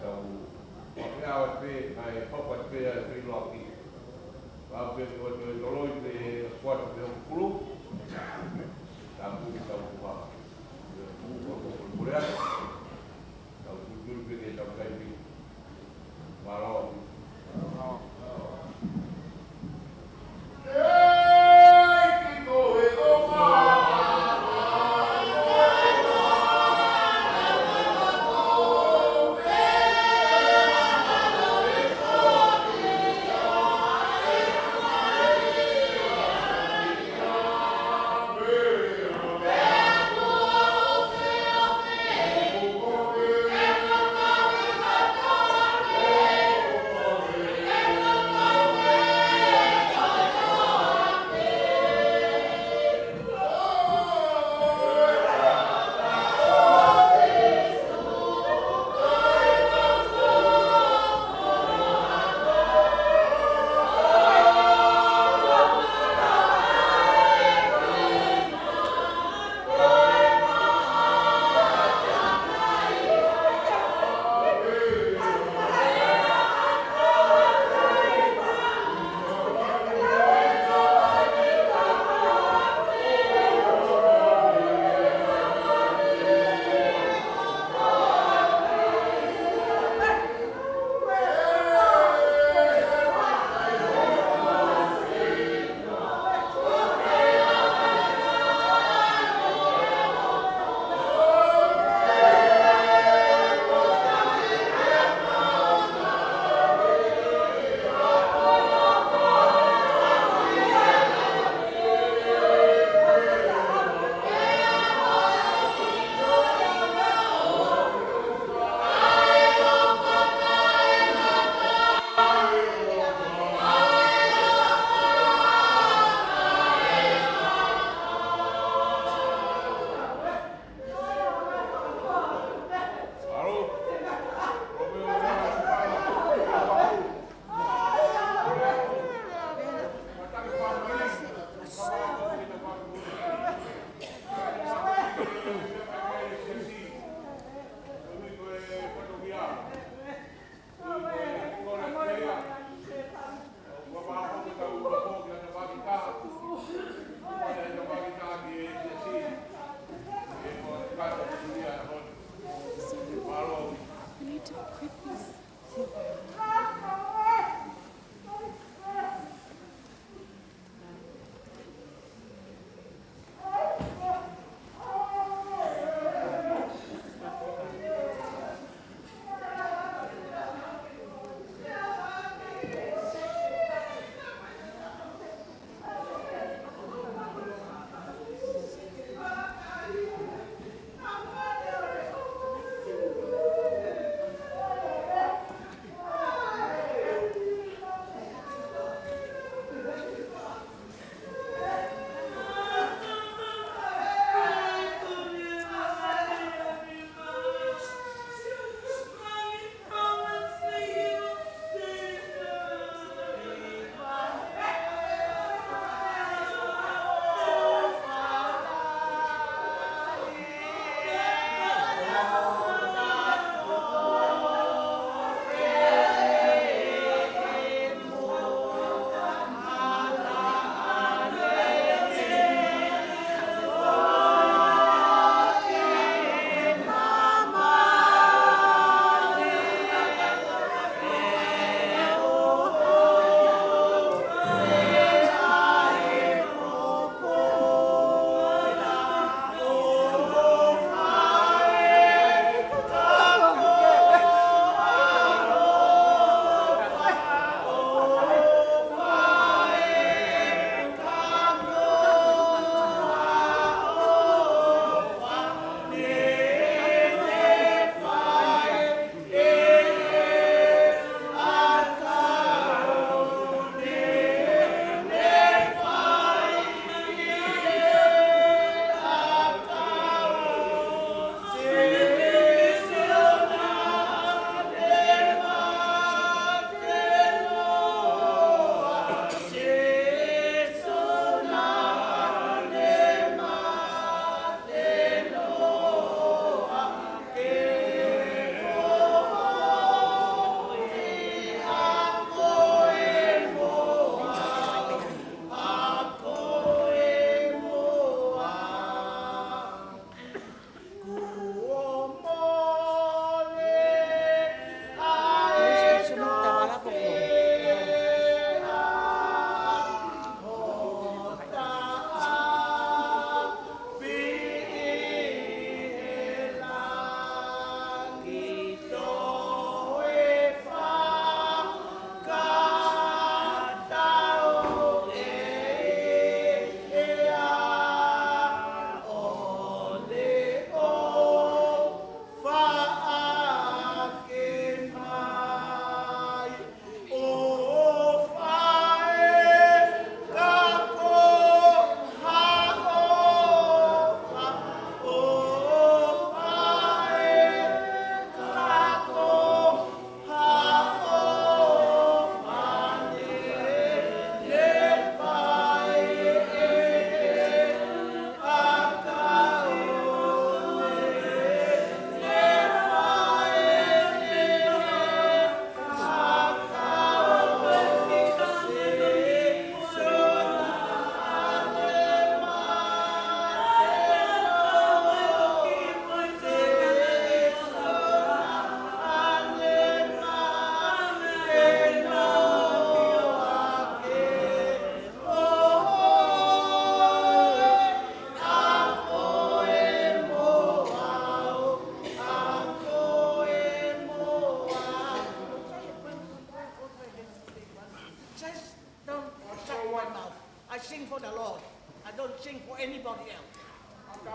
tau, ko e ʻaho pē, ʻa e papa pē, ʻa e feiloaki. Ka pē ko e toloi pē, ko e kuata pē hongofulu, tāpuni tau kupa. Ko e kole pē, tau tūtū pē ke tau taimi.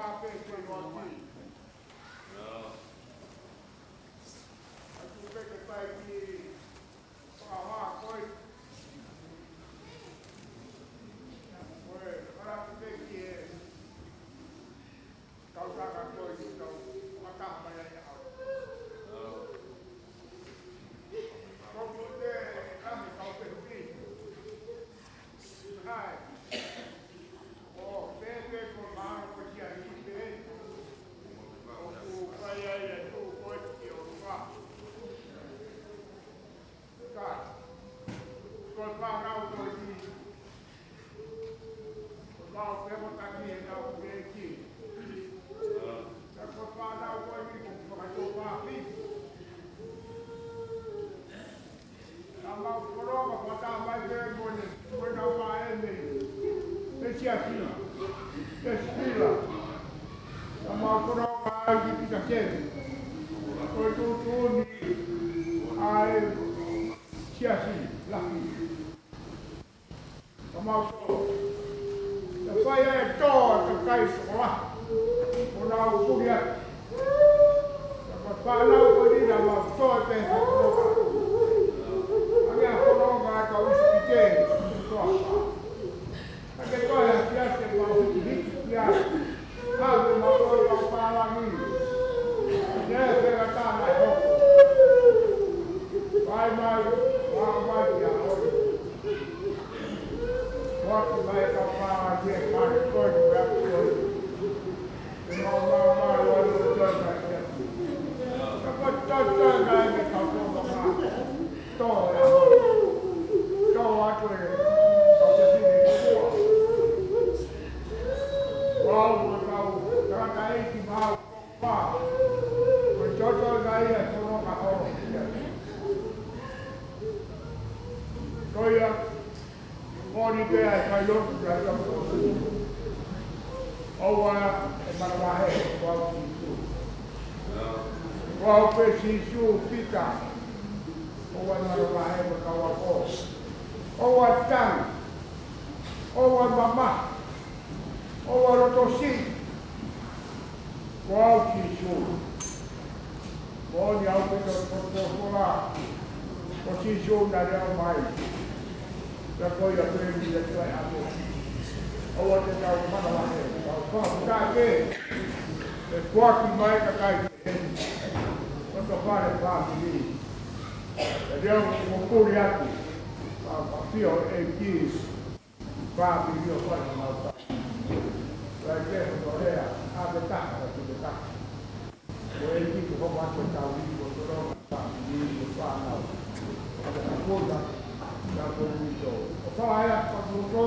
ʻa pē ko e ʻOtua. ʻOku pehē ke fai ki he fakahā ko ē. Ko e ʻalu atu pē ki he kautaha ko ē ʻoku tau fakataha mai ai ʻaho. Ko e ʻoku te ʻalu kau pē huki. Hai. ʻO pehē ko e mahalo ko e siasi pē ʻoku fai ai e tuʻu ko ē ki ʻolunga. Ka ko e fānau ko eni, ko e mau pehē mo taki ʻenau ki he ʻEiki. Ka ko e fānau ko eni ʻoku fakatō pāpi. Naʻa mau fononga fakataha mai pē mo ʻenau, mo ʻenau vaʻe mei he siasi, he sipila. Naʻa mau fononga ai ki Pita Kemi. Ko e tuʻutuʻuni ʻa e siasi lahi. Ka mau tō. Naʻe fai e tō ʻa e kakai sokola. ʻO nau puli atu. Ka ko e fānau ko eni naʻa mau tō pē he fononga. Ange ʻa e fononga ʻa e kau ʻIsipite. Ka ke toe ʻa e siasi mau hikihiki ia. Haʻu mo e kau pālangi. Ke fekatana e hoko. Fai mai, fai mai ia ʻo ʻoatu mai e kau pālangi e kare ko ē, ko e ako ko ē. Ke mau, mau, mau, ʻoatu e toe mai ia. Ka ko e toe, toe mai e kau pālangi. Tō e, tō atu e kau siasi ni kua. Kuo u, kuo u, tangataʻeiki mau, pā. Ko e toto ngai e fononga ʻo. Ko ia, moʻoni pē ʻa e fai ʻoku ʻikai ke u. ʻOua ʻe manavahē, ko au Sīsū. Ko au pē Sīsū Pita. ʻOua ʻe manavahē mo e kau ako. ʻOua ʻe tangi. ʻOua ʻe mamahi. ʻOua ʻe loto siʻi. Ko au Sīsū. Moʻoni ʻaupito ko e folofola. Ko Sīsū naʻe lea mai. Pea ko ia pē ʻoku ʻikai toe ʻave. ʻOua te tau manavahē. Tau fakafetaʻi pē. ʻE foaki mai e kakai. Ko e fale fāmili. ʻE lea mo puli atu. Ka, ka fio e kī. Fāmili ʻo fai mau ta. Lai ke hono lea, ʻave taha, ʻave taha. Ko e ʻEiki ko homau ʻEiki, ko e tau ʻi ko toro, fāmili ʻo fānau. ʻAve ka kona, ka ko ui tō. ʻO fai atu ka ko tō,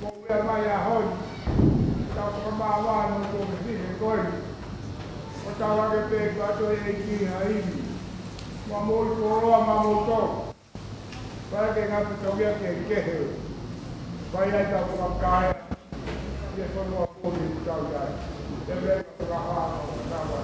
ko ue mai a hoi. Tau ka mā wā no tō me fine koi. ʻO tau ake pē ka tō e ʻEiki ha imi. Ma mou i koloa ma mou tō. Pea ke ngaahi pito ia ke kehe. Pea ia ʻi tau fakakae. Ia fonua pōni tau ia. Ia mea ka fakahā, fakahā.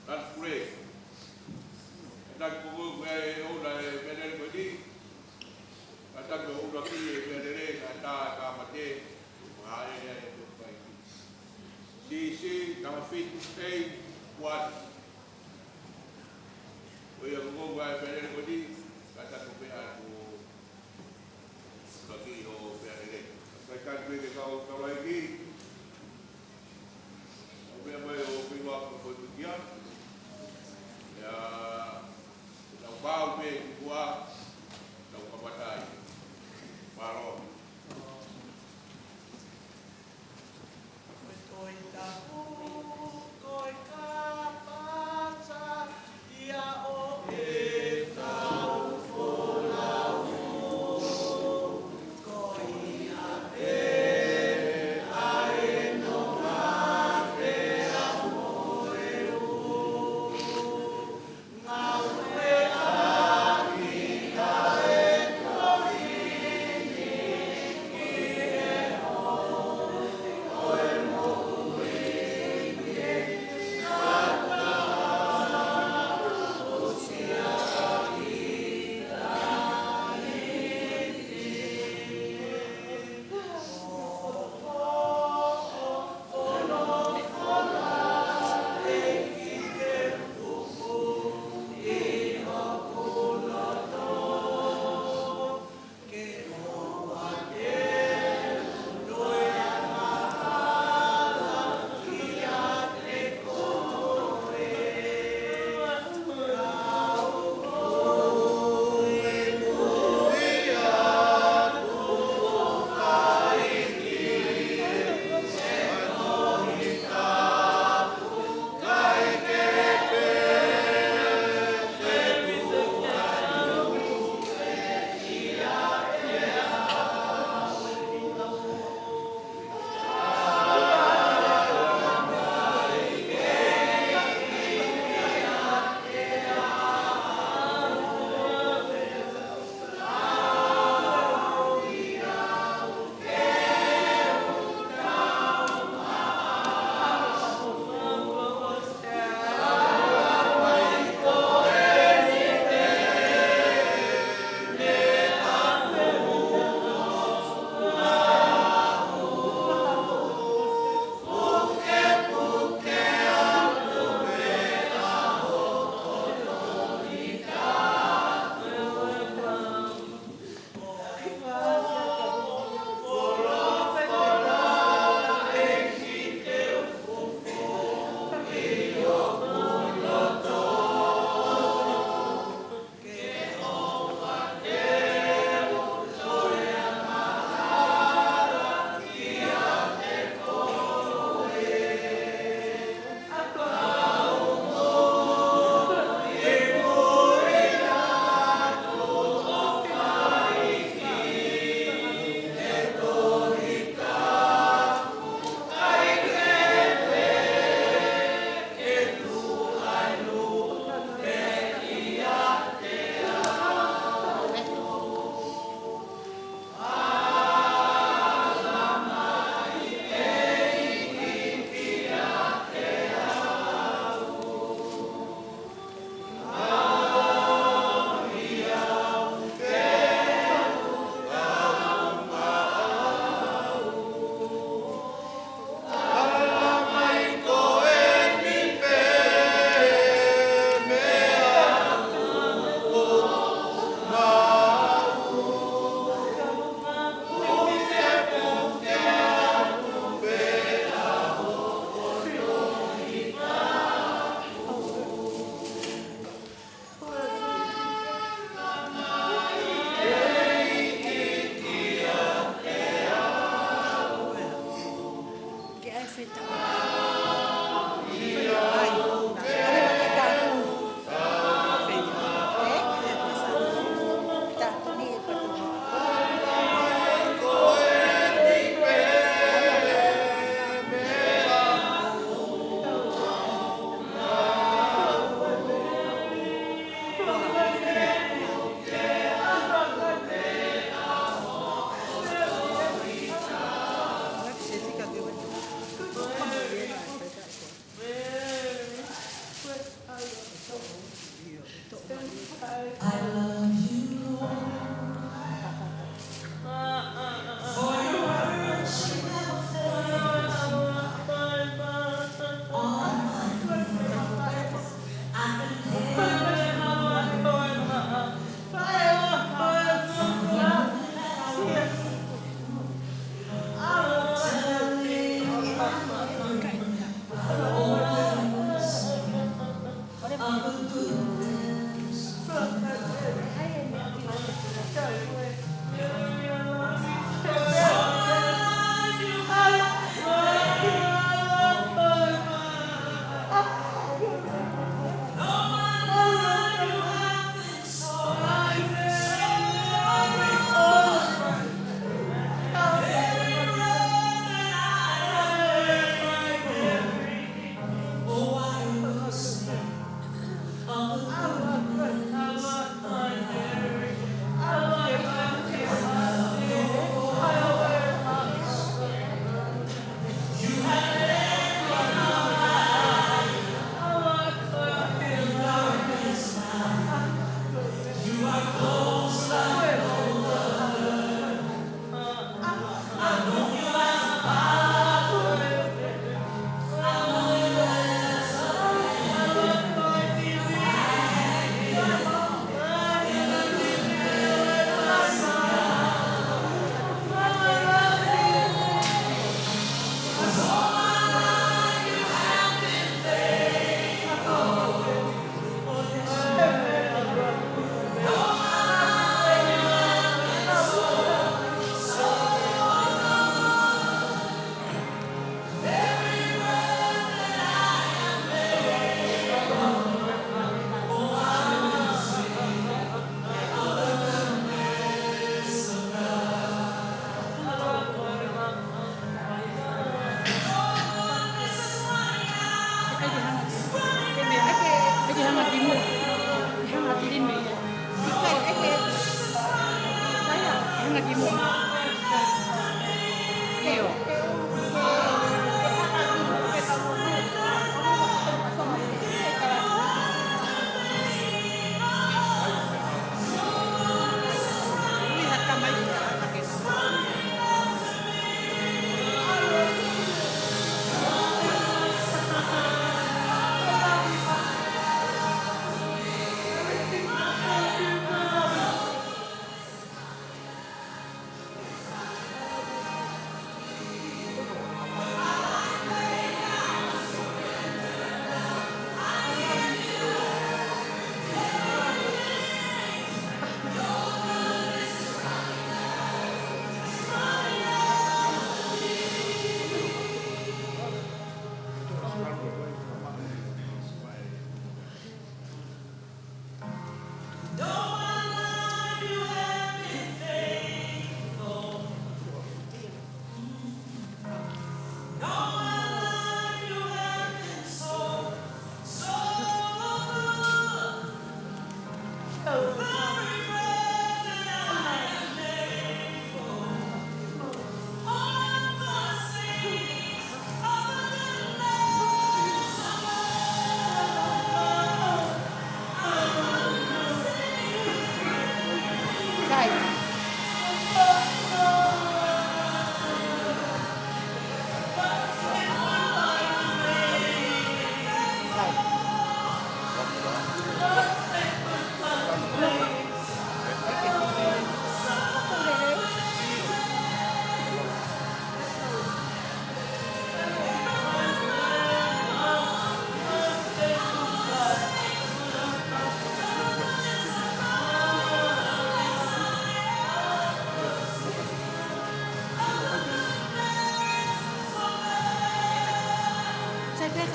That's great. Kātaki ko e ʻouna e pēnele ko eni. Kātaki ko e ʻuluaki e pēnele, kātaki ka mate. Mahalo e ʻai e tō pai. Sisi, number fifty-eight, one. Ko ia ko e ʻouna e pēnele ko eni. Kātaki ko e pea ko Taki o pea lele. Kai kai pē ke kau kau lai ki. Au pea mai o pei wa ko ko tukia. Ia, tau pau pē ki kua, tau kapatai. Palo.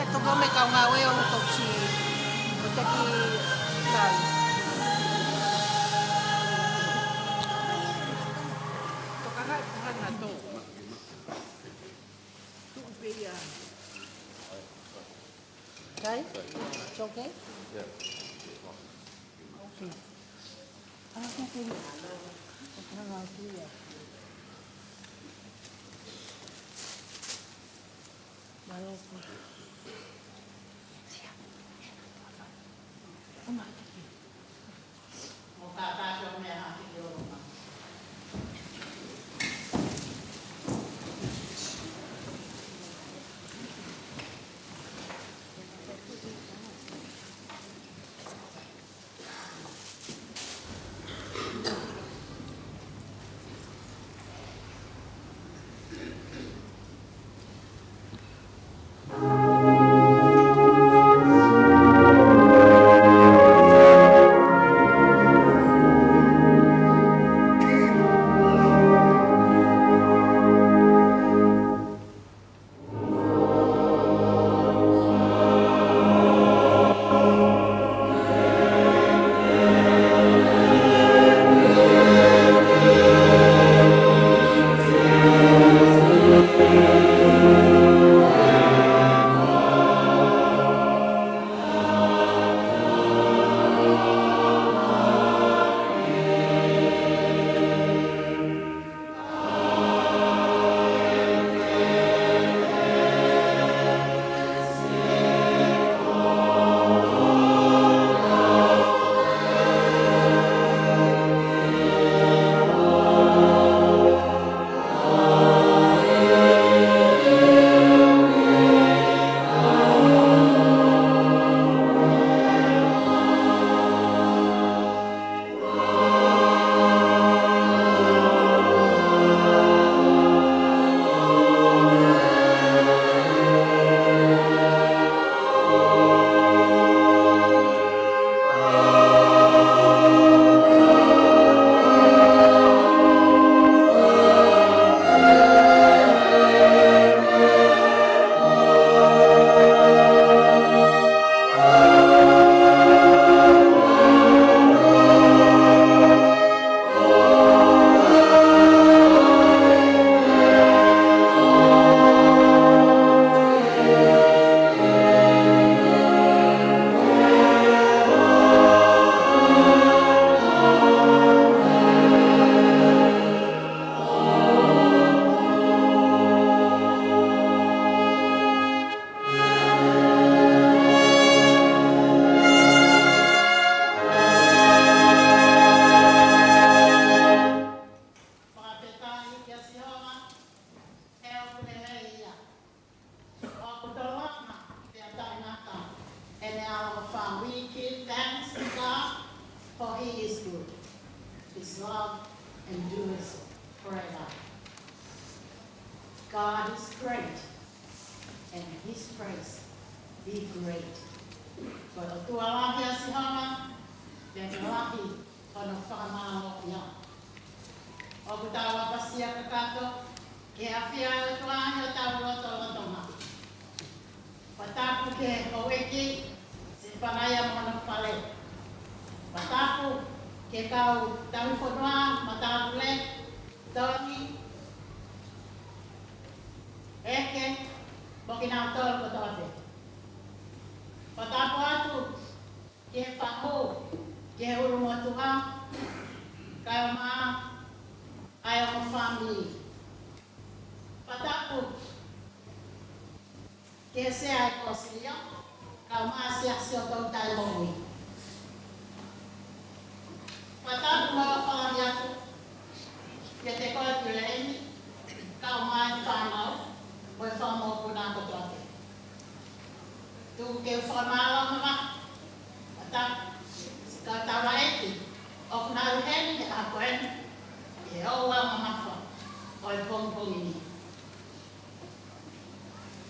Topo me kau ngāue ʻo toki, ʻo toki kai. Toka hai, toka hai na tō. Tuʻu pē ia. Kai? It's okay? Okay. Ah, okay. Toka hai na tō ia. Mālō. Fakafetaʻi kia Sihova, he ʻoku lelei ia. ʻOku tolonga pea taʻengata ʻene ʻaloʻofa. We give thanks to God, for he is good. His love endures forever. God is great, and his praise be great. Ko e ʻOtua lahi ʻa Sihova, pea lahi hono fakamālōʻia. ʻOku tau ʻapasia kakato ki he ʻafio ʻa e ʻOtua ʻi hotau lotolotonga. Fakatapu ki he houʻeiki, Sefanaia mo hono fale. Fakatapu ki he kau tauhi fonua, matāpule, Tony, ʻEke, mo kinautolu kotoa pē. Fakatapu atu ki he fahu, ki he ʻulumotuʻa, kae ʻumaʻā ʻa e ongo fāmili. Fakatapu ki he sea ʻo e kōsilio, kae ʻumaʻā e siasi ʻo Toutai Moʻui. Fakatapu mo e ʻofa lahi atu kiate koe Piuleleni, kae ʻumaʻā e fānau, mo e fanga mokopuna kotoa pē. Tuku ke u fakamālō mamafa atu ki he kau taulaʻeiki ʻoku nau ʻi heni he ʻaho ko eni, ʻi he ʻoua mamafa ʻo e pongipongi ni.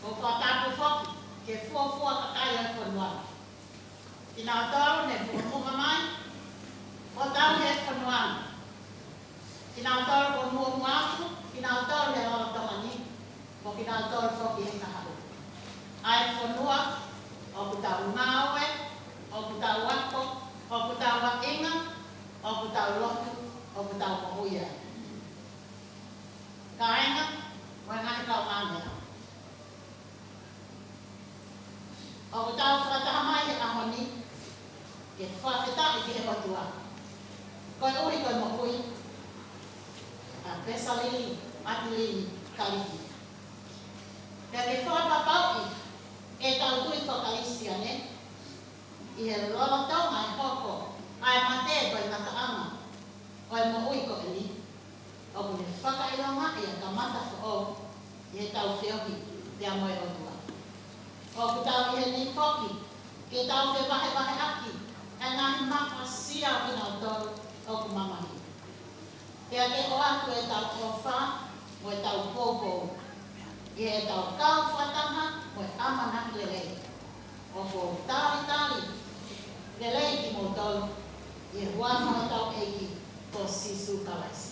ʻOku ou fakatapu foki ki he fuofua kakai ʻo e fonua. Kinautolu ne muʻomuʻa mai, ʻo tauhi e fonua. Kinautolu kuo muʻomuʻa atu, kinautolu he lolotonga ni, mo kinautolu foki he kahaʻu. ʻa e fonua ʻoku tau ngāue, ʻoku tau ako, ʻoku tau vaʻinga, ʻoku tau lotu, ʻoku tau moʻui ai. Kāinga, mo e ngaahi kaungāmeʻa, ʻoku tau fakataha mai he ʻaho ni ke fakafetaʻi ki he ʻOtua koeʻuhi ko e moʻui ʻa Pesalili Matilini Kaliki. Pea ke fakapapauʻi ʻetau tui faka-Kalisitiane ʻi he lolotonga e hoko ʻa e mate ko e ngataʻanga ʻo e moʻui ko eni, ʻoku ne fakaʻilongaʻi ʻa e kamata foʻou ʻi heʻetau feohi pea mo e ʻOtua. ʻOku tau ʻi heni foki ke tau fevahevaheʻaki ʻa e ngaahi maka sia ʻo kinautolu ʻoku mamahi. Pea ke ʻoatu ʻetau ʻofa mo ʻetau poupou ʻi heʻetau kau fakataha mo e ʻamanaki lelei. ʻOku ou talitali lelei kimoutolu ʻi he huafa ʻo hotau ʻEiki ko Sīsū Kalaisi.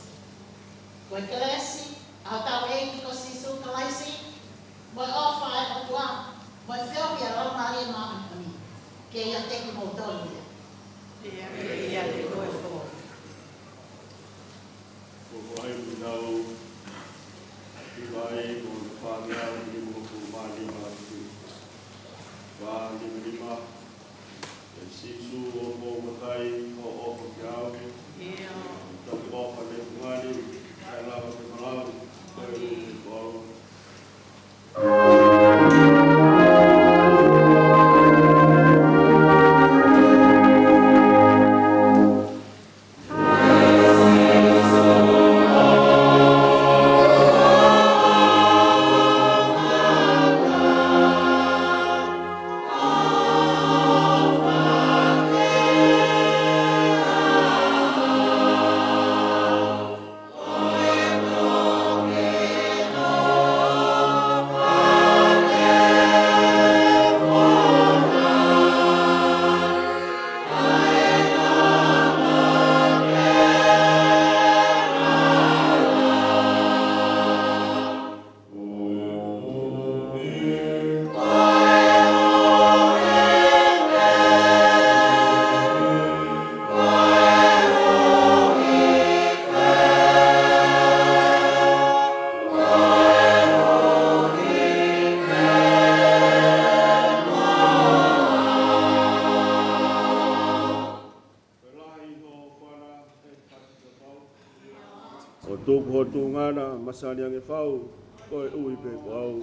Ko e kelesi ʻa hotau ʻEiki ko Sīsū Kalaisi, mo e ʻofa ʻa e ʻOtua, mo e feohi ʻa e Laumālie Māʻoniʻoni, ke ʻiate kimoutolu ia. ʻIate koe foki. Ko e ʻai mo tau, ʻi vai mo e fānau ni mo ko mālima ki. Vā lima lima, ʻe Sīsū ʻoku ou matai ʻo ʻofa kiate au. Tau ke ʻofa le ngani, ʻai lava ke malau, ʻai lava ke malau. ʻO tuku ho tuʻunga na, masani ange fau, koeʻuhi pē ko au.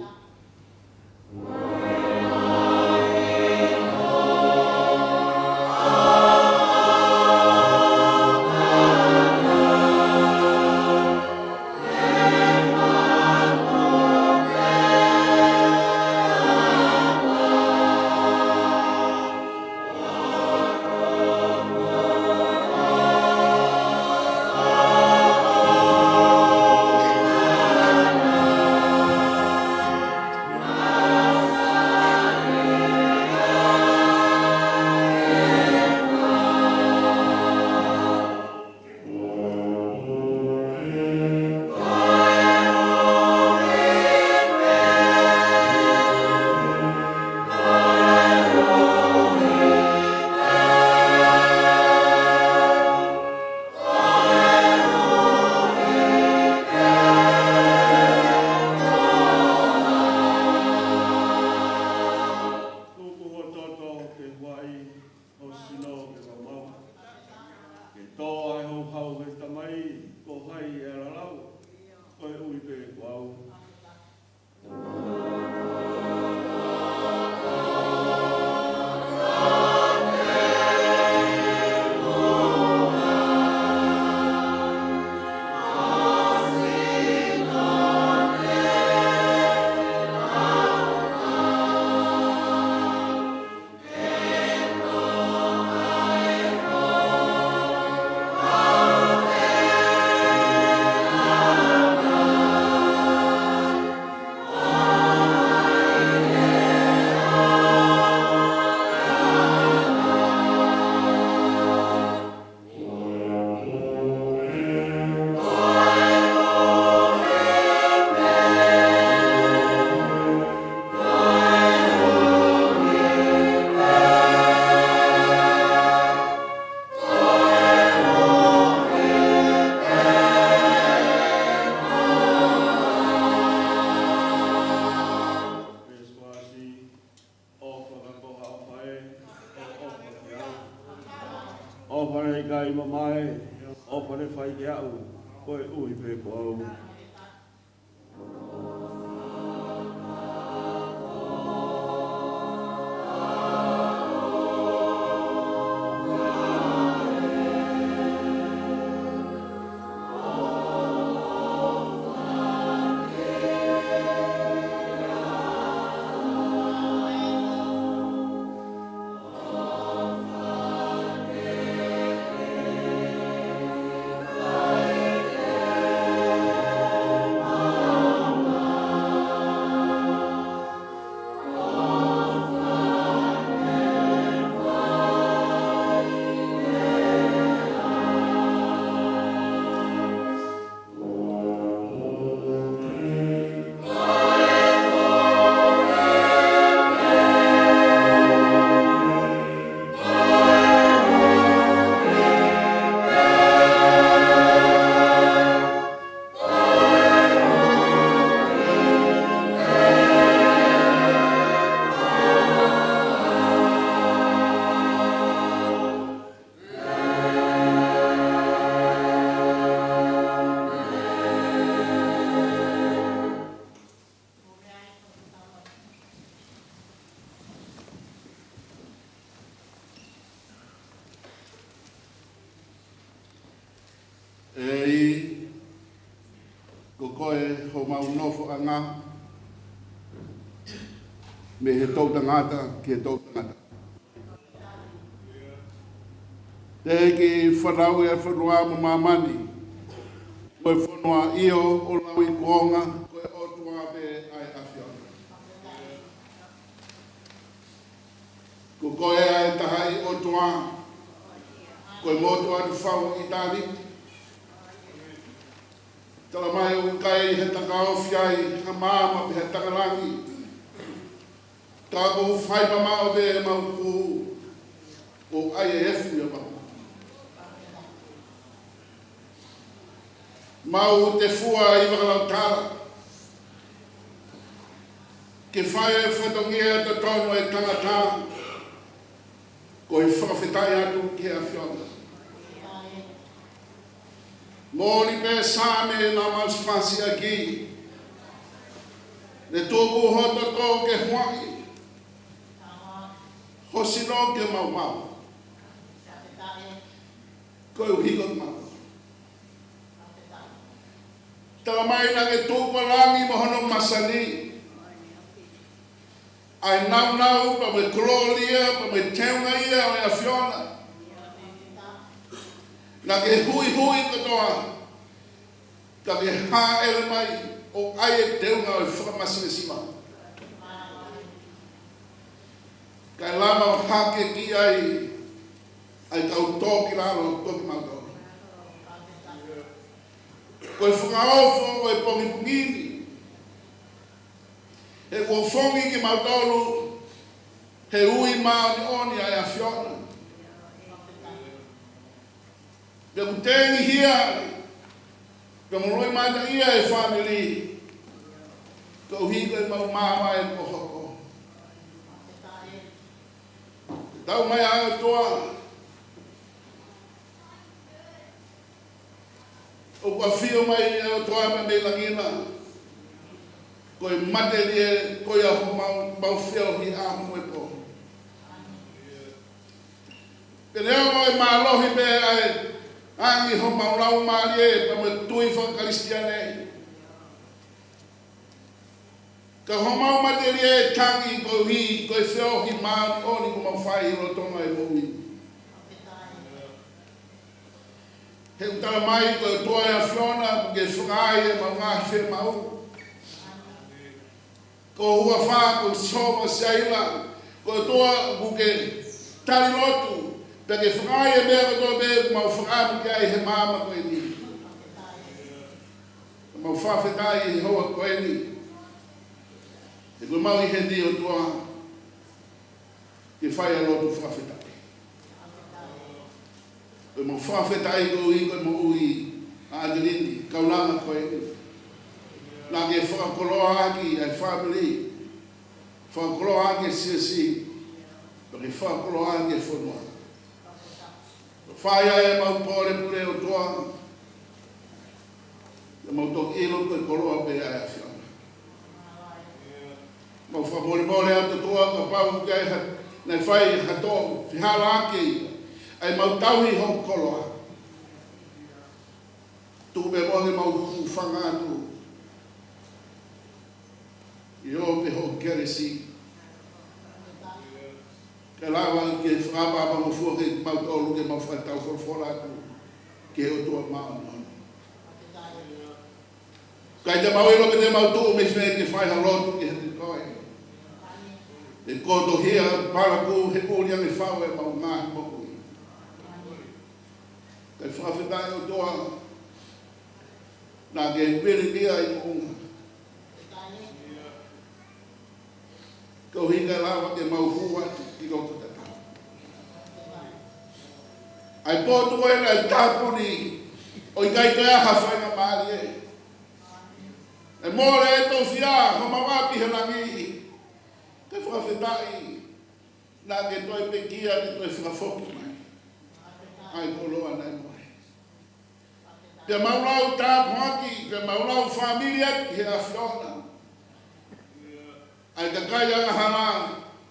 ʻOfa naʻe ʻikai mamae, ʻofa naʻe fai kiate au, koeʻuhi pē ko au. ʻEiki, ko koe homau nofoʻanga mei he toʻutangata ki he toʻutangata. Teʻeki fanauʻi ʻa e fonua mo māmani, ko e fonua ʻio ʻo lauikuonga, ko e ʻOtua pē ʻa e ʻAfiona. Ko koe ʻa e taha ʻi ʻOtua, ko e motu atu fau ʻi ʻitāniti. Tala mai ʻoku ʻikai ha takaofi ai ha maama pe ha takalangi. Ka ʻoku fai mamaʻo pē ʻemau kū, ʻo ʻai e efu ia mau. Mau te fua ʻi he fakalautala, ke fai e fatongia totonu ʻa e tangata, ko e fakafetaʻi atu ki he ʻAfiona. Moʻoni pē Saame naʻa mau fasi ʻaki, ne tuku ho toto ke huaʻi, ho sino ke maumau. Koeʻuhi ko e mau. Tala mai naʻa ke tuku ʻa langi mo hono masani, ʻa e nāunau, pea mo e kolōlia, pea mo e teunga ia ʻo e ʻAfiona. Naʻa ke huihui kotoa, ka ke hāʻele mai ʻo ʻai e teunga ʻo e fakamasimasimaʻanga. Kae lava ʻo hake ki ai ʻa e kau tō ki lalo toki mautolu. Ko e fakaofo ʻo e pongipongi ni, he kuo fongi kimautolu he ui māʻoniʻoni ʻa e ʻAfiona. Pea kuo tengihia, pea mo loʻimata ia e fāmili, koeʻuhi ko e mau māvae kuo hoko. Tau mai ʻa e ʻOtua, ʻoku ʻafio mai ʻa e ʻOtua mei langi na, ko e matelie ko ia homau, mau feohi ʻaho mo e pō. Pea neongo e mālohi pē ʻa e angi homau laumālie pea mo e tui fakakalisitiane, ka homau matelie ʻe tangi koeʻuhi ko e feohi māʻoniʻoni kuo mau fai ʻi he lotolotonga ʻo e moʻui. He ʻoku tala mai ko e ʻOtua ʻa e ʻAfiona, kuo ke fakaai ʻemau ngaahi fiemaʻu. Ko ho huafa ko Sihova Saila, ko e ʻOtua kuo ke tali lotu, pea ke fakaai e meʻa kotoa pē ʻoku mau fakaʻamu ki ai he māmani ko eni. Mau fakafetaʻi he houa ko eni. He kuo mau ʻi heni ʻOtua, ke fai ʻa e lotu fakafetaʻi. Ko ʻemau fakafetaʻi koeʻuhi ko e moʻui ʻa ʻAdelini, kaulana ko eni. Naʻa ke fakakoloa ʻaki ʻa e fāmili, fakakoloa ʻaki e siasi, pea ke fakakoloa ʻaki e fonua. Pea Fai ai ʻemau pole pule ʻOtua, ke mau toki ʻilo ko e koloa pē ʻa e ʻAfiona. Mau fakamolemole atu ʻOtua kapau ʻoku ʻi ai ha, naʻe fai ha tō fehālaaki ai ʻemau tauhi hoʻo koloa. Tuku pē muʻa ke mau hūfanga atu ʻi hoʻo kelesi. Ke lava ke fakaʻapaʻapangofua kimautolu ke mau fakatau folofola atu ki he ʻOtua māʻoniʻoni. ʻIkai te mau ʻilo pe te mau tuʻu mei fē ke fai ha lotu kiate koe. ʻE kotohia palakū he ʻuli ange fau ʻemau ngaahi moʻui. Kae fakafetaʻi ʻOtua, naʻa ke vili mia ʻi moʻunga. Koeʻuhi ke lava ke mau hū atu ki loto tatau. ʻA e potu ko ē naʻe tāpuni, ʻo ʻikai toe ʻi ai ha faingamālie. ʻE mole e tofiʻa homau ʻapi he langi. Kae fakafetaʻi, naʻa ke toe pekia ke toe fakafoki mai ʻa e koloa naʻe mole. Pea mau lau tāpuaki, pea mau lau fāmili atu ki he ʻAfiona. ʻA e kakai angahala,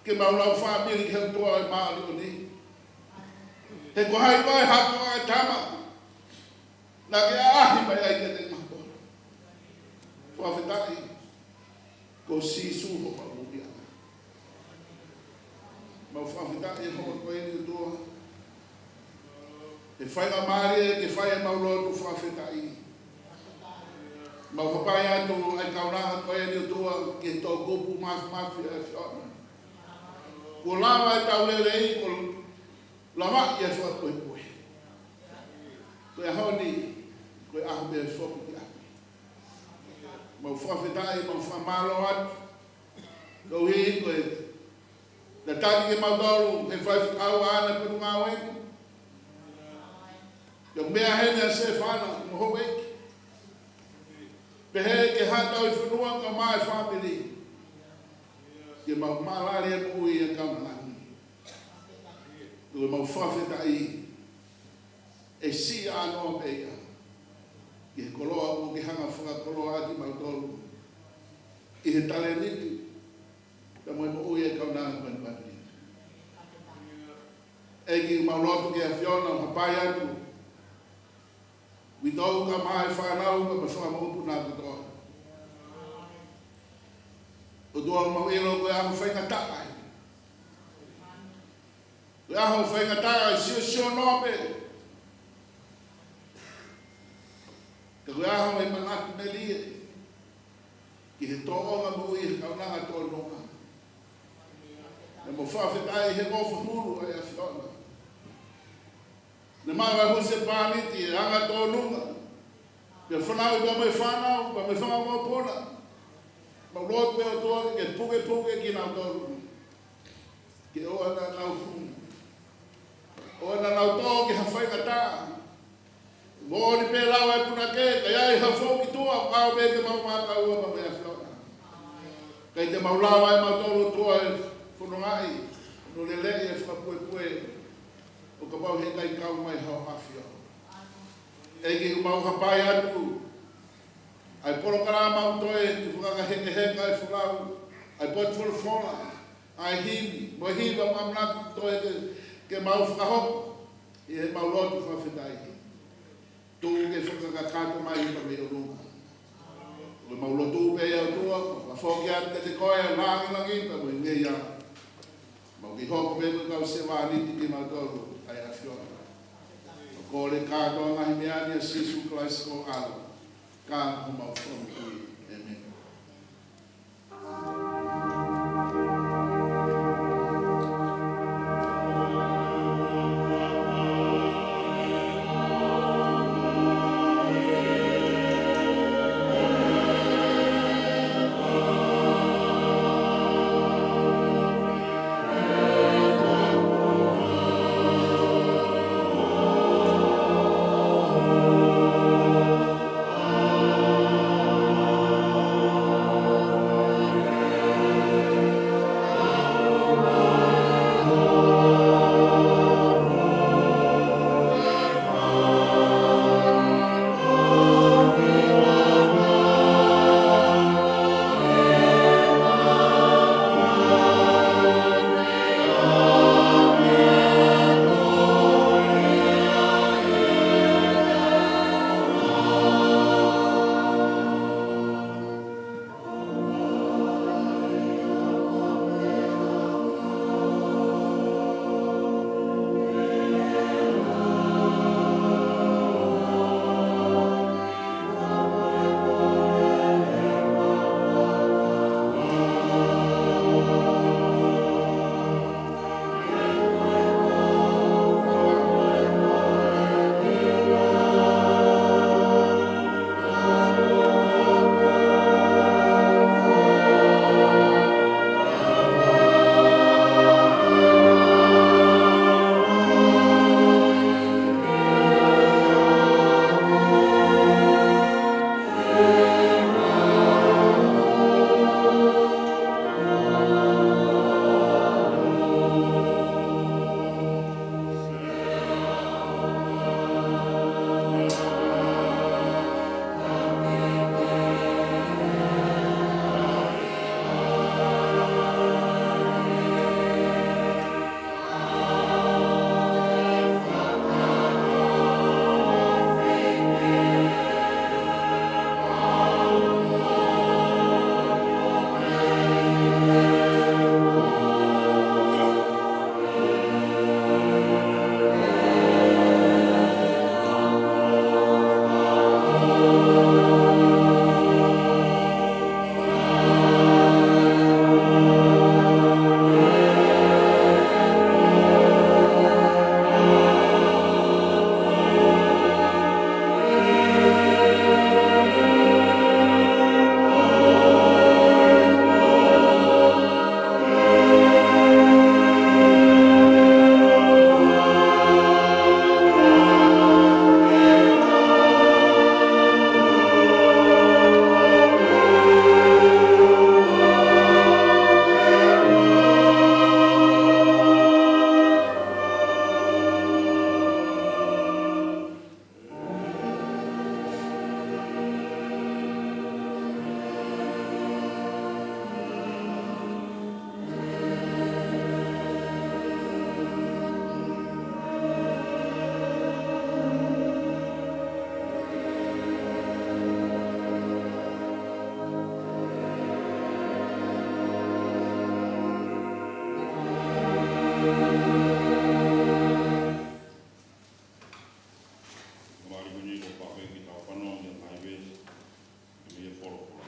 ke mau lau fāmili ki he ʻOtua ʻo e māʻoniʻoni. He ko hai koe, hako ʻa e tama naʻa ke ʻaʻahi mai ai kiate kimautolu. Fakafetaʻi, ko Sīsū homau ʻUluaki. Mau fakafetaʻi he houa ko eni ʻOtua. He faingamālie ke fai ʻemau lotu fakafetaʻi. Mau hapai atu ʻa e kaunanga ko eni ʻOtua ki he toʻukupu māfimafi ʻa e ʻAfiona. Kuo lava ʻetau lelei, kuo lava ʻa e fakapuepue. Ko e ʻaho ni, ko e ʻaho pē foki ki ʻapi. Mau fakafetaʻi, mau fakamālō atu. Koeʻuhi ko e tataki kimautolu he faifekau ʻa e potungāue. Pea meʻa heni ʻa Sefana mo houʻeiki. Pehē ki he haʻa tauhi fonua kae ʻumaʻā e fāmili. Ke mau mālōlō e moʻui ʻa e kaunanga ni. Ko e mau fakafetaʻi. ʻE siʻi ʻanoa pē ia ki he koloa kuo ke hanga fakakoloa ʻaki kimautolu ʻi he talēniti, pea mo e moʻui ʻa e kaunanga ko eni. ʻEiki, mau lotu ki he ʻAfiona, mau hapai atu. Uitou kae ʻumaʻā e fānau, kae ʻumaʻā e fāmili kotoa. ʻOtua, mau ʻilo ko e ʻaho faingataʻa eni. Ko e ʻaho faingataʻa, siosio noa pē. Ka ko e ʻaho ʻe manatu melie ki he tōʻonga moʻui ʻa e kaunanga tōnounou. Naʻa mau fakafetaʻi he ʻofa hulu ʻa e ʻAfiona. Naʻa mau husepāniti ʻa e anga tōnounou. Pea fanauʻi pea mo e fānau, pea mo e fanga mokopuna. Mau lotu pē ʻOtua ke pukepuke kinautolu. Ke ʻoua naʻa nau hū. ʻOua naʻa nau tō ki ha faingataʻa. Moʻoni pē lava e punake, ka ʻi ai ha foki tuʻa, ʻoua pē ke mau makaua pea mo e ʻAfiona. ʻIkai te mau lava ʻe mautolu ʻOtua ʻo fonongaʻi, ʻo lelei e fakapuepue, ʻo kapau heʻikai kau mai haʻo ʻAfio. ʻEiki, mau hapai atu ʻa e polokalama ʻoku toe ke fakahekeheka e folau, ʻa e potu folofola, ʻa e himi, mo e hiva mo e ʻamanaki ʻoku toe ke, ke mau fakahoko ʻi heʻemau lotu fakafetaʻi. Tuku ke fakakakato mai pea mei ʻolunga. Ko ʻemau lotu pē ia ʻOtua, fakafoki atu kiate koe ʻa e lāngilangi pea mo e ngeia. Mau kei hoko pē ko e kau sevāniti kimautolu ʻa e ʻAfiona. Mau kole kātoa e ngaahi meʻa ni ʻia Sīsū Kalaisi ko ho ʻAlo, ka ko homau Fakamoʻui. ʻĒmeni. Kamali kuni ko pake ki tau fanongo ki he ngaahi veesi mei he folofola.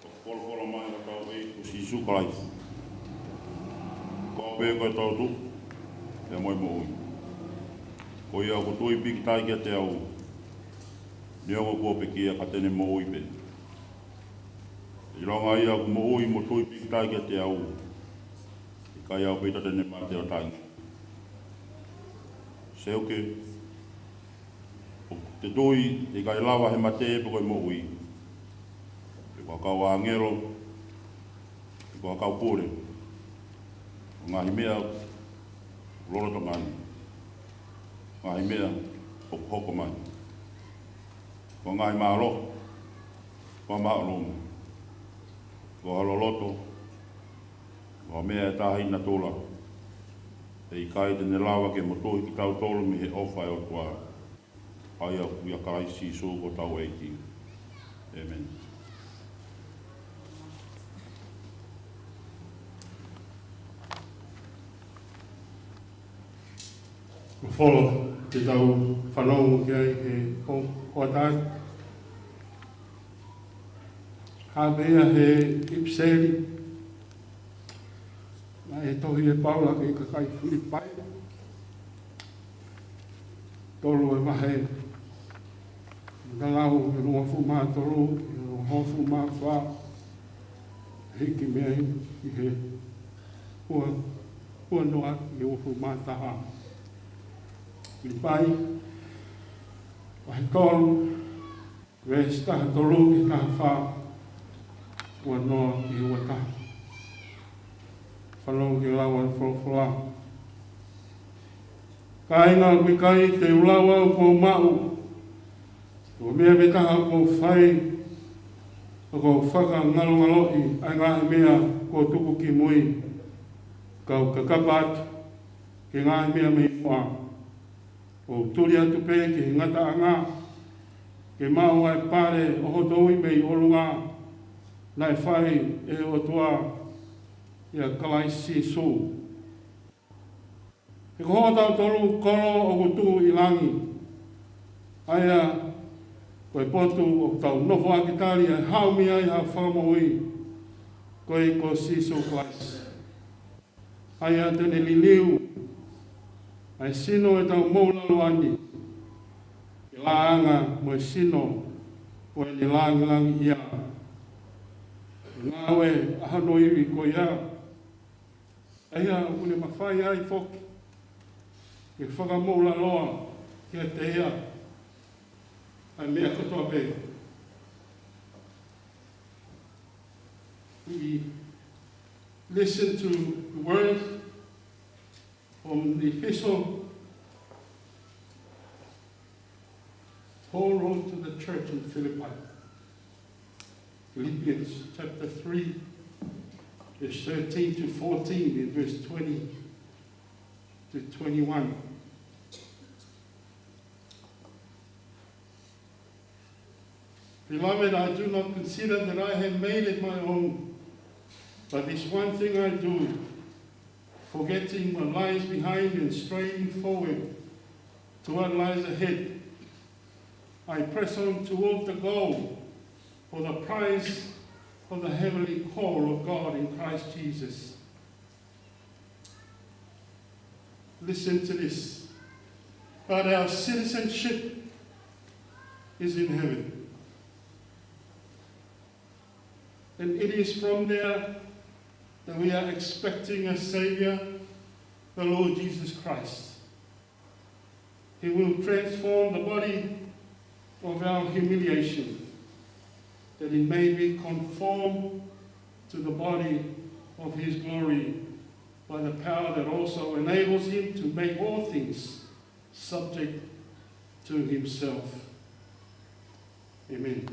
Ko e folofola mai ʻa hotau ʻEiki ko Sīsū Kalaisi. Ko au pē ko e toetuʻu, pea mo e moʻui. Ko ia ʻoku tui pīkitai kiate au, neongo kuo pekia ka te ne moʻui pē. ʻIlonga ia ʻoku moʻui mo tui pīkitai kiate au, ʻikai ʻaupito te ne mate ʻo taʻengata. Seuke, ʻoku te tui ʻe ʻikai lava ʻe he mate pe ko e moʻui, pe ko ha kau ʻāngelo, pe ko ha kau pule, ko e ngaahi meʻa ʻoku lolotonga ni, ngaahi meʻa ʻoku hoko mai, ko e ngaahi mālohi, ko e māʻolunga, ko e loloto, ko e meʻa ʻe taha ʻi natula, ʻe ʻikai te ne lava ke motuhi kitautolu mei he ʻofa ʻa e ʻOtua, ʻa ia ʻoku ʻia Kalaisi Sīsū ko hotau ʻEiki. ʻĒmeni. Ko e folofola te tau fanongo ki ai he hoʻatā ni, hā pē ia he ʻipiseli naʻe tohi ʻe Paula ki he kakai Filipai. Tolu e vahe. Talau ʻe uofulu mā tolu, ʻe uofulu mā fā. Hiki mei ai ki he ua, ua noa ki he uofulu mā taha. Filipai, vahe tolu, veesi taha tolu ki he taha fā, ua noa ki he ua taha. Fanongo ki he lau ʻa e folofola. Kāinga, ʻoku ʻikai te u lau au kuo u maʻu, ko e meʻa pē taha kuo u fai, ka kuo u fakangalongaloʻi ʻa e ngaahi meʻa kuo tuku ki mui, kau kakapa atu ki he ngaahi meʻa mei muʻa. ʻOku ou tuli atu pē ki he ngataʻanga, ke maʻu ʻa e pale ʻo hoto ui mei ʻolunga, naʻe fai ʻe he ʻOtua ʻia Kalaisi Sīsū. He ko hotau tolu kolo ʻoku tuʻu ʻi langi, ʻa ia ko e potu ʻoku tau nofo ʻaki tali ʻa e haʻu mei ai ha Fakamoʻui, ko ia ko Sīsū Kalaisi. ʻA ia te ne liliu ʻa e sino ʻo ʻetau moʻulaloa ni, ke lāngilangi mo e sino ʻo ʻene lāngilangiʻia. Ngāue ʻa hono ivi ko ia, ʻa ia ʻoku ne mafai ai foki ke fakamoʻulaloa kiate ia ʻa e meʻa kotoa pē. We listen to the word from the epistle Paul wrote to the church in Philippi. Philippians chapter three, verse thirteen to fourteen and verse twenty to twenty-one. Beloved, I do not consider that I have made it my own, but this one thing I do, forgetting what lies behind and straining forward to what lies ahead, I press on toward the goal for the prize of the heavenly call of God in Christ Jesus. Listen to this. But our citizenship is in heaven. And it is from there that we are expecting a Savior, the Lord Jesus Christ. He will transform the body of our humiliation, that it may be conformed to the body of his glory, by the power that also enables him to make all things subject to himself. ʻĒmeni.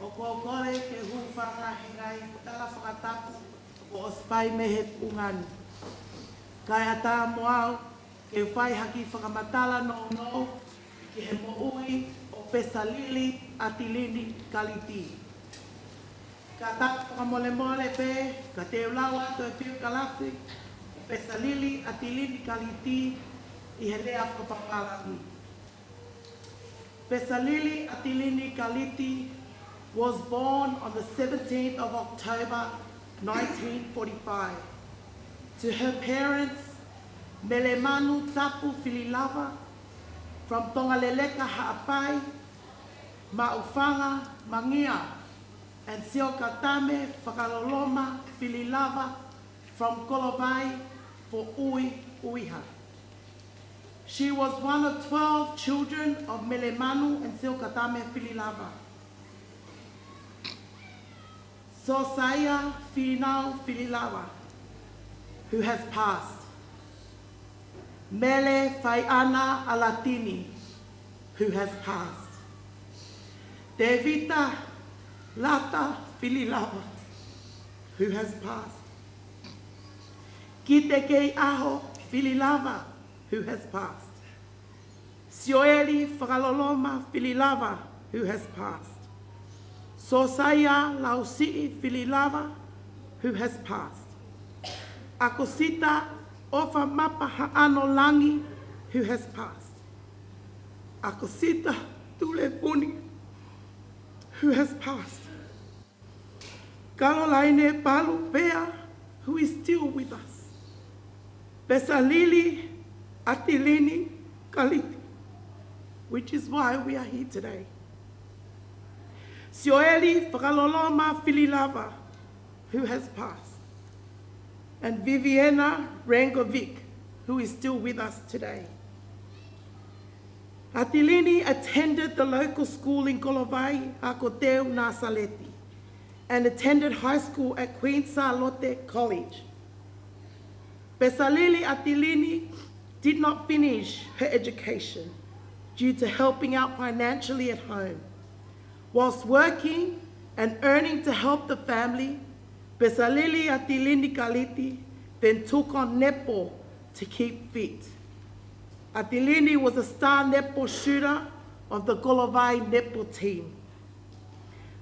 ʻOku ou kole ke u hūfanga he ngaahi tala fakatapu kuo ʻosi fai mei he tuʻunga ni. Kae ʻatā mo au ke fai ha kiʻi fakamatala nounou ki he moʻui ʻo Pesalili ʻAtilini Kaliti. Ka tau fakamolemole pē, ka te u lau atu e piokalafi ʻo Pesalili ʻAtilini Kaliti ʻi he lea fakapapālangi. Pesalili ʻAtilini Kaliti was born on the seventeenth of October nineteen forty-five to her parents, Melemanu Tapu Fililava from Tongaleleka Haʻapai, Maʻufanga Mangia, and Siokatame Fakaloloma Fililava from Kolovai, Foʻui, ʻUiha. She was one of twelve children of Melemanu and Siokatame Fililava. Sosaia Finau Fililava, who has passed. Mele Faiʻana ʻAlatini, who has passed. Tevita Lata Fililava, who has passed. Kitekeiʻaho Fililava, who has passed. Sioeli Fakaloloma Fililava, who has passed. Sosaia Lausiʻi Fililava, who has passed. ʻAkosita ʻOfa Mapa Haʻano Langi, who has passed. ʻAkosita Tulepuni, who has passed. Kalolaine Palu Pea, who is still with us. Pesalili ʻAtilini Kaliti, which is why we are here today. Sioeli Fakaloloma Fililava, who has passed. And Viviana Rangovic, who is still with us today. ʻAtilini attended the local school in Kolovai, Akoteu Nasaleti, and attended high school at Queen Sālote College. Pesalili ʻAtilini did not finish her education due to helping out financially at home. Whilst working and earning to help the family, Pesalili ʻAtilini Kaliti then took on netball to keep fit. ʻAtilini was a star netball shooter of the Kolovai netball team.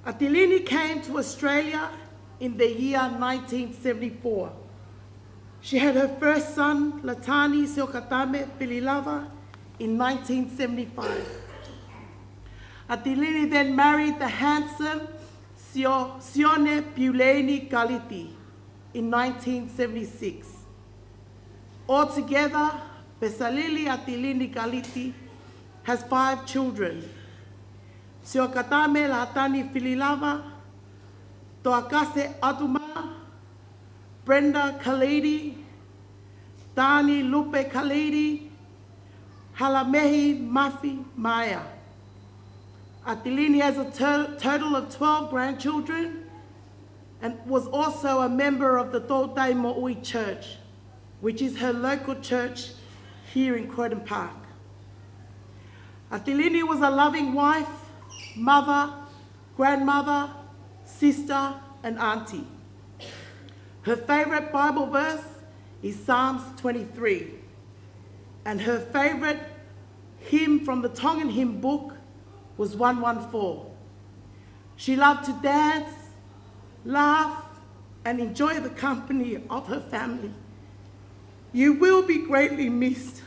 ʻAtilini came to Australia in the year nineteen seventy-four. She had her first son, Latani Siokatame Fililava, in nineteen seventy-five. ʻAtilini then married the handsome Sio-, Sione Piuleini Kaliti in nineteen seventy-six. Altogether, Pesalili ʻAtilini Kaliti has five children: Siokatame Latani Fililava, Toakase Atuma, Brenda Kaliti, Tani Lupe Kaliti, Halamehi Mafi Maea. ʻAtilini has a to-, total of twelve grandchildren and was also a member of the Toutai Moʻui Church, which is her local church here in Croydon Park. ʻAtilini was a loving wife, mother, grandmother, sister, and auntie. Her favorite Bible verse is Psalms twenty-three, and her favorite hymn from the Tongan hymn book was one one four. She loved to dance, laugh, and enjoy the company of her family. You will be greatly missed,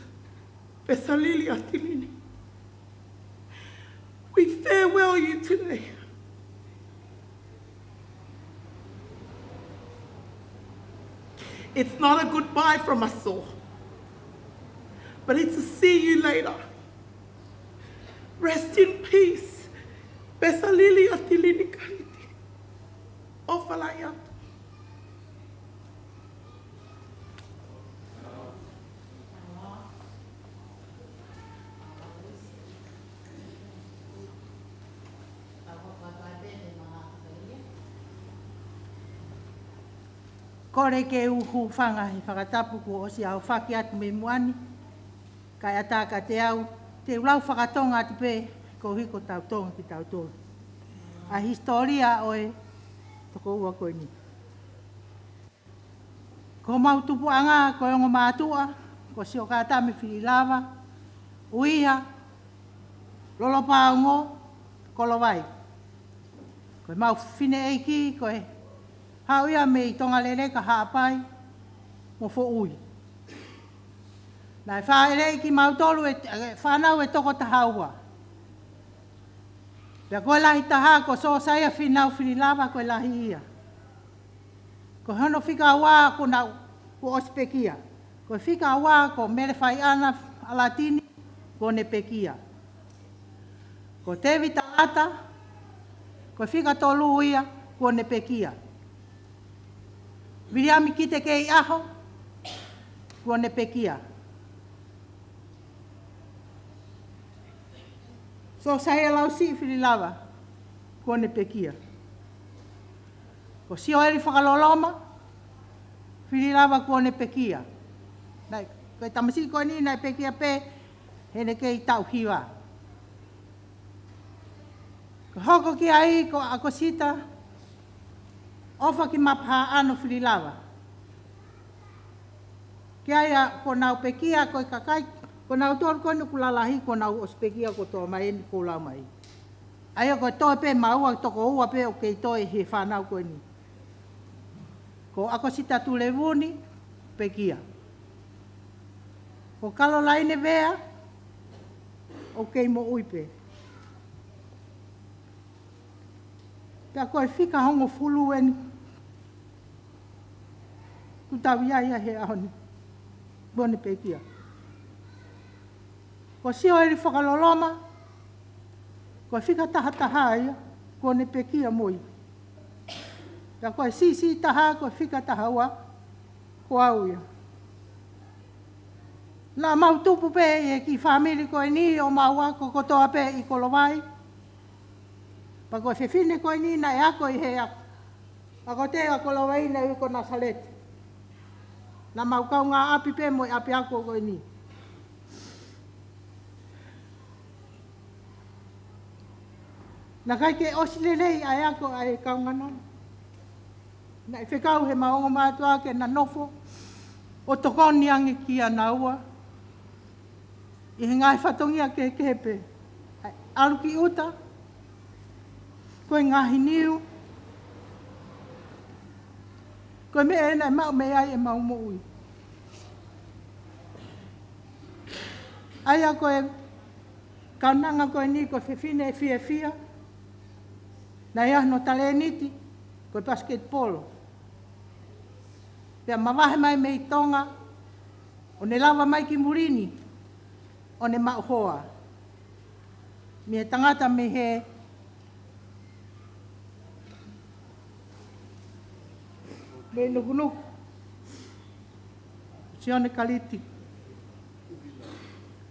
Pesalili ʻAtilini. We farewell you today. It's not a goodbye from us all, but it's a see you later. Rest in peace, Pesalili ʻAtilini Kaliti. ʻOfa lahi atu. Kole ke u hūfanga he fakatapu kuo ʻosi aofaki atu mei muʻa ni, kae ʻatā kiate au, te u lau fakatonga atu pē, koeʻuhi ko tau Tonga kitautolu. ʻa e hisitōlia ʻo e tokoua ko eni. Ko homau tupuʻanga ko e ongo mātuʻa, ko Siokatami Fililava, ʻUiha, Lolopaongo, Kolovai. Ko ʻemau fineʻeiki ko e haʻu ia mei Tongaleleka, Haʻapai mo Foʻui. Naʻe fāʻeleʻi kimautolu ʻe, ʻe fānau ʻe toko taha ua. Pea ko e lahi taha ko Siosaia Fīnau Fililava, ko e lahi ia. Ko hono fika ua ko Nau, kuo ʻosi pekia. Ko e fika ua ko Mele Faiʻana ʻAlatini, kuo ne pekia. Ko Tēvita Lata, ko e fika tolu ia, kuo ne pekia. Viliami Kitekeiʻaho, kuo ne pekia. Siosaia Lausiʻi Fililava, kuo ne pekia. Ko Sioeli Fakaloloma Fililava, kuo ne pekia. Naʻe, ko e tamasiʻi ko eni naʻe pekia pē heʻene kei taʻu hiva. Ko e hoko ki ai ko ʻAkosita ʻOfakimapahaʻano Fililava. Ki ai ʻa, kuo nau pekia, ko e kakai, ko nautolu ko eni ʻoku lalahi, kuo nau ʻosi pekia kotoa mai eni kuo lau mai. ʻA ia ko e toe pē maua, toko ua pē ʻoku kei toe he fānau ko eni. Ko ʻAkosita Tulevuni, pekia. Ko Kalolaine Vea, ʻoku kei moʻui pē. Pea ko e fika hongofulu eni kuo tau ʻi ai he ʻaho ni, kuo ne pekia. Ko Sioeli Fakaloloma, ko e fika taha taha ia, kuo ne pekia mo ia. Pea ko e siʻisiʻi taha, ko e fika taha ua, ko au ia. Naʻa mau tupu pē ʻi he kiʻi fāmili ko eni ʻo mau ako kotoa pē ʻi Kolovai. Pea ko e fefine ko eni naʻe ako ʻi he ako, ako te ʻa Kolovai naʻe ui ko Nasaleti. Naʻa mau kaungāʻapi pē mo e ʻapiako ko eni. Naʻe ʻikai ke ʻosi lelei ʻa e ako ʻa e kaungānana. Naʻe fekau he mau ongo mātuʻa ke na nofo ʻo tokoni ange kia naua ʻi he ngaahi fatongia kehekehe pē. ʻAlu ki ʻuta, ko e ngaahi niu, ko e meʻa ena ʻe maʻu mei ai ʻemau moʻui. ʻA ia ko e kaunanga ko eni ko e fefine fiefia, naʻe ʻi ai hono talēniti ko e pasiketipolo. Pea mavahe mai mei Tonga, ʻo ne lava mai ki muli ni ʻo ne maʻu hoa mei he tangata mei he, mei Nukunuku, Sione Kaliti.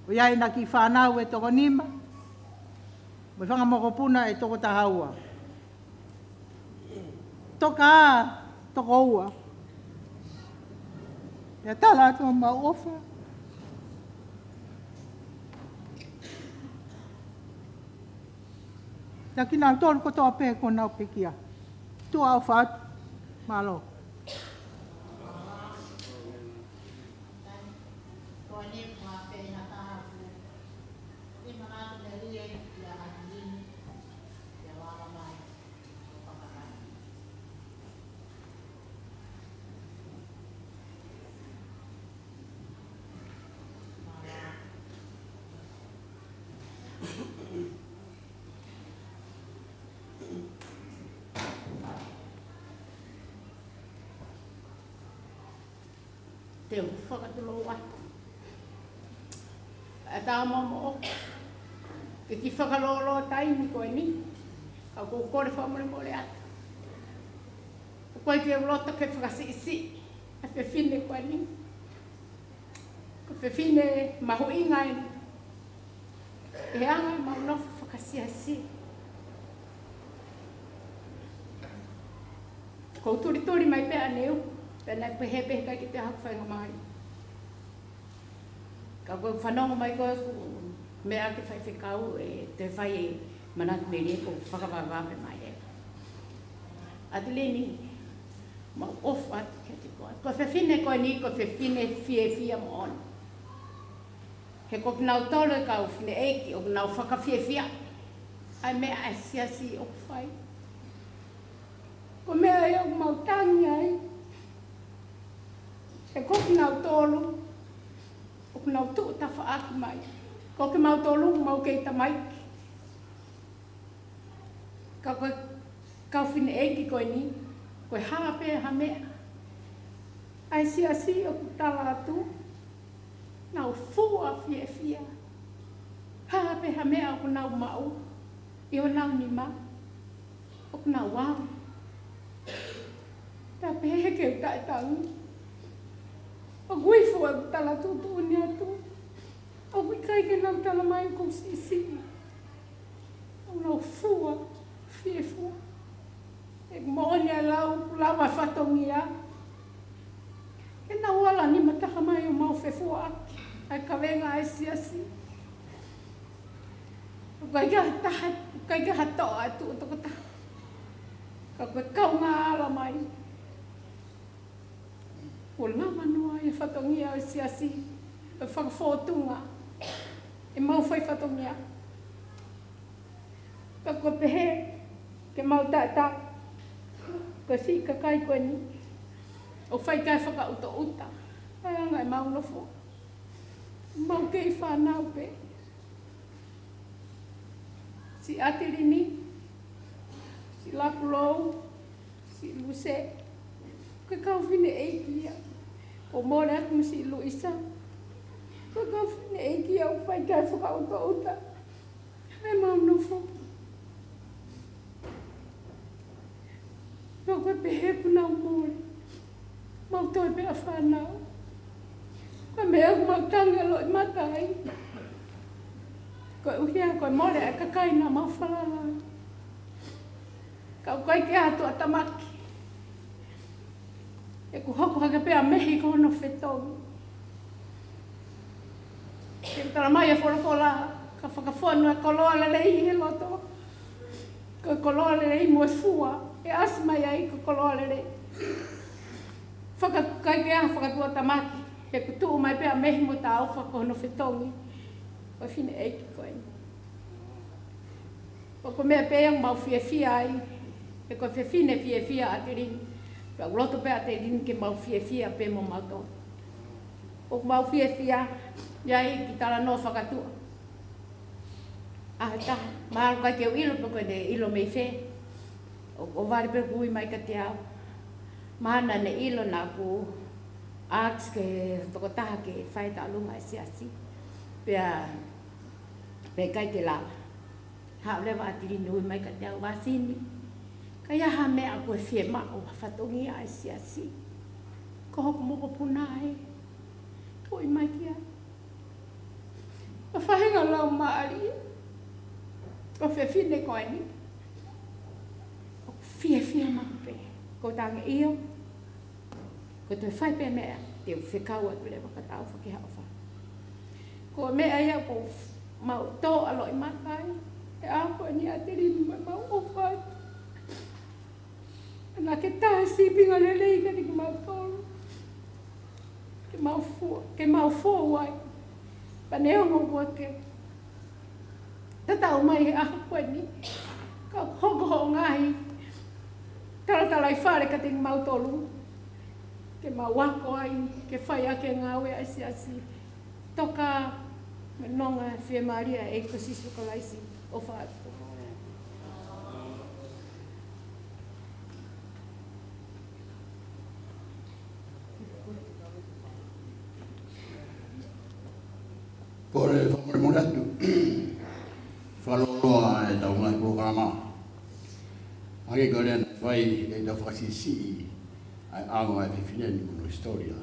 ʻOku ʻi ai ʻena kiʻi fānau ʻe toko nima mo e fanga mokopuna ʻe toko taha ua. Toka, toko ua. Pea tala atu homau ʻofa kia kinautolu kotoa pē kuo nau pekia. Tuʻa ʻofa atu. Mālō. Te u fakatulou atu. ʻA e tau momoʻo ke kiʻi fakalōlō taimi ko eni, ka ʻoku ou kole fakamolemole atu. ʻOku ʻikai ke u loto ke fakasiʻisiʻi ʻa e fefine ko eni. Ko e fefine mahuʻinga eni. ʻI he anga ʻemau nofo fakasiasi. Ko u tulituli mai pē ʻaneu, pea naʻe pehē pē ʻikai ke toe haʻaku faingamālie. Ka ko e fanongo mai ko ē ʻoku meʻa ke faifekau ʻe toe fai e manatu melie, ko u fakavavevave mai ē. ʻAtilini, mau ʻofa atu kiate koe. Ko e fefine ko eni, ko e fefine fiefia moʻoni. He ko kinautolu e kau fineʻeiki, ʻoku nau fakafiefia ʻa e meʻa ʻa e siasi ʻoku fai. Ko e meʻa ia ʻoku mau tangi ai. He ko kinautolu ʻoku nau tuʻu tafaʻaki mai. Ko kimautolu ʻoku mau kei tamaiki. Ka ko e kau fineʻeiki ko eni, ko e hā pē ha meʻa ʻa e siasi ʻoku tala atu, nau fua fiefia. Hā pē ha meʻa ʻoku nau maʻu ʻi honau nima, ʻoku nau ʻalu. Pea pehē ke u taʻetangi. ʻOku ʻi fua ʻeku tala tuʻutuʻuni atu. ʻOku ʻikai ke nau tala mai ʻoku ou siʻisiʻi. ʻOku nau fua fiefia. ʻOku moʻoni ʻa e lau, lau ʻa e fatongia. Ke nau ala nima taha mai ʻo mau fefuaʻaki ʻa e kavenga ʻa e siasi. ʻOku ʻikai ke ha taha, ʻikai ke ha toʻa ʻe tuʻu tokotaha. Ka ko e kaungā ala mai. Kuo lava noa ʻa e fatongia ʻo e siasi, ʻo e fakafōtunga ʻemau fai fatongia. Ka ko e pehē ke mau taʻetangi, ko e siʻi kakai ko eni ʻoku fai ki ai e fakaʻutaʻuta ʻa e anga ʻemau nofo. Mau kei fānau pē. Siʻi ʻAtilini, siʻi Lapulou, siʻi Luse, ko e kau fineʻeiki ia. Ko Mole atu mo siʻi Luisa, ko e kau fineʻeiki ia ʻoku fai ki ai e fakaʻutaʻuta ʻemau nofo. Pea ko e pehē kuo nau mole, mau toe pē ʻa fānau. Ko e meʻa ʻoku mau tangi ʻa loʻimata ai, koeʻuhi ko e mole ʻa e kakai naʻa mau falala ai. Ka ʻoku ʻikai ke ʻi ai ha tuʻutāmaki. ʻOku hoko hake pē ʻa Mehi ko hono fetongi. Ke tala mai ʻa e folofola, ka fakafonu ʻa e koloa lelei ʻi he loto. Ko e koloa lelei mo e fua, ʻe ʻasi mai ai ko e koloa lelei. Faka-, ʻikai ke ʻi ai ha fakatuʻutāmaki, he kuo tuʻu mai pē ʻa Mehi mo Taufa ko hono fetongi ʻo e fineʻeiki ko eni. Ko e meʻa pē ia ʻoku mau fiefia ai, he ko e fefine fiefia ʻa ʻAtilini. Pea ʻoku loto pē ʻa ʻAtilini ke mau fiefia pē mo mautolu. ʻOku mau fiefia ia ʻi he kiʻi talanoa fakatuʻa. ʻA e taha, mahalo ʻikai ke u ʻilo pe ko ʻene ʻilo mei fē. ʻO, ʻo vale pē kuo ui mai kiate au. Mahalo naʻa ne ʻilo naʻa ku ask e tokotaha ke fai e tauʻolunga ʻa e siasi. Pea, pea ʻikai ke lava. Haʻu leva ʻa ʻAtilini ʻo ui mai kiate au, Vasini, ka ʻi ai ha meʻa ʻoku ke fiemaʻu, ha fatongia ʻa e siasi, ko hoku mokopuna ē, tuʻu mai ki ai. Ko e faʻahinga laumālie ʻo e fefine ko eni, ʻoku fiefia maʻu pē. Ko e tangi ʻio. Ko e toe fai pē meʻa, te u fekau atu leva ka tau fakahaofi. Ko e meʻa ia ʻoku mau tō ʻa loʻimata ai, he ʻaho ko eni ʻa ʻAtilini mo ʻemau ʻofa atu. Naʻa ke tā e sīpinga lelei kiate kimautolu. Ke mau fua, ke mau fua ai. Pea neongo kuo ke tatau mai he ʻaho ko eni, ka hoko hoʻo ngaahi talatalaifale kiate kimautolu, ke mau ako ai, ke fai ʻaki e ngāue ʻa e siasi. Toka, mo e nonga fiemālie ʻa e ʻEiki ko Sīsū Kalaisi. ʻOfa atu. Kole fakamolemole atu. Fakalōloa ʻetau ngaahi polokalama. Hangē ko e lea naʻe fai, ʻetau fakasiʻisiʻi ʻa e anga ʻo e fefine ni mo hono hisitōlia.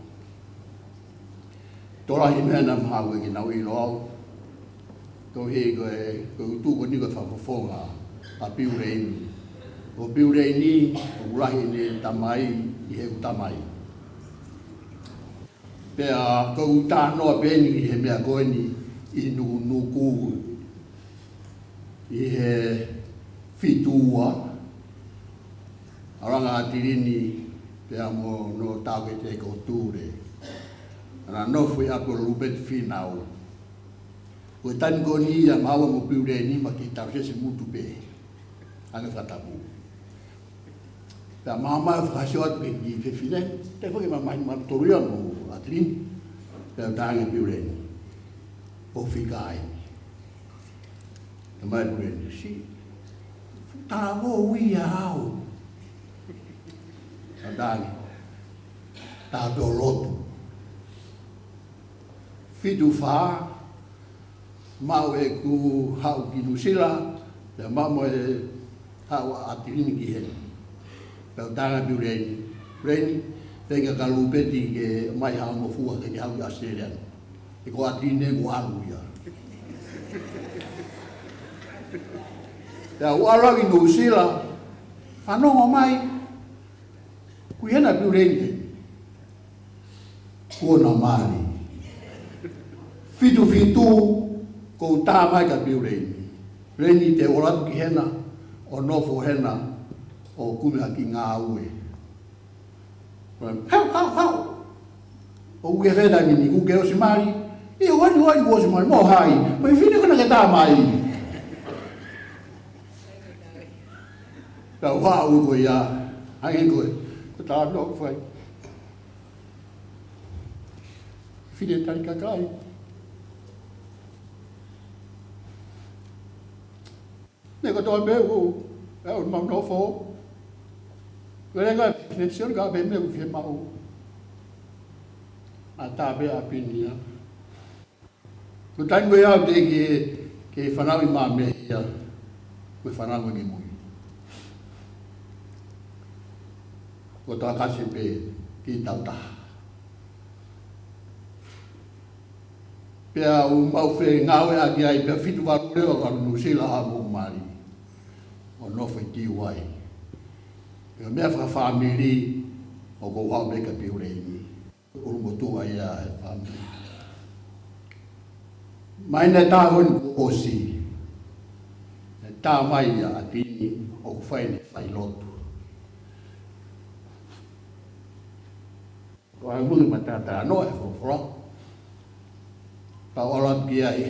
Tokolahi meʻa naʻa mau ke nau ʻilo au. Koeʻuhi ko e, ko e tuʻu ko eni ko e fakafofonga ʻa Piuleini. Ko Piuleini, ʻoku lahi ʻene tamai ʻi heʻeku tamai. Pea ko ʻeku talanoa pē eni ki he meʻa ko eni ʻi Nukunuku ʻi he fitu ua, ʻAlanga ʻa Tilini pea mo hono taukete ko Tule. Naʻa na nofo ʻi ʻapi ʻo Lupeti Fīnau. Ko e taimi ko eni ia maua mo Piuleni ma ki Tausese Mutu pē. Hangē fakatapu. Pea maama fakasio atu ki he fefine. Te foki ma mai ma toria mo ʻa Tilini. Pea tangi Piuleni. ʻO fika ai. Tamai Piuleni. Si. Tala vo ui a au. Tangi. Tato lotu. Fitu fā. Maʻu ʻeku haʻu ki Nuʻusila, pea maʻu mo e haʻu ʻa Tilini ki heni. Pea u tangi Piuleni, Piuleni, feinga ka Lupeti ke mai haʻu mo fua ke ke haʻu ki ʻAositelēlia. He ko ʻa Tilini ʻoku ʻalu ia. Pea u ʻalu ki Nuʻusila, fanongo mai, ʻoku ʻi hena Piuleni. Kuo na mali. Fitu fitu, ko u tā mai kia Piuleni. Leni te u ʻalu atu ki hena, ʻo nofo hena, ʻo kumi ʻaki ngāue. Hau, hau, hau. ʻOku ke fēfē taimi ni, ʻoku ke ʻosi mali? ʻIo, wani, wani, ʻosi mali, mo hai? Mo e fefine ko ena ke tā mai. Ka u haʻu ko ia, hangē ko e, ko e talanoa ʻoku fai. Fefine tali kakai. Meʻa kotoa pē ʻoku, ʻe, ʻoku mau nofo. Ko e lea ko ē, fefine sio ka pē meʻa ʻoku fiemaʻu. ʻA tā pē ʻa Piuleni ia. Ko e taimi ko ia ʻoku teʻeki ke, ke fanauʻi mai mei ai, ko e fanauʻi ki mui. Ko e tau kase pē ki tautaha. Pea u maʻu fengāueʻaki ai, pea fitu valu leva ka Nuʻusila ha mo mali. ʻO nofo ʻi Tiuai. Pea meʻa fakafāmili, ʻoku ou haʻu pē kia Piuleni. ʻUlumotuʻa ia he fāmili. Mai ne tā honi kuo ʻosi. Ne tā mai ia ʻa Tilini ʻoku fai ne fai lotu. Ko e mui ma tātā noa e folofola. Pea u ʻalu atu ki ai.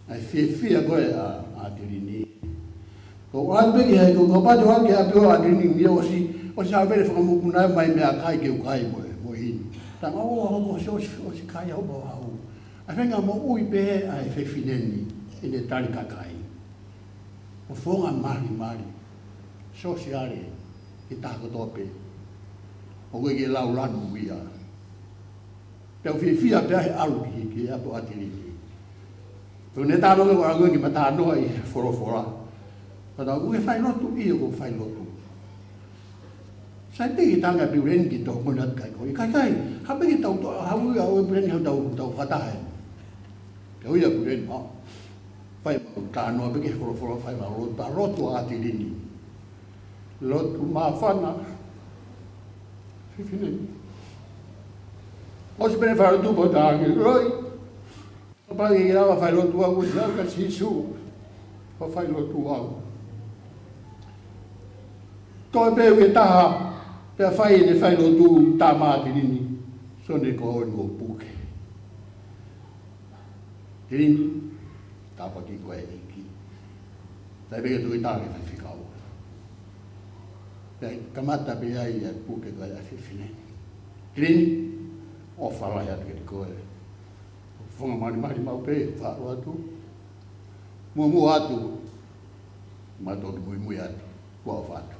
ʻAi fiefia ko ē ʻa, ʻa Tilini. Ko u ʻalu pē ki ai, ko u kapau te u ʻalu ki ʻapi ʻo ʻa Tilini, ʻio ʻosi, ʻosi haʻu pē ʻene fakamokopuna mai meʻakai ke u kai mo e, mo e inu. Tanga o, o, ʻosi, ʻosi, ʻosi kai au mo haʻu. ʻAi feinga moʻui pē ʻa e fefine ni, ʻene tali kakai. ʻO fonga malimali. Sosiale, ki taha kotoa pē. ʻOku ʻikai ke lau lanu ia. Pea u fiefia pea he ʻalu ki, ki ʻapi ʻo ʻa Tilini. Pea ne tānaki ko e ʻalu ki ma tānoa ʻi he folofola. Pea tau ʻoku ke fai lotu, ʻio ʻoku ou fai lotu. Sai pē ke tangi Piuleni ki tō mona kai ko. ʻIkai kai, haʻu pē ke tau tō, haʻu ia ʻo Piuleni haʻu tau, tau fakataha. Pea ui ʻa Piuleni ma. Fai ma tānoa pē ki he folofola fai ma lotu, pea lotu ʻa Tilini. Lotu māfana. Fefine. ʻOsi pē ne fai lotu pea u tangi, loi. Kapau ʻe ʻikai ke lava fai lotu au, ʻosi au kia Sīsū. Pea fai lotu au. Toe pē uike ʻe taha, pea fai ʻene fai lotu tā mai Tilini. Sone ko eni ʻoku puke. Tilini, tāpuaki koe ʻe he ʻEiki. Sai pē ke tui tā ke faifekau. Pea kamata pē ai ʻa e puke ko ē ʻa e fefine. Tilini, ʻofa lahi atu kiate koe. Fonga malimali maʻu pē, faʻo atu. Muimui atu. Ma toki muimui atu. Kuo ʻofa atu.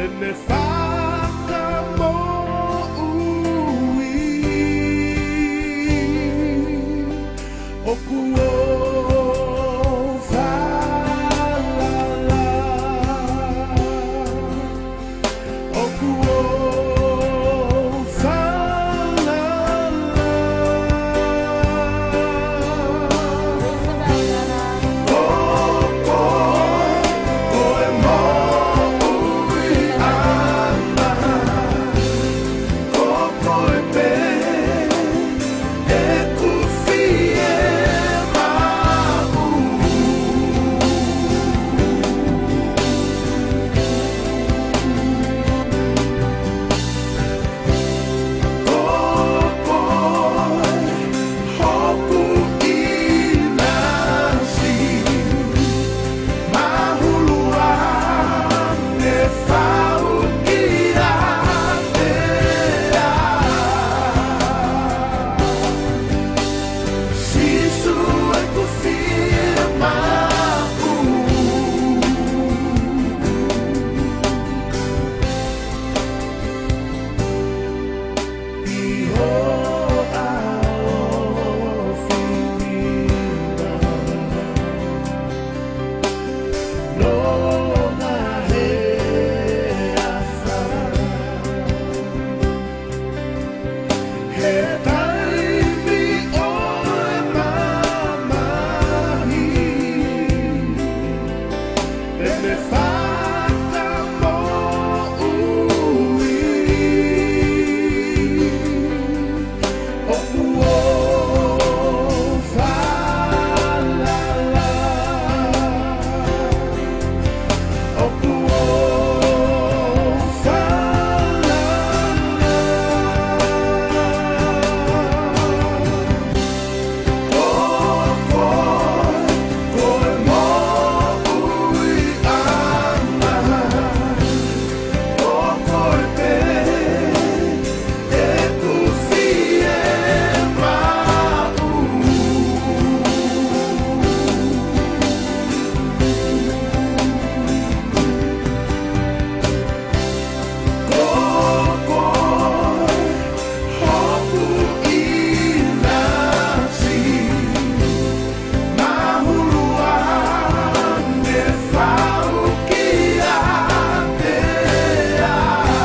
ʻEne fakamoʻui ʻoku ou falala, ʻoku ou falala. Ko koe, ko e moʻui ʻaʻaku, ko koe pē ʻeku fiemaʻu. Ko koe hoku ʻinasi, mahulu ange fau kiate au. Sīsū ʻeku fiemaʻu. ʻI ho ʻao ʻofefine, nonga he afā. He taimi ʻo e mamahi, ʻene fakamoʻui ʻoku ou falala, ʻoku ou falala. Ko koe, ko e moʻui ʻaʻaku, ko koe pē ʻeku fiemaʻu. Ko koe hoku ʻinasi, mahulu ange fau kiate au.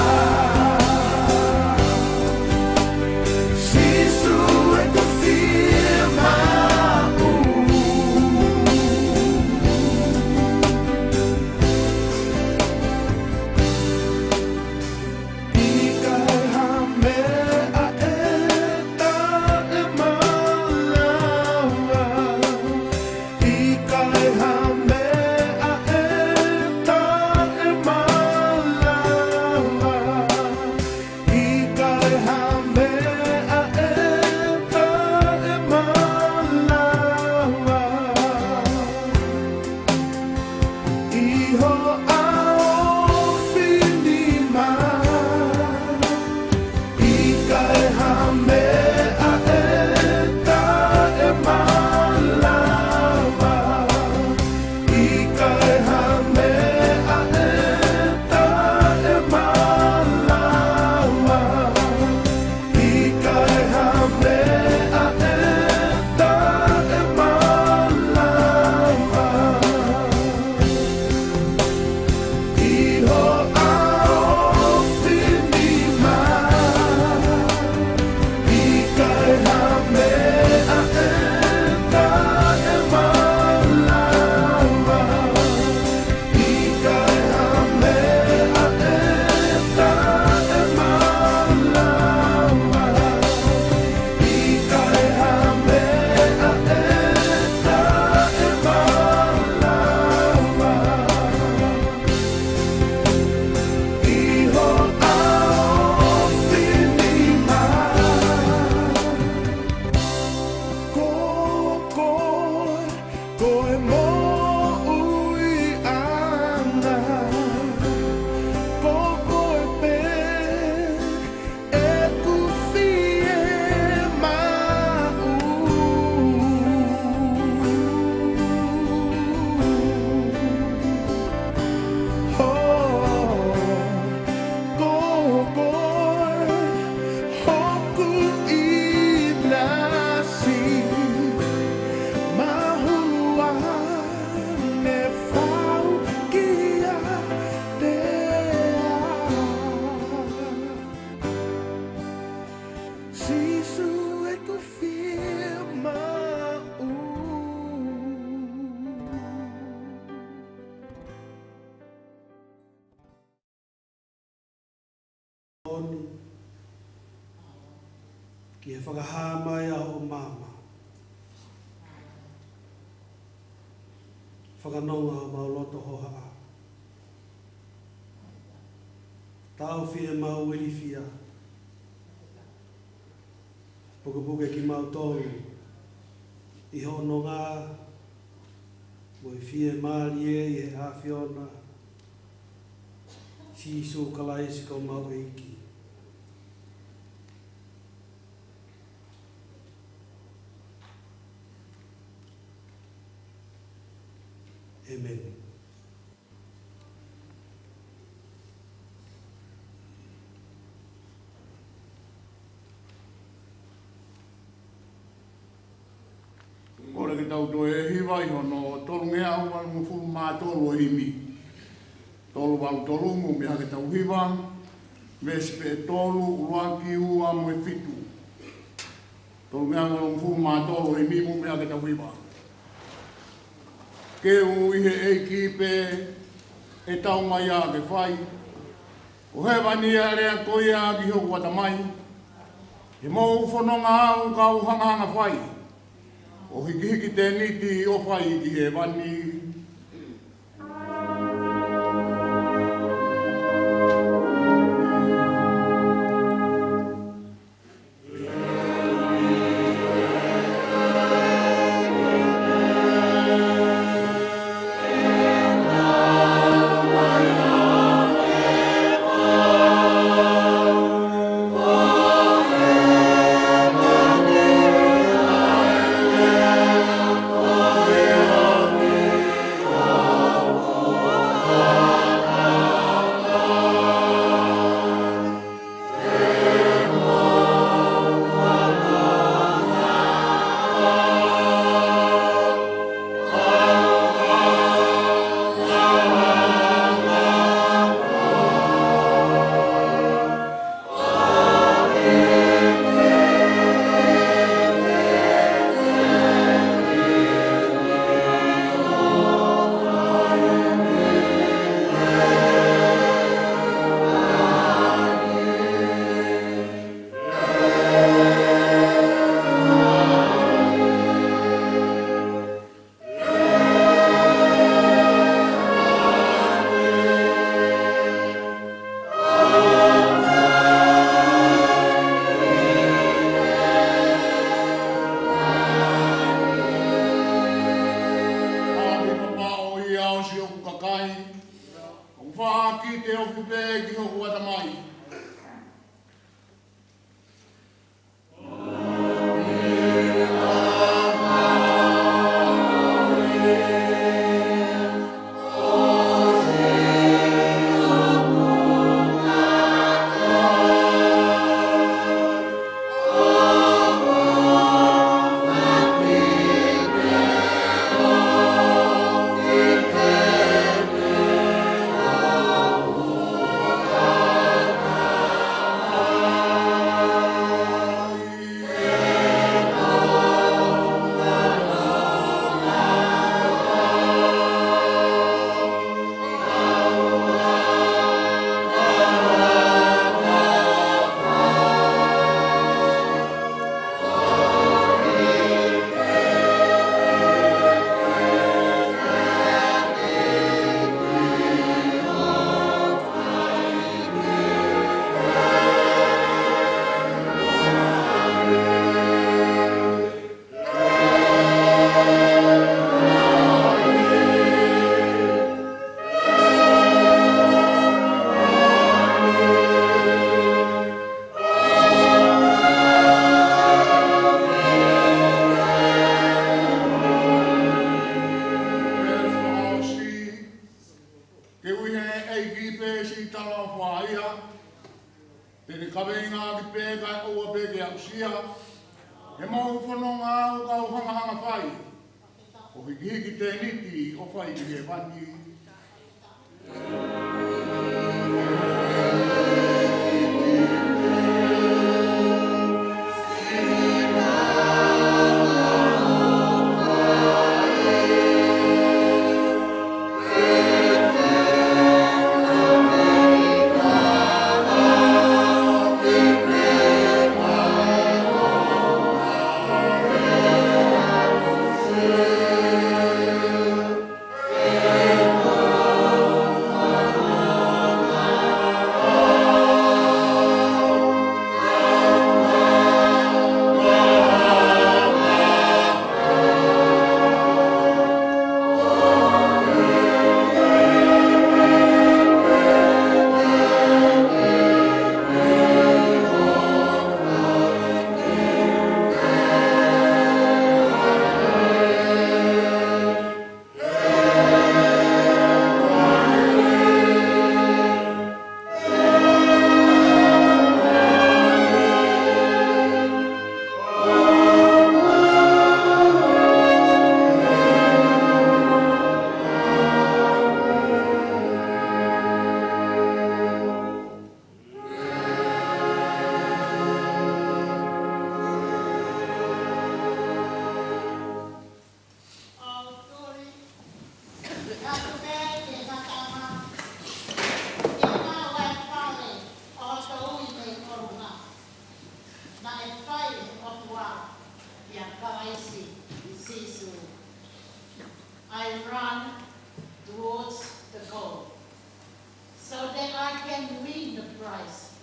Sīsū ʻeku fiemaʻu. ʻIkai ha meʻa ʻe taʻemalava, ʻikai ha meʻa ʻe taʻemalava, ʻikai ha meʻa ʻe taʻemalava. ʻI ho ʻao ʻofefine, ʻikai ha meʻa ʻe taʻemalava, ʻikai ha meʻa ʻe taʻemalava, ʻikai ha meʻa ʻe taʻemalava. ʻaho ni, ki he fakahā mai ʻa hoʻo maama. Fakanonga homau loto hohaʻa. Tau fiemaʻu ilifia. Pukepuke kimautolu ʻi hoʻo nonga mo e fiemālie ʻi he ʻAfiona, Sīsū Kalaisi ko homau ʻEiki. ʻĒmeni. Kole ke tau toe hiva ʻi hono tolungeau valungofulu mā tolu ʻo e himi. Tolu valu tolu, mou meʻa ke tau hiva, veesi pē ʻe tolu, ʻuluaki, ua mo e fitu. Tolungeau valungofulu mā tolu ʻo e himi, mou meʻa ke tau hiva. Ke u ʻi he ʻEiki pē ʻe taumaiā ke fai. Ko hēvani ʻa e lea ko ia ki hoku ʻatamai. He mou fononga au kau hangahanga fai. ʻO hikihiki tēniti ʻo fai ki hēvani. ʻApi papa ʻo ia ʻo siʻoku kakai, ʻoku faʻa kite ofi pē ki hoku ʻatamai. Ke u ʻi he ʻEiki pē siʻi talaʻofa ia. Te ne kaveinga ʻaki pē kae ʻoua pē ke aʻusia. He mou fononga au kau hangahanga fai. ʻO hikihiki tēniti ʻo fai ki hēvani. price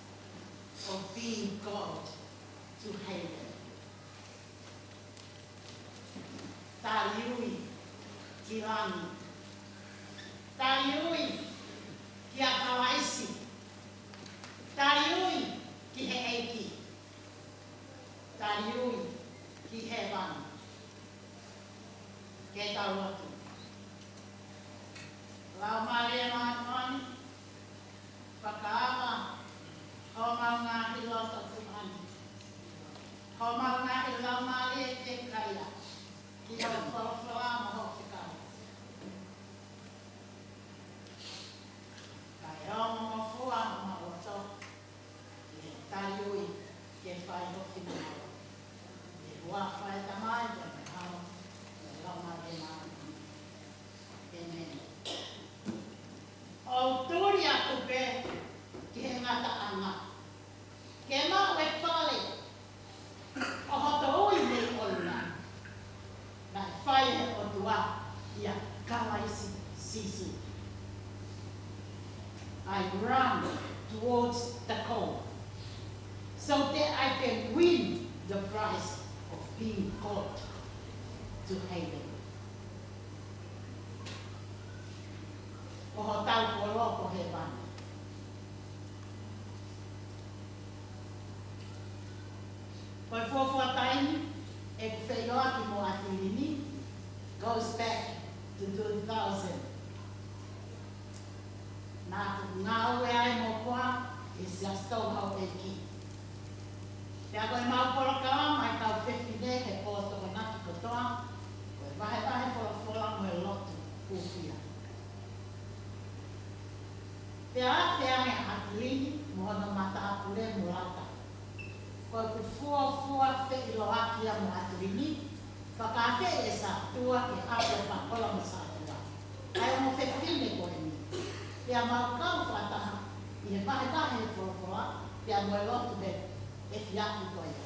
of being called to heaven. Taliui ki langi. Taliui kia Kalaisi. Taliui ki he ʻEiki. Taliui ki hēvani. Ke tau lotu. Laumālie Māʻoniʻoni, fakaava homau ngaahi loto tuʻunga ni, homau ngaahi laumālie fiekaia ki hoʻo folofola mo hoʻo fekau. Kae ongongofua homau loto ʻi he taliui ke fai ho finangalo. ʻI he huafa ʻo e Tamai, mo e ʻAlo, mo e Laumālie Māʻoniʻoni. ʻĒmeni. ʻOku ou tuli atu pē ki he ngataʻanga ke maʻu e pale ʻo hoto ui mei ʻolunga, naʻe fai ʻe he ʻOtua ʻia Kalaisi Sīsū. I run towards the goal so that I can win the prize of being called to heaven. Ko hotau kolo ko hēvani. Ko e fuofua taimi ʻeku feʻiloaki mo ʻAtilini goes back to two thousand. Naʻá ku ngāue ai mo koā ʻi he Siasi Tonga ʻo e ʻEiki. Pea ko ʻemau polokalama ʻa e kau fefine he pō Tokonaki kotoa, ko e vahevahe folofola mo e lotu hūfia. Pea aʻu pē ange ʻa ʻAtilini mo hono matāpule mo Lata. Ko ʻeku fuofua feʻiloaki ia mo ʻAtilini, fakaafeʻi ʻe Sātua ke ʻalu ʻo pakola mo Sātua ʻa e ongo fefine ko eni. Pea mau kau fakataha ʻi he vahevahe he folofola, pea mo e lotu he efiafi ko ia.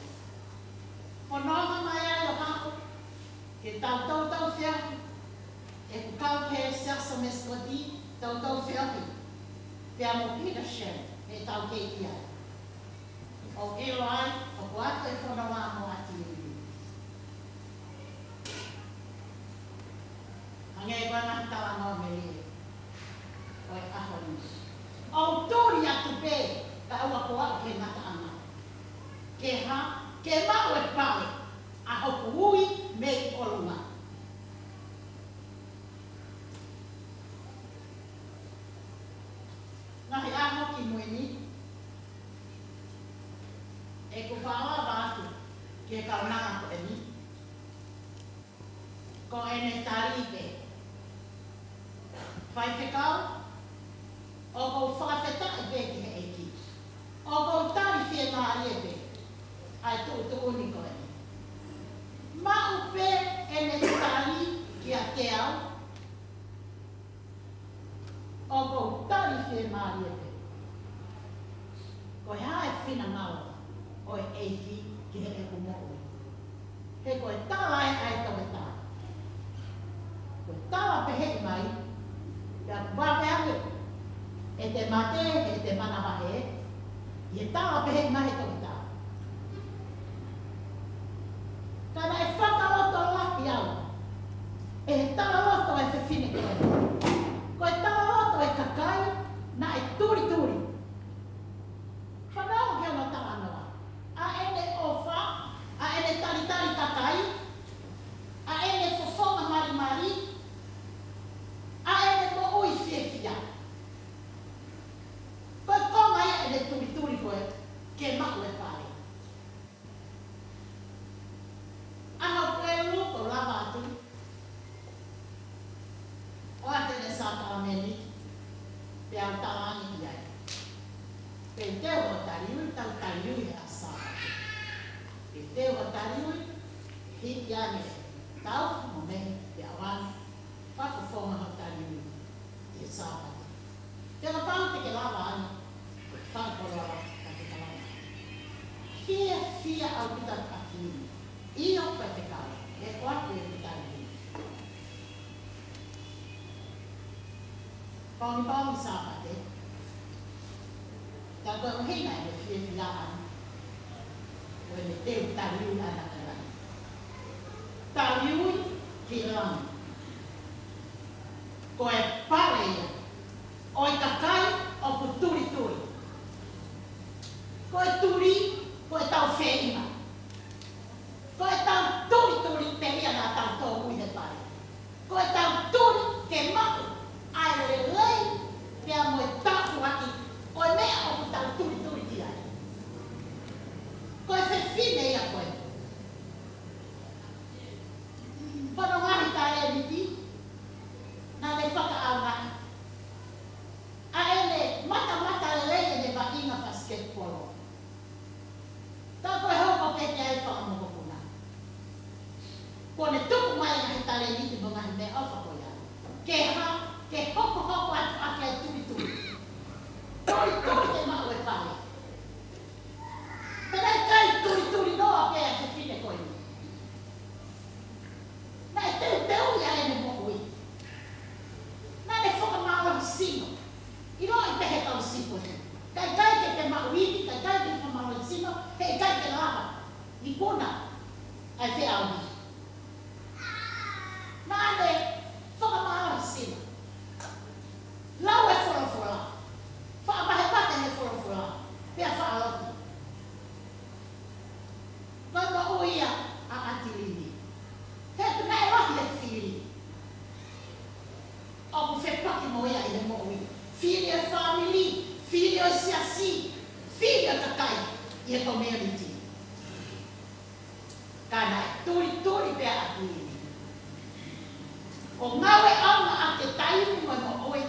Fononga mai ai ʻo haʻu ke tau toutou feohi, ʻeku kau ki he Siasi ʻo Mesikoti, toutou feohi pea mo Peter Shen, heʻetau kei ʻi ai. ʻOku ʻilo ai ʻoku ʻoatu e fononga mo ʻAtilini. Hangē ko e ngaahi talanoa melie ʻo e ʻaho ni. ʻOku ou tuli atu pē taʻu ʻa ko au ki he ngataʻanga. Ke hā? Ke maʻu e pale ʻa hoku ui mei ʻolunga. Ngaahi ʻaho kimui ni, ʻeku fakalava atu ki he kaunanga ko eni, ko ʻene tali pē: Faifekau, ʻoku ou fakafetaʻi pē ki he ʻEiki. ʻOku ou tali fiemālie pē ʻa e tuʻutuʻuni ko eni. Maʻu pē ʻene tali kiate au, ʻoku ou tali fiemālie pē. Ko e hā e finangalo ʻo e ʻEiki ki heʻeku moʻui? He ko e tala ē ʻa e toketā. Ko e tala pehē mai, pea ʻoku vave ange ʻete mate, ʻete manavahē, ʻi he tala pehē mai ʻe he toketā. Ka naʻe fakalotolahi au ʻe he talaloto ʻa e fefine ko ē. Ko e talaloto ʻa e kakai naʻe tulituli. Fanongo ki hono talanoa. ʻA ʻene ʻofa, ʻa ʻene talitali kakai, ʻa ʻene fofonga malimali, ʻa ʻene moʻui fiefia. Ko e konga ia ʻene tulituli ko ē ke maʻu e pale. ʻAho ko ē ʻoku ou lava atu ʻo ʻoatu ʻene sākalamēniti, pea u talaange ki ai: Pea ʻi he teu hoʻo taliui, tau taliui he ʻaho Sāpate. Pea ʻi he teu hoʻo taliui, hiki ange, tau mo mehi, pea u ʻalu ʻo fakafofonga hoʻo taliui ʻi he Sāpate. Pea kapau te ke lava ange, ke fakakoloa, ka ke lava. Fiefia ʻaupito ʻAkilini. ʻIo, faifekau, ʻe ʻoatu ʻeku taliui. Pongipongi Sāpate, Ka ko e ʻuhinga ʻene fiefia ʻana, ko ʻene teu taliui ʻana ki langi. Taliui ki langi. Ko e pale ia ʻo e kakai ʻoku tulituli. Ko e tuli, ko ʻetau feinga. Ko ʻetau tulituli pē ia naʻa tau tōmui he pale. Ko ʻetau tuli ke maʻu ʻa e lelei pea mo e tāpuaki ʻo e meʻa ʻoku tau tulituli ki ai. Ko e fefine ia ko ē. Ko hono ngaahi talēniti naʻa ne fakaʻaongaʻi ʻa ʻene matamata lelei ʻene vaʻinga pasiketipolo. Ka ko e hoko pē ki ai fakamokopuna. Kuo ne tuku mai ʻa e talēniti mo e ngaahi meʻaʻofa ko ia. Ke hā, ke hokohoko atu ʻaki ʻa e tulituli. Tulituli ke maʻu e pale. Pea naʻe ʻikai tulituli noa pē ʻa e fefine ko eni. Naʻe teuteuʻi ʻa ʻene moʻui. Naʻa ne fakamālohi sino. ʻIloʻi pē he kau sipo ia. Ka ʻikai ke ke maʻu ivi, ka ʻikai ke fakamālohi sino, he ʻikai ke lava ʻo ikuna ʻa e feʻauhi. Naʻa ne fakamālohi sino. Lau e folofola. Faʻa vahevahe he folofola. Pea faʻa lotu. Ko e moʻui ia ʻa ʻAkilini. He ʻoku naʻe lahi e fili ʻoku fepaki mo ia ʻi he moʻui. Fili ʻo e fāmili, fili ʻo e siasi, fili ʻo e kakai ʻi he community. Ka naʻe tulituli pē ʻa ʻAkilini. ʻO ngāueʻaonga ʻaki e taimi mo e moʻui,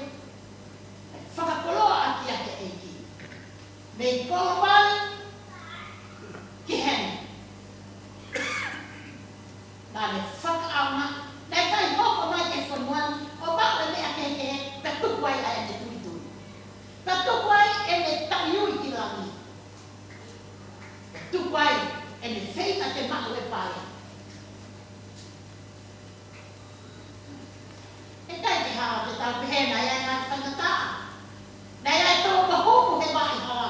fakakoloa ʻaki ʻa e ʻEiki. Mei Kolovali ki heni. Naʻa ne fakaʻaongaʻi, naʻe ʻikai hoko mai ki he fonua ni ʻo maʻu e meʻa kehekehe, pea tuku ai ʻa ʻene tulituli. Pea tuku ai ʻene taliui ki langi. Pea tuku ai ʻene feinga ke maʻu e pale. ʻE ʻikai ke hala ke tau pehē naʻe ʻi ai e ngaahi faingataʻa. Naʻe ʻi ai e tō mahumu he vaʻi hala.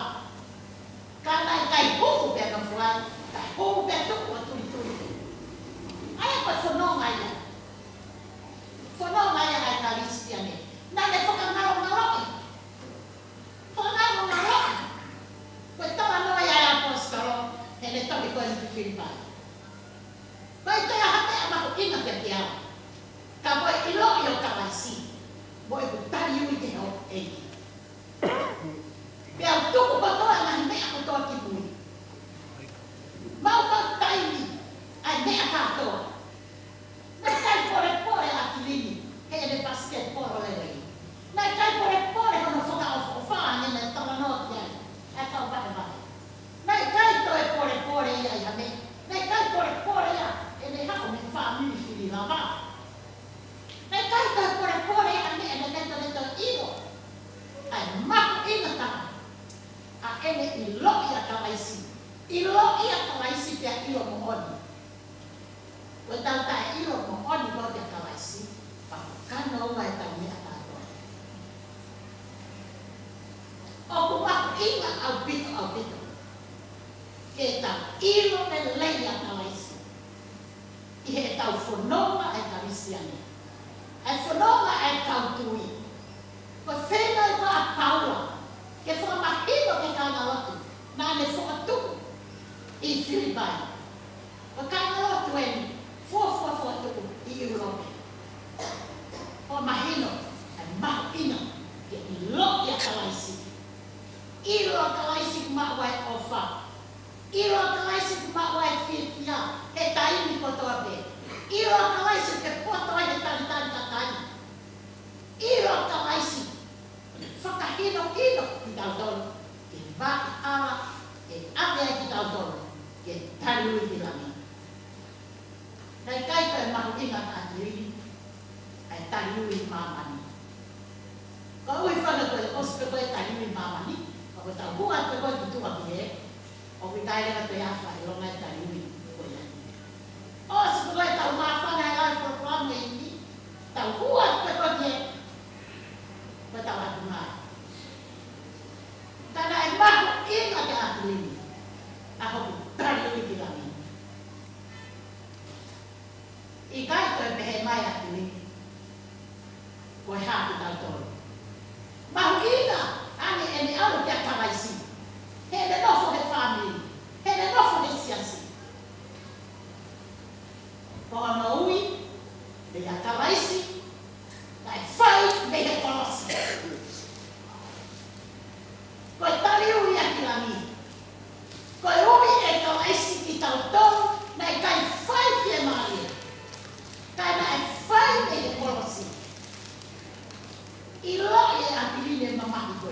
Ka naʻe ʻikai humu pea nofo ai, kae humu pea tuku ʻo tulituli. ʻA ia ko e fononga ia. Fononga ia ʻa e Kalisitiane. Naʻa ne fakangalongaloʻi. Fakangalongaloʻi. Ko e talanoa ia ʻa e ʻaposetolo, heʻene tohi ko eni ki Filipai. Ko e ʻikai ha meʻa mahuʻinga kiate au, ka ko e ʻiloʻi ʻo Kalaisi, mo ʻeku taliui ki he ʻEiki. Pea u tuku kotoa e ngaahi meʻa kotoa ki mui. Maumau taimi ʻa e meʻa kātoa. Naʻe ʻikai polepole ʻa ʻAkilini heʻene pasiketipolo lelei. Naʻe ʻikai polepole hono fakaʻofoʻofa, hangē naʻe talanoa ki ai ʻa e kau vahevahe. Naʻe ʻikai toe polepole ia ʻi ha meʻa. Naʻe ʻikai polepole ia ʻene haʻu mei he fāmili fili lava. Naʻe ʻikai toe polepole ia ha meʻa, naʻe ʻikai toe toe ʻilo. ʻA e mahuʻinga taha, ʻa ʻene ʻiloʻi ʻa Kalaisi. ʻIloʻi ʻa Kalaisi pea ʻilo moʻoni. Ko ʻetau taʻeʻilo moʻoni ko ē kia Kalaisi, pea ko e kanoa ʻetau meʻa kātoa. ʻOku mahuʻinga ʻaupito, ʻaupito ke tau ʻilo lelei ʻa Kalaisi ʻi heʻetau fononga ʻa e Kalisitiane, ʻa e fononga ʻa e kau tui. Ko e feinga ʻa Paula ke fakamahino ki he kāingalotu naʻa ne fokotuʻu ʻi Filipai. Ko e kāingalotu eni, fuofua fokotuʻu ʻi ʻIulope. Fakamahino ʻa e mahuʻinga ke ʻiloʻi ʻa Kalaisi. ʻIlo ʻa Kalaisi ʻoku maʻu ai e ʻofa. ʻIlo ʻa Kalaisi ʻoku maʻu ai e fiefia he taimi kotoa pē. ʻIlo ʻa Kalaisi ʻoku poto ai he talitali kakai. ʻIlo ʻa Kalaisi fakahinohino kitautolu ke vaʻi hala, ke ʻave ai kitautolu ke taliui ki langi. Naʻe ʻikai toe mahuʻinga kia ʻAkilini ʻa e taliui māmani. Koeʻuhi fanga ko e ʻosi pē ko ē taliui māmani, ka ko ʻetau hū atu pē ko ē ki tuʻa pē, ʻoku ʻikai leva toe ʻi ai ha faʻahinga taliui ko ia. ʻOsi pē ko ē ʻetau māfana he lau folofola mo e ʻEiki, tau hū atu pē ko ē ki he, ko ʻetau ʻatunga. Ka naʻe mahu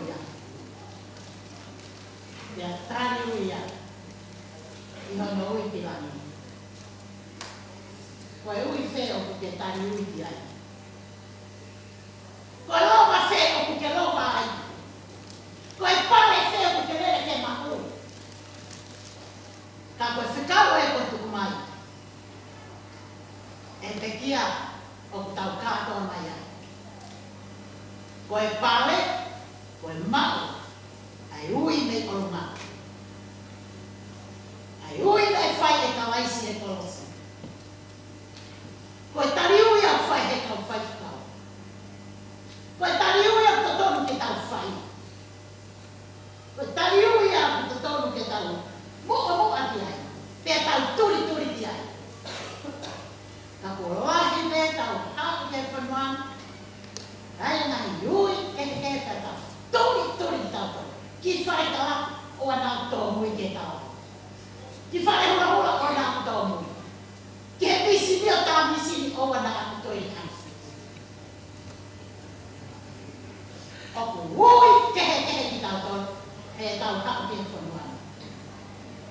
ia. Pea tali ui ia ʻi hono ui ki langi. Ko e ui fē ʻoku ke tali ui ki ai? Ko e loma fē ʻoku ke loma ai? Ko e pale fē ʻoku ke lele ke maʻu? Ka ko e fekau ē kuo tuku mai, ʻe pekia ʻoku tau kātoa mai ai. Ko e pale, ko e maʻu ʻa e ui mei ʻolunga, ʻa e ui naʻe fai ʻe Kalaisi he kolosi. Ko e tali ui ʻoku fai he kau faifekau. Ko e tali ui ʻoku totonu ke tau fai. Ko e tali ui ia ʻoku totonu ke tau muʻomuʻa ki ai, pea tau tulituli ki ai. Ka kuo lahi pē ʻetau haʻu ki he fonua ni, ʻa e ngaahi ui kehekehe, pea tau tulituli kitautolu ki fale kalapu, ʻoua naʻa tōmui ke tau. Ki fale hulahula, ʻoua naʻa tōmui. Ki he misini ʻo tā misini, ʻoua naʻa toe ʻi ai. ʻOku ui kehekehe kitautolu heʻetau haʻu ki he fonua ni.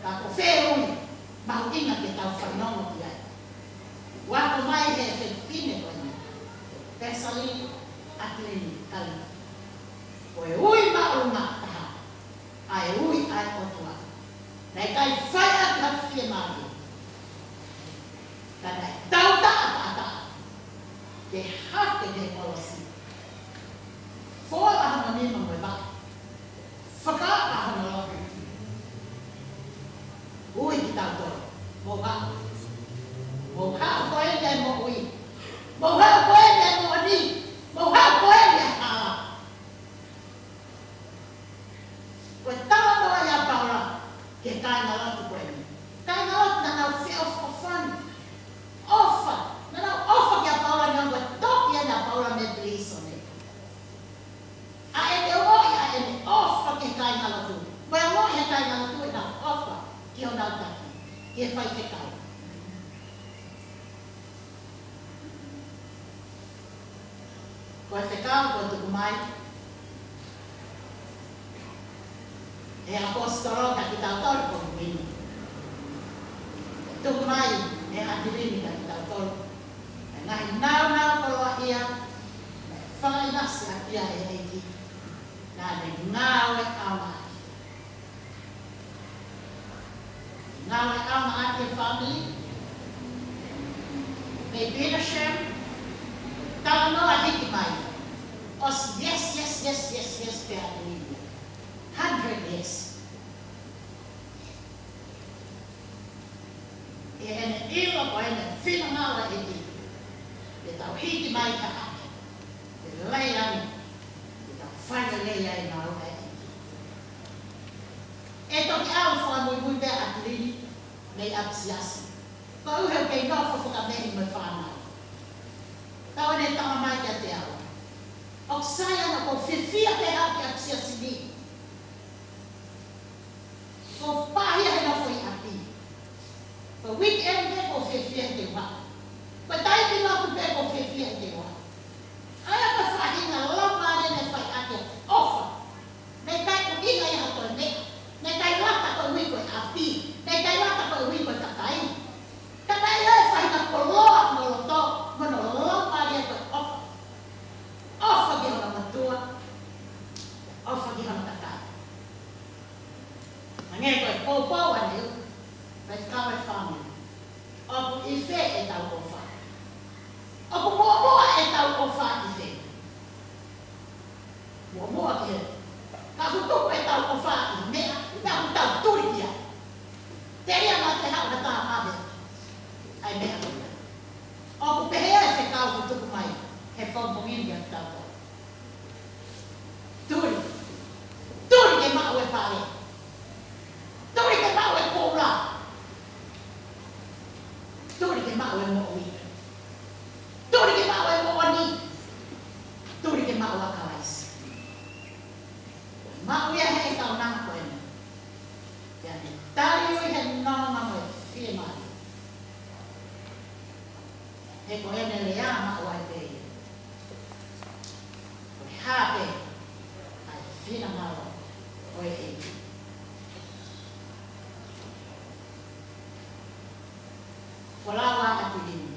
Ka ko fē ui mahuʻinga ke tau fanongo ki ai? Ua ko mai he fefine ko eni, Pesali Atilini Kali. Ko e ui māʻolunga taha ʻa e ui ʻa e ʻOtua. Naʻe ʻikai fai ʻaki ha fiemālie, ka naʻe tautaʻataʻa ke hake ki he kolosi. Fola hono nima mo e vaʻe, fakaʻā hono loki. Ui kitautolu, mou haʻu. Mou haʻu ko eni ʻa e moʻui. Mou haʻu ko eni ʻa e moʻoni. Mou haʻu ko eni ʻa e hala. Ko e talanoa ia ʻa Paula ki he kāingalotu ko eni. Kāingalotu naʻa nau feʻofoʻofani. ʻOfa. Naʻa nau ʻofa kia Paula, neongo e toki ʻena ʻa Paula mei pilīsone. ʻA ʻene ongoʻi ʻa ʻene ʻofa ki he kāingalotu, mo e ongoʻi ʻe he kāingalotu ʻenau ʻofa ki honau taki, ki he faifekau. Ko e fekau kuo tuku mai ʻe he ʻaposetolo kia kitautolu ko eni. Tuku mai ʻe Atilini kia kitautolu ʻa e ngaahi naunau koloaʻia naʻe fakaʻinasi ʻaki ia ʻe he ʻEiki, naʻa ne ngāue ʻaonga ʻaki. Ngāue ʻaonga ʻaki e fāmili. Mei Petersham, talanoa hiki mai. ʻOsi yes, yes, yes, yes, yes pē ʻa Atilini. Hundred yes. ʻI heʻene ʻilo ko ʻene finangalo ʻa e ʻEiki ke tau hiki mai ki ʻapi, ke lelei ange, ke tau fai lelei ai maʻa e ʻEiki. ʻE toki ʻalu fakamuimui pē ʻa Atilini mei ʻapisiasi, koeʻuhi ʻoku kei nofo fakamehi mo e fānau. Ka ʻoku ne talamai kiate au, ʻoku sai ange, ʻoku ou fiefia pē au ki ʻapisiasi ni. Ko e pāhia he nofo ʻi ʻapi. Ko e weekend pē ʻoku ou fiefia he te u haʻu. Ko e taimi lotu pē ʻoku ou fiefia he te u haʻu. ʻA ia ko e faʻahinga Laumālie naʻe fai ʻaki e ʻofa. Naʻe ʻikai ʻuhinga ia ha toe meʻa. Naʻe ʻikai lata koeʻuhi ko e ʻapi. Naʻe ʻikai lata koeʻuhi ko e kakai. Ka naʻe ʻi ai e faʻahinga koloa ʻi hono loto, mo hono laumālie, ko e ʻofa. ʻOfa ki hono mātuʻa. ʻOfa ki hono kakai. Hangē ko e poupou ʻanenai, faifekau e fāmili. ʻOku ʻi fē ʻetau ʻofa? ʻOku muʻomuʻa ʻetau ʻofa ʻi fē? Muʻomuʻa ki he, ka ʻoku tuku ʻetau ʻofa ʻi he meʻa, meʻa ʻoku tau tuli ki ai. Telia naʻa te haʻu ha taha ʻave ʻa e meʻa ko ia. ʻOku pehē ʻa e fekau kuo tuku mai he pongipongi ni kiate kitautolu. Tuli. Tuli ke maʻu e pale. Tuli ke maʻu e koula. Tuli ke maʻu e moʻui. Tuli ke maʻu e moʻoni. Tuli ke maʻu ʻa Kalaisi. Maʻu ia he kaunanga ko eni. Pea ne tali ui he nonga mo e fiemālie. He ko ʻene lea maʻu ai pē ia. Ko e hā pē ʻa e Finangalo ʻo e ʻEiki. Folau ʻa ʻAtilini.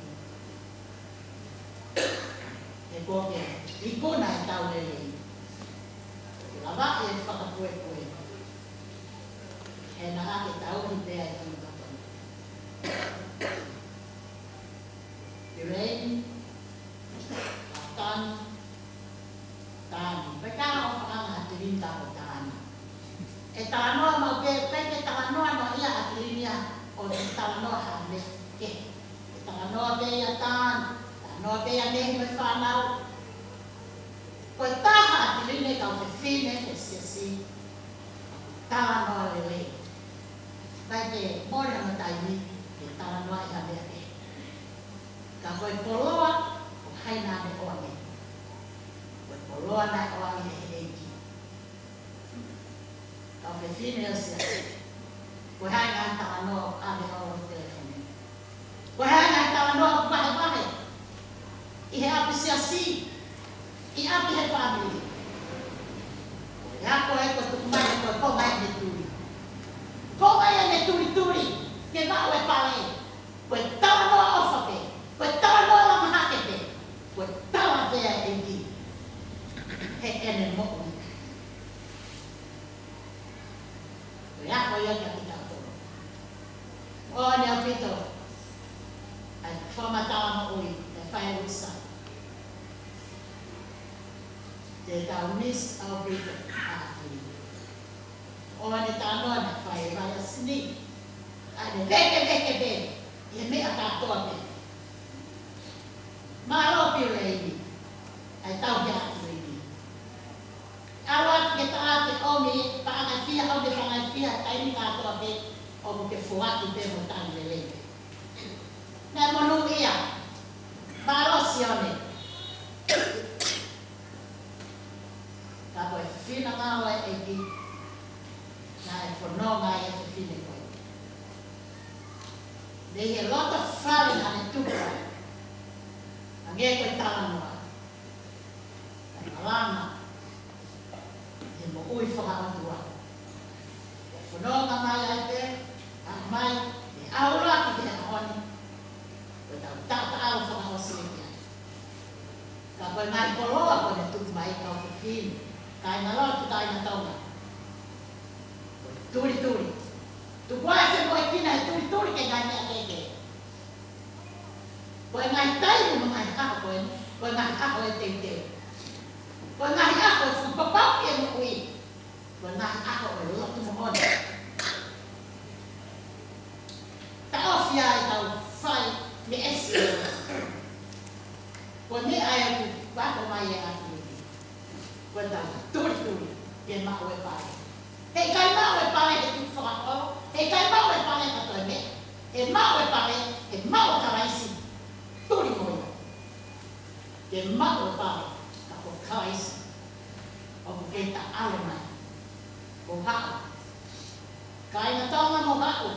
ʻE ko ke ikuna ʻetau lelei. Ke lava ʻe fakapuepue. He naʻa ke tauhi pea e tunu totonu. Piulēini, Tani, Tani. Pea ka o fakanga ʻAtilini ka ko Tani. ʻE talanoa maʻu pē, pea ke talanoa noa ia ʻAtilini ia ʻo te talanoa hane ke. ʻE talanoa pē ia Tani, talanoa pē ia nehi mo e fānau. Ko e taha ʻAtilini kau fefine he siasi. Talanoa lelei. Pea ke mole hono taimi, ke talanoa ʻi ha meʻa pē. Ka ko e koloa, ko hai naʻa ne ʻoange. Ko e koloa naʻe ʻoange ʻe he ʻEiki. Kau fefine ʻo e siasi. Ko hai naʻa ne talanoa ʻo ʻave ʻo telefoni. Ko hai naʻa ne talanoa ʻo vahevahe. ʻI he ʻapi siasi. ʻI ʻapi he fāmili. Ko e ako ē ko e tuku mai ko e konga ʻene tuli. Konga ʻene tulituli. Ke maʻu e pale. Ko e talanoa ʻofa pē, ko e talanoa langa hake pē, ko e tala pē ʻa e ʻEiki. Heʻene moʻui. Ko e ako ia kiate kitautolu. ʻOku ne ʻaupito. ʻAi, fakamatala moʻui, ʻe fai usa. Te tau miss ʻaupito, ʻa ʻAtilini. ʻOku ne talanoa naʻe fai ʻe Vaiasini. ʻA ʻene vekeveke pē, ʻi he meʻa kātoa pē. Mālō Piulēini, ʻa e tau ke ʻAtilini. ʻAlu atu ke tā ke ʻomi, paʻanga fiha, ʻomi paʻanga fiha, taimi kātoa pē, ʻoku ke foaki pē mo tau lelei pē. Naʻe monūʻia, mālō Sione. Ka ko e finangalo ʻo e ʻEiki, naʻe fononga ai e fefine ko ē. Mei he loto fale naʻa ne tupu ai. Hangē ko e talanoa. Naʻe malanga. He moʻui fakaʻotua. Ko e fononga mai ai pē, ʻa mai, ʻe ʻalu atu ki he ʻaho ni. Ko e tau taʻataʻalo fakaʻosi ʻEiki ai. Ka ko e ngaahi koloa ko ē ne tuku mai kau fefine. Kāinga lotu, kāinga Tonga. Ko e tulituli. Tuku ai se moʻui kina he tulituli ke ngaahi meʻa kehekehe. Ko e ngaahi taimi mo e ngaahi ʻaho ko ē, ko e ngaahi ʻaho ʻe teuteu. Ko e ngaahi ʻaho ʻe fuʻu papau ʻi he moʻui. Ko e ngaahi ʻaho ʻo e lotu moʻoni. Taʻofi ai ʻetau fai meʻa ʻesi. Ko e meʻa ʻoku pako mai ʻe ʻAtilini. Ko ʻetau tulituli ke maʻu e pale. Heʻikai maʻu e pale he tuku fakaholo. Heʻikai maʻu e pale ka toe meʻa. He maʻu e pale, he maʻu ʻa Kalaisi. Tuli mo ia. Ke maʻu e pale, ka ko Kalaisi. ʻOku ke taʻalo mai. Mou haʻu. Kāinga Tonga mou haʻu.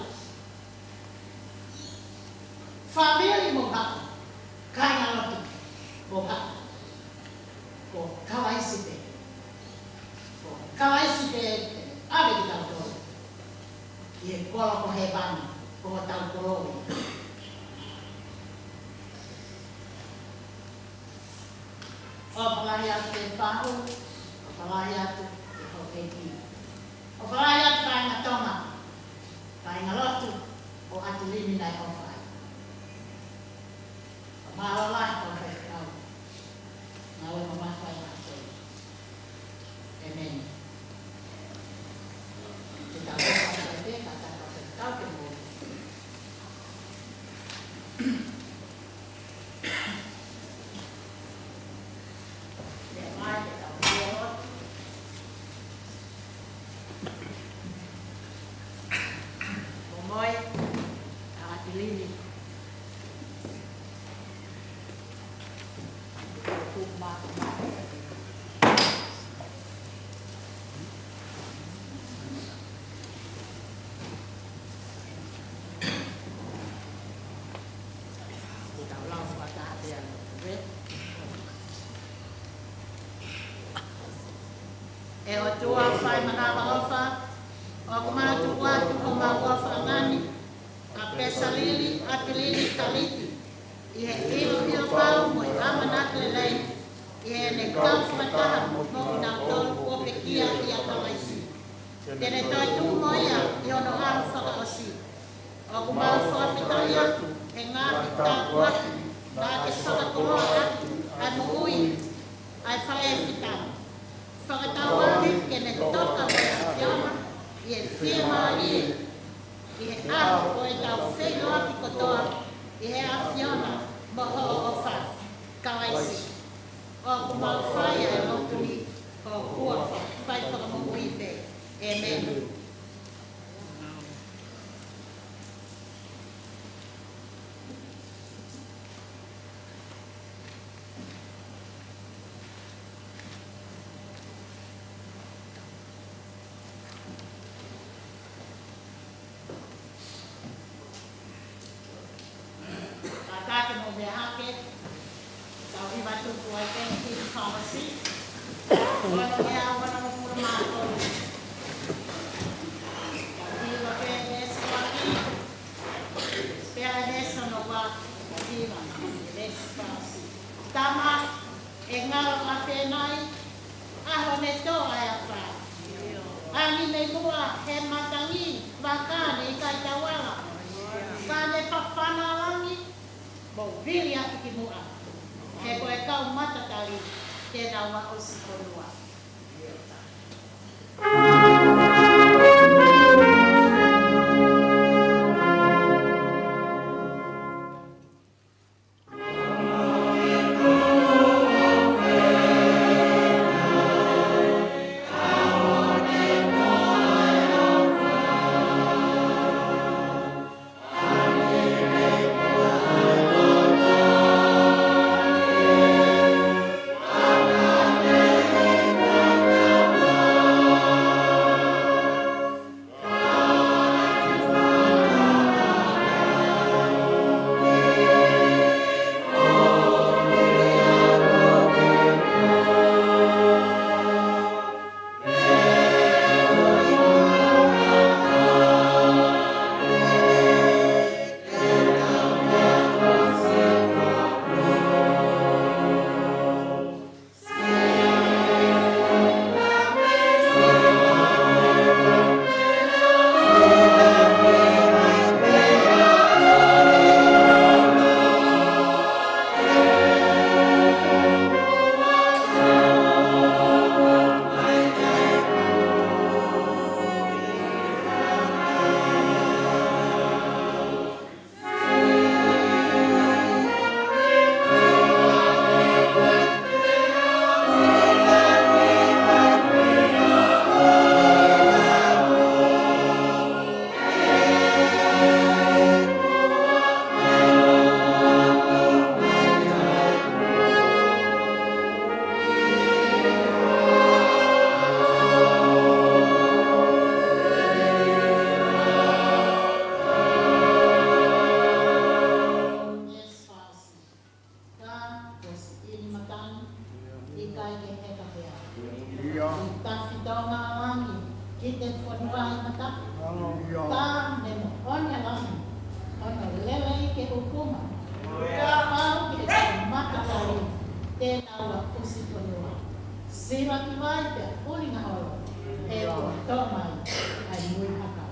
Fāmili mou haʻu. Kāinga lotu mou haʻu. Ko Kalaisi pē. Ko Kalaisi pē, ʻave kitautolu ki he kolo ko hēvani, ko hotau kolo ia. ʻOfa lahi atu ki he fahu, ʻofa lahi atu ki he houʻeiki. ʻOfa lahi atu kāinga Tonga, kāinga lotu, ʻo ʻAtilini naʻe ʻofa ai. Mālō lahi kau faifekau. Ngāue mamafa ʻa e ʻAfiona. ʻĒmeni. Te tau ʻofa atu pē, ka tau faifekau ke mou. Te mai ke tau mou. Momoi, ʻa ʻAtilini. ʻE ʻOtua Fai manavaʻofa, ʻoku mau tuku atu homau ʻofaʻanga ni, ʻa Pesalili ʻAtilili Kaliti, ʻi he ʻiloʻilo pau mo e ʻamanaki lelei, ʻi heʻene kau fakataha mo kinautolu kuo pekia ʻia Kalaisi, te ne toetuʻu mo ia ʻi hono ʻaho fakaʻosi. ʻOku mau fakafetaʻi atu he ngaahi tāpuaki naʻa ke fakakoloa ʻaki ʻa e moʻui ʻa e fale ʻi Fitama. Fakatauange ke ne toka mo e ʻAfiona ʻi he fiemālie, ʻi he ʻaho ʻo ʻetau feʻiloaki kotoa ʻi he ʻAfiona mo hoʻo ʻofa, Kalaisi. ʻOku mau fai ʻa e lotu ni ko e huafa ʻo e Fakamoʻui pē. ʻĒmeni. Kātaki mo e meʻa hake, tau hiva tuku ʻa e Thanksgiving Prophecy, ono ngeau onongofulu mā tolu. Tau hiva pē veesi ʻuluaki, pea veesi hono ua, tau hiva, veesi Prophecy. Tama, ʻe ngalo ʻa Fēnai, ʻaho ne tō ai ʻa e afā. Angi mei muʻa he matangi, vaka ne ʻikai tauala. Ka ne fafana ʻa langi, mou vili atu ki muʻa. He ko e kau matatali te nau aʻusi fonua. Ka ko e siʻi ni matangi, ʻikai ke heka pea. ʻIo. Tafi Tonga ʻa langi, ki he fonua ʻi mataku. ʻIo. Ka ne moʻoni ʻa langi, hono lelei ke hukumu. ʻIo. Pau ki he kau matatali te nau aʻusi fonua. Siva ki vai pea ʻulinga holo, he kuo tō mai ʻa e muihakau.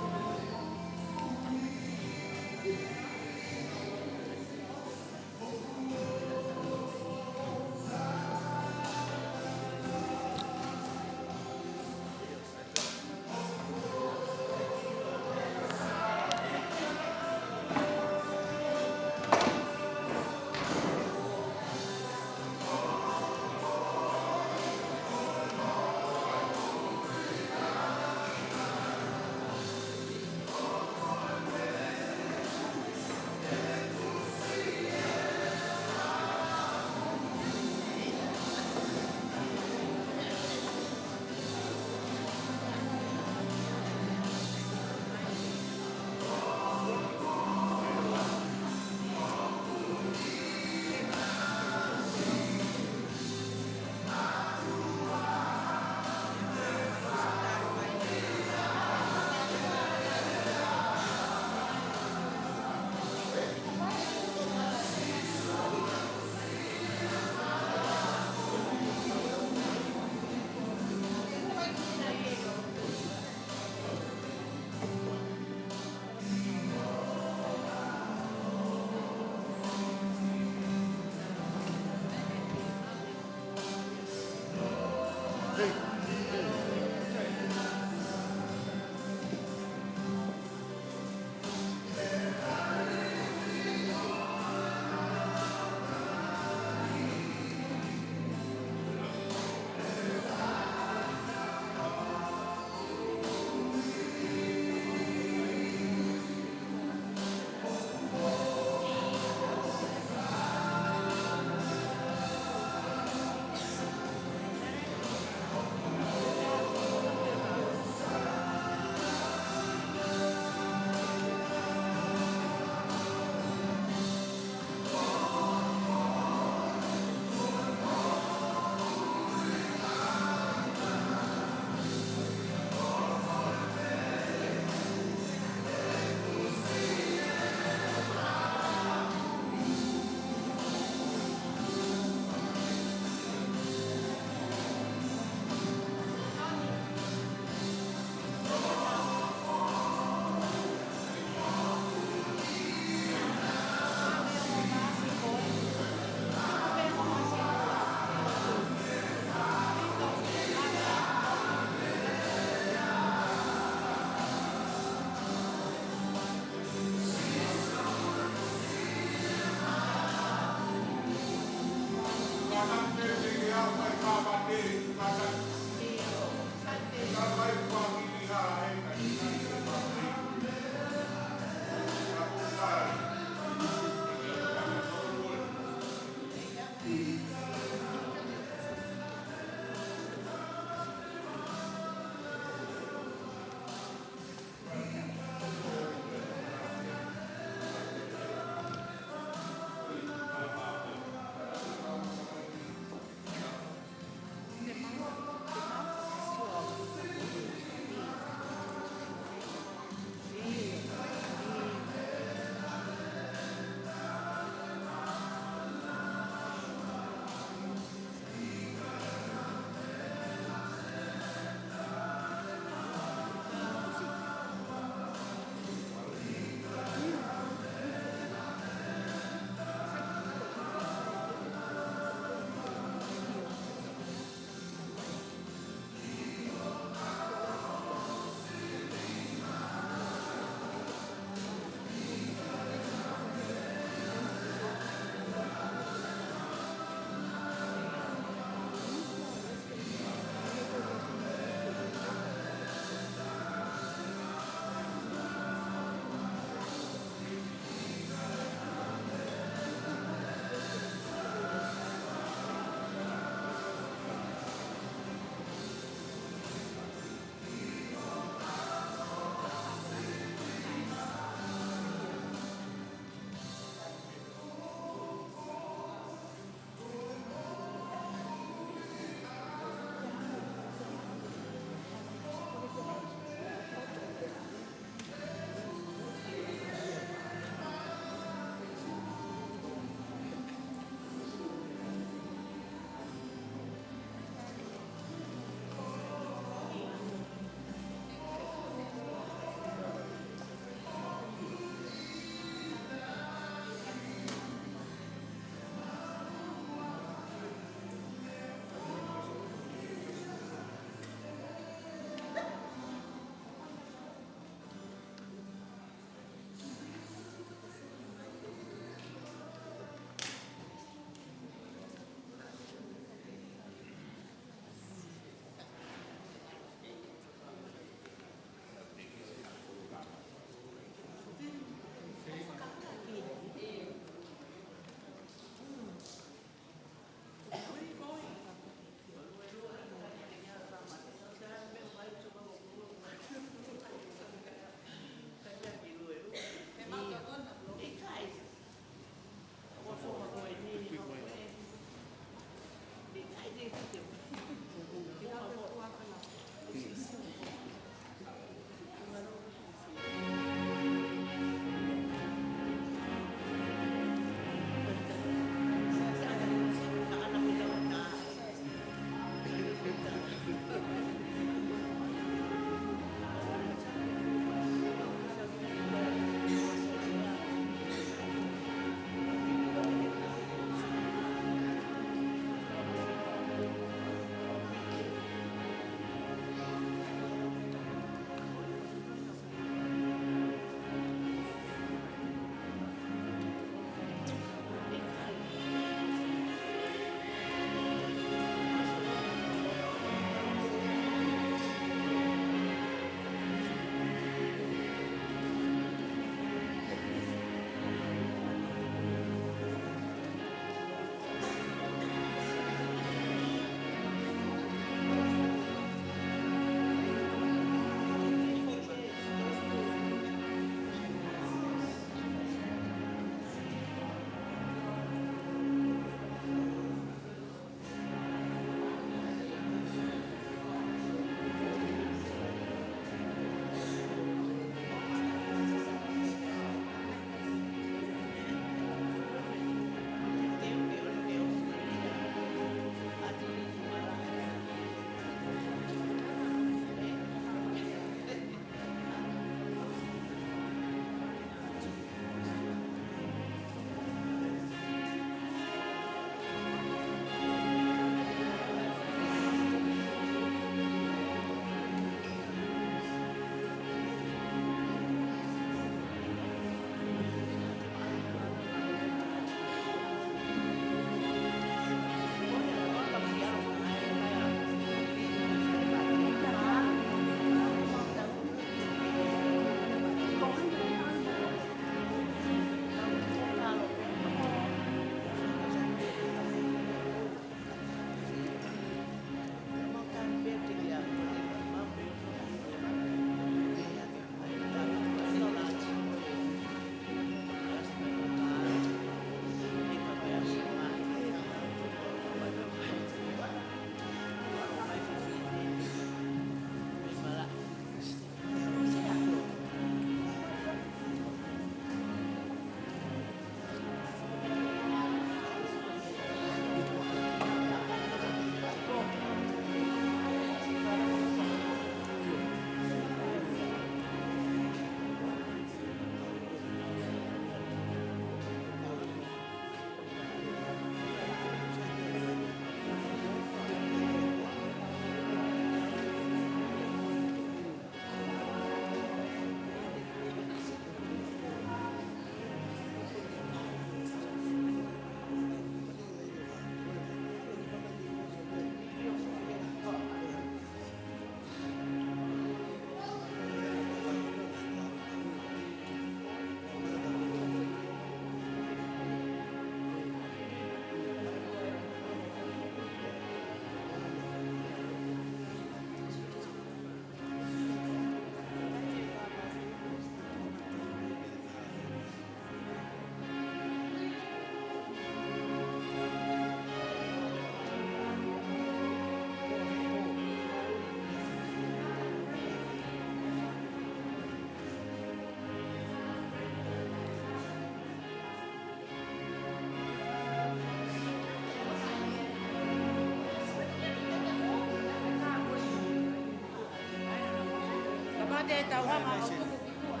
Kapau te tau hanga ʻo tuku ki tuʻa.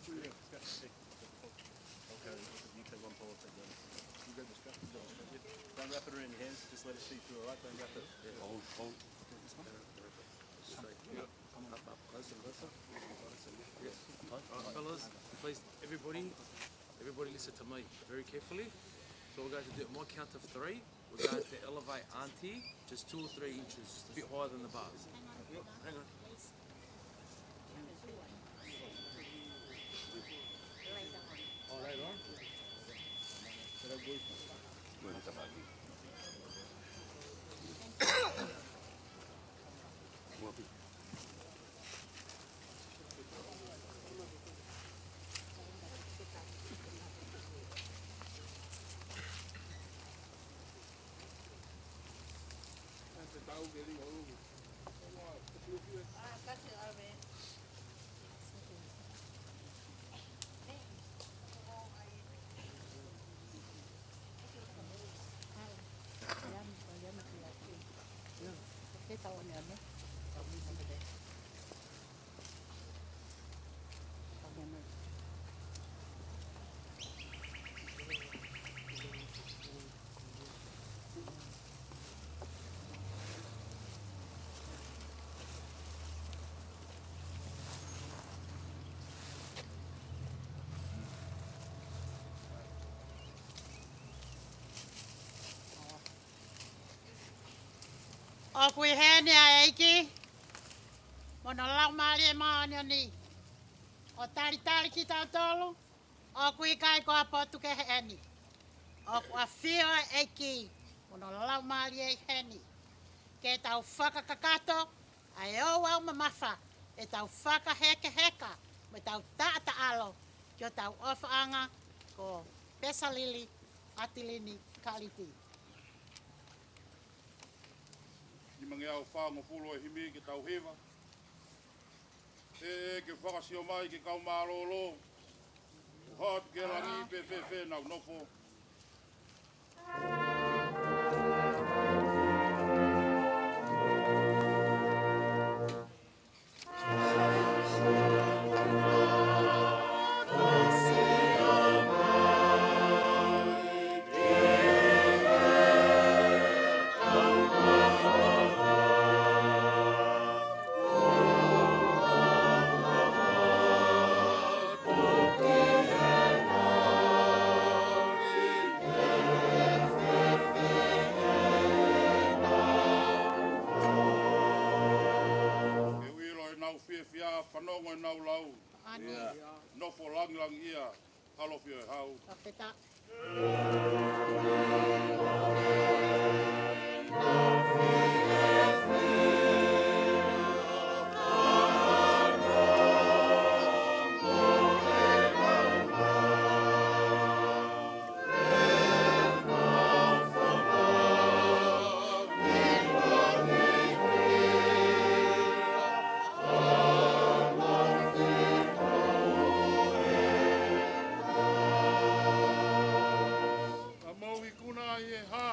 Don't wrap it around your hands. Just let it feed through, all right? Don't wrap it. Yeah. Hold, hold. Just like, yeah. Up, up, closer, closer. All right, fellas, please, everybody, everybody listen to me very carefully. So we're going to do it on my count of three. We're going to elevate Auntie just two or three inches, just a bit higher than the bars. Hang on, hang on. Oh, later on? ʻOku ʻi heni ʻa e ʻEiki mo hono Laumālie Māʻoniʻoni ʻo talitali kitautolu. ʻOku ʻikai ko ha potu kehe ʻeni. ʻOku ʻafio ʻa e ʻEiki mo hono Laumālie ʻi heni ke tau fakakakato ʻa e ouau mamafa ʻetau fakahekeheka mo ʻetau taʻataʻalo ki hotau ʻofaʻanga ko Pesalili ʻAtilini Kaliti. Nimangeau fāngofulu e himi ke tau hiva. ʻE, ʻe ke fakasio mai ki he kau mālōlō, ʻo hā atu ki he langi pe fēfē ʻenau nofo. Ke u ʻilo ʻenau fiefia, fanongo ʻenau lau. ʻAne. Nofo langilangiʻia, ʻalofi ʻo e hau. Fakafetaʻi. Ka mou ikuna ai e hā,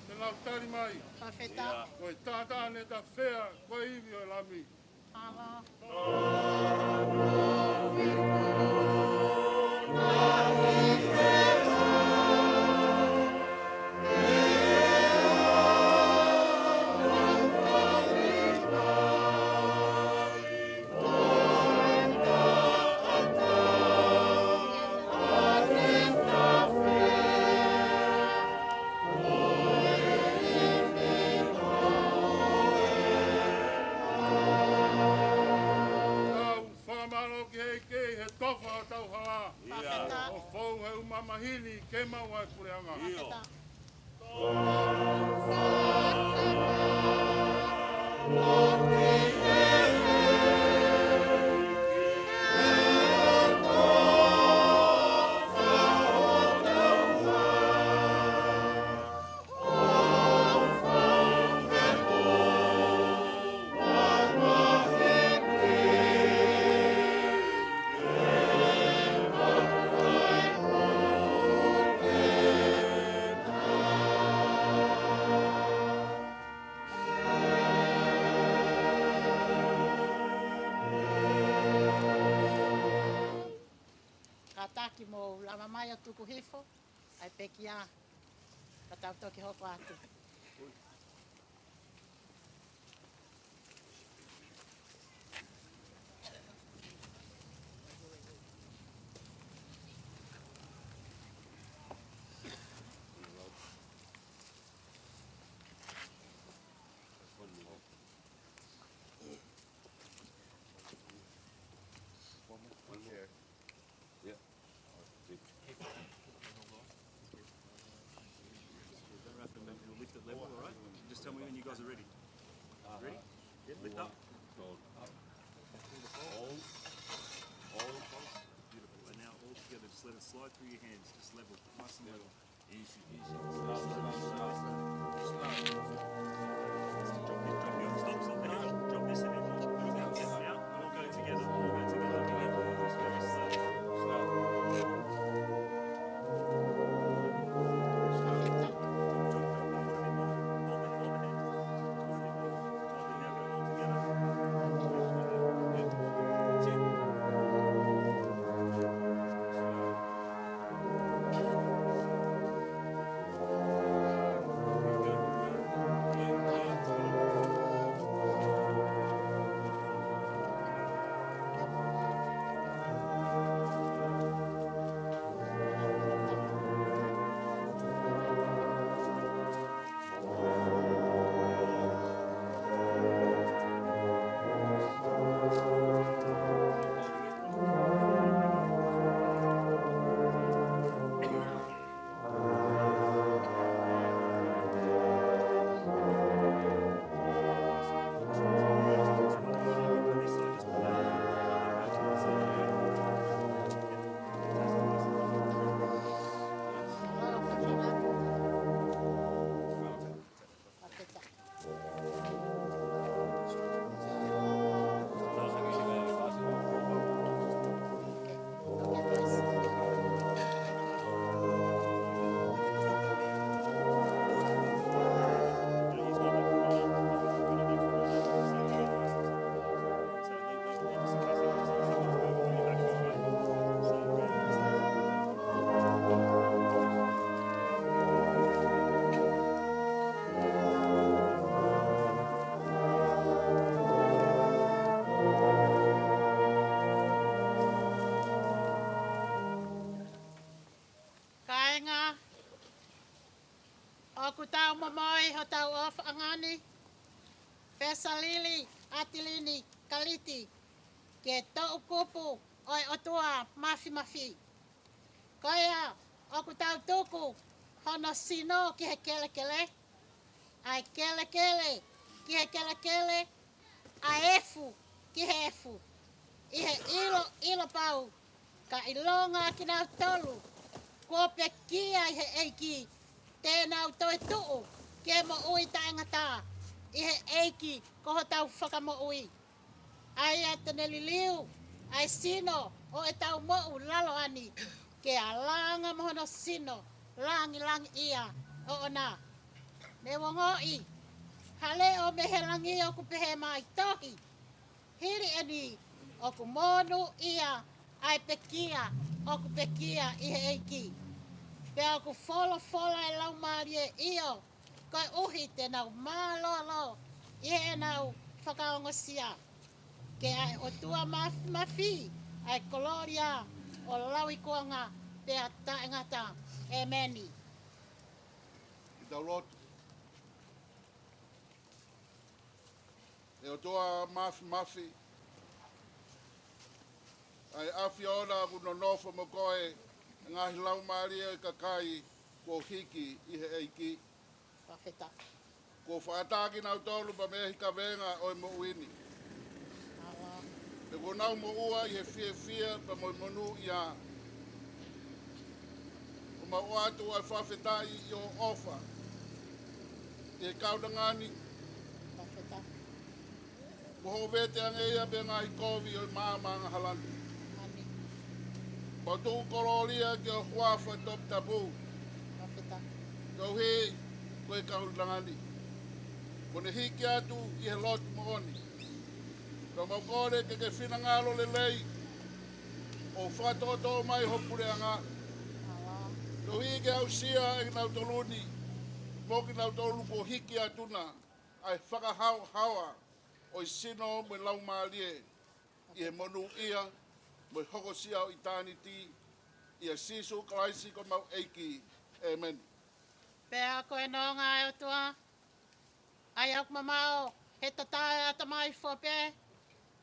te nau tali mai. Fakafetaʻi. Ko e taʻataʻa ne tafea, ko e ivi ʻo e Lami. Tau fakamālō ki he ʻEiki he tofa ʻo hotau hala. ʻIo. ʻO fou he ʻū mamahi ni ke maʻu ʻa e puleʻanga. ʻIo. Mou lava mai ʻo tuku hifo ʻa e pekia, ka tau toki hoko atu. One more. Yeah. Don't have to move. We'll lift it level, all right? Just tell me when you guys are ready. Ready? Yeah, lift up. Hold. Hold. Beautiful. And now all together, just let it slide through your hands. Just level. Nice and level. Easy, easy. Stop, stop, stop, stop. Stop. Drop this, drop your, stop, stop the handle. Drop this and then we'll, we'll go together. We'll go together. Very slow. Stop. Stop. Drop, drop, drop the foot a bit more. Hold the, hold the hand. Foot a bit more. Hold it. Now go all together. That's it. Kāinga, ʻoku tau momoi hotau ʻofaʻanga ni, Pesalili ʻAtilini Kaliti, ki he toʻukupu ʻo e ʻOtua Mafimafi. Ko ia, ʻoku tau tuku hono sino ki he kelekele, ʻa e kelekele ki he kelekele, ʻa e efu ki he efu, ʻi he ʻilo, ʻilo pau, ka ʻilonga kinautolu kuo pekia ʻi he ʻEiki, te nau toetuʻu ki he moʻui taʻengata ʻi he ʻEiki ko hotau Fakamoʻui. ʻA ia te ne liliu ʻa e sino ʻo ʻetau moʻui laloa ni, ke alanga mo hono sino langilangiʻia ʻoʻona. Mou ongoʻi ha leʻo mei he langi ʻoku pehē mai, tohi, hili eni ʻoku monūʻia ʻa e pekia ʻoku pekia ʻi he ʻEiki. Pea ʻoku folofola e Laumālie, ʻio, koeʻuhi te nau mālōlō ʻi heʻenau fakaongosia. Ke ʻa e ʻOtua Mafimafi ʻa e kolōlia ʻo lauikuonga pea taʻengata. ʻEmeni. Ke tau lotu. ʻE ʻOtua Mafimafi, ʻa e ʻAfiona, ʻoku nonofo mo koe ʻa e ngaahi laumālie ʻo e kakai kuo hiki ʻi he ʻEiki. Fakafetaʻi. Kuo fakaʻatā kinautolu pea mei he kavenga ʻo e moʻui ni. Mālō. Pea kuo nau moʻua ʻi he fiefia pea mo e monūʻia. ʻOku mau ʻoatu ʻa e fakafetaʻi ʻi hoʻo ʻofa ki he kaunanga ni. Fakafetaʻi. Mo hoʻo vete ange ia mei he ngaahi kovi ʻo e maama angahala ni. ʻĒmeni. Mau tuku kolōlia ki ho huafa toputapu. Fakafetaʻi. Koeʻuhi ko e kaunanga ni kuo ne hiki atu ʻi he lotu moʻoni. Pea mau kole ke ke finangalo lelei ʻo fakatoʻotoʻo mai ho puleʻanga. Tohi ke aʻusia ʻe kinautolu ni, mo kinautolu kuo hiki atu na, ʻa e fakahaohaoa ʻo e sino mo e laumālie, ʻi he monūʻia mo e hokosia ʻo ʻitāniti, ʻia Sīsū Kalaisi ko homau ʻEiki. ʻĒmeni. Pea ko e nonga ʻa e ʻOtua, ʻa ia ʻoku mamaʻo he tatā ʻo e ʻatamai foʻou pē,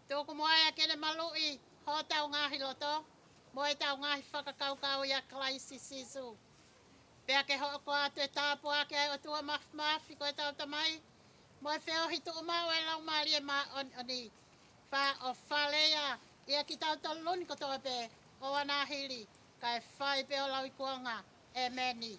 tuku muʻa ia ke ne maluʻi hotau ngaahi loto mo ʻetau ngaahi fakakaukau ʻia Kalaisi Sīsū. Pea ke hoko atu e tāpuaki ʻa e ʻOtua Māfimafi ko ʻetau Tamai, mo e feohi tuʻumaʻu ʻa e Laumālie Māʻoniʻoni, fai ʻo faleʻi ia ʻia kitautolu ni kotoa pē ʻo ʻanahili, kae fai pē ʻo lauikuonga. ʻĒmeni.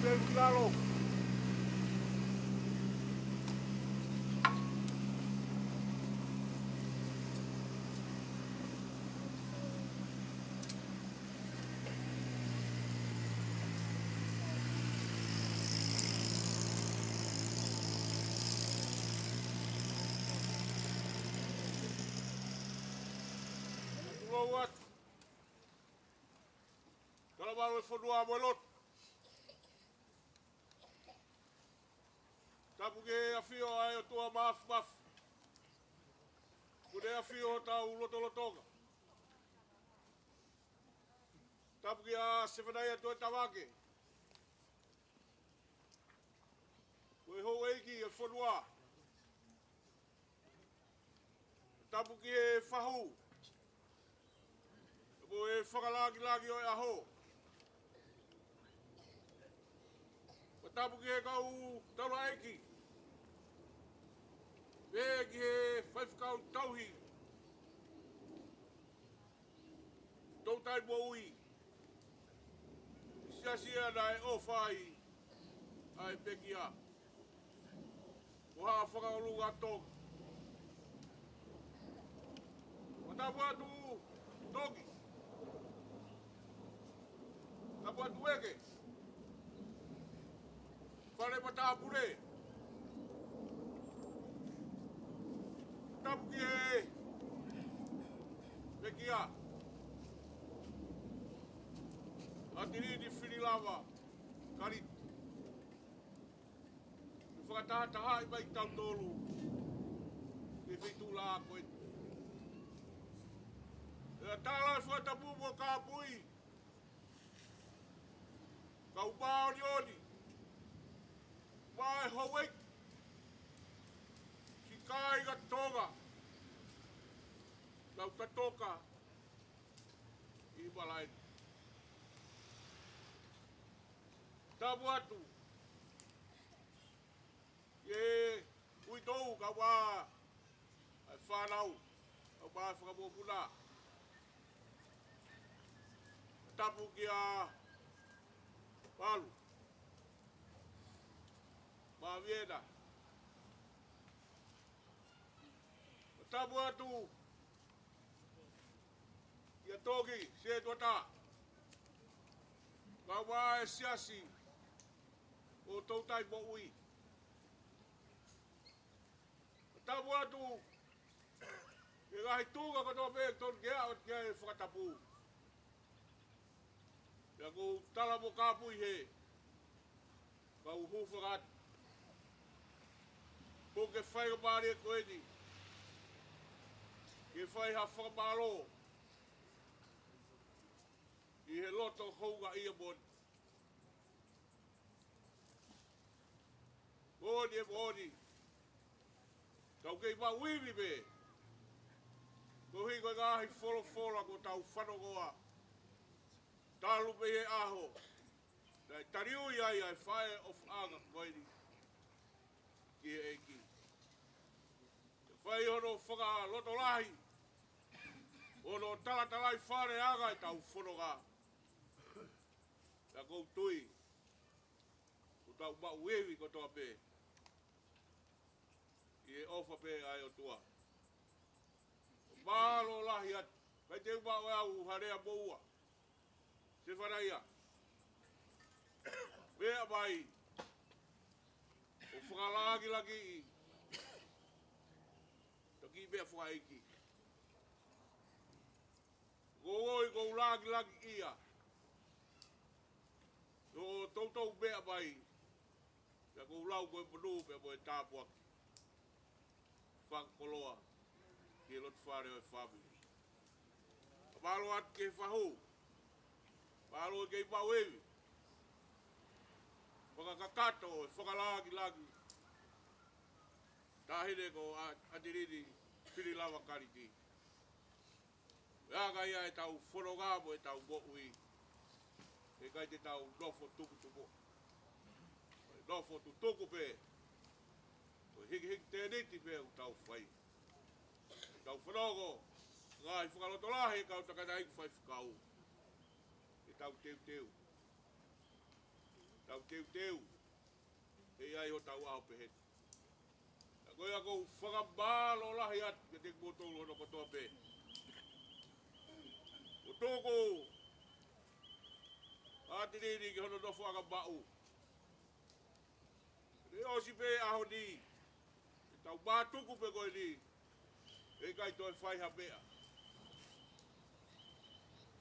Pelu ki lalo. Tulou atu. Talavalu e fonua mo e lotu. Tapu ki he ʻafio ʻa e ʻOtua Māfimafi. Kuo ne ʻafio hotau lotolotonga. Tapu kia Sefanaia Tuʻetavake, ko e houʻeiki e fonua. Tapu ki he fahu mo e fakalāngilangi ʻo e ʻaho. Mo tapu ki he kau taulaʻeiki, pea ki he faifekau tauhi Toutai Moʻui, siasi ia naʻe ʻofa ai ʻa e pekia. Ko ha fakaʻolunga Tonga. Mo tapu atu Toki. Tapu atu Eke. Fale Matāpule. Tapu ki he pekia. ʻAtilini Fililava Kaliti. Fakatahatahaʻi mai kitautolu ki he feituʻu lahi ko eni. ʻE tala e fakatapu mo e kāpui. Kau māʻoniʻoni, mo e houʻeiki, siʻi kāinga Tonga, lau katoka ʻi malaini. Tapu atu ki he uitou kae ʻumaʻā ʻa e fānau, kae ʻumaʻā e fanga mokopuna. Tapu kia Palu, Maviena. Tapu atu kia Toki Setuata, kae ʻumaʻā e siasi ʻo Toutai Moʻui. Tapu atu ki he ngaahi tuʻunga kotoa pē ʻoku tonu ke aʻu ki ai e fakatapu. Pea ʻoku ou tala mo kāpui hē, kau hūfanga atu. Ko e faingamālie ko eni ke fai ha fakamālō ʻi he loto houngaʻia moʻoni. Moʻoni ē moʻoni. Tau kei maʻu ivi pē. Koeʻuhi ko e ngaahi folofola kuo tau fanongoa talu mei he ʻaho naʻe taliui ai ʻa e faʻē ʻofaʻanga ko eni ki he ʻEiki. Ke fai hono fakalotolahi, hono talatalaifaleʻanga ʻetau fononga. Pea ʻoku ou tui kuo tau maʻu ivi kotoa pē ʻi he ʻofa pē ʻa e ʻOtua. Mālō lahi atu. ʻIkai te u maʻu ʻe au ha lea moʻua. Sefanaia, meʻa mai ʻo fakalāngilangiʻi ʻetau kiʻi meʻa fakaʻeiki. Ko e ʻuhi ʻoku ou lāngilangiʻia ʻo toutou meʻa mai, pea ʻoku ou lau ko e monū pea mo e tāpuaki fakakoloa ki he loto fale ʻo e fāmili. Ka mālō atu ki he fahu. Mālō e kei maʻu ivi. Fakakakato e fakalāngilangi taʻahine ko ʻAtilini Fililava Kaliti. Ko e anga ia ʻetau fononga mo ʻetau moʻui. ʻE ʻikai te tau nofo tukutuku. Nofo tutuku pē. Ko e hikihiki tēniti pē ʻoku tau fai. Tau fanongo ngaahi fakalotolahi ʻa e kau tangataʻeiki faifekau. Ke tau teuteu. tau teuteu, ʻe ʻi ai hotau ʻaho pehē. Ka ko ia ʻoku ou fakamālō lahi atu kiate kimoutolu hono kotoa pē. Ko toko ʻa Tinini ki hono nofoʻanga maʻu. Neʻe ʻosi pē ʻaho ni, ʻe tau mātuku pē ko eni, ʻe ʻikai toe fai ha meʻa.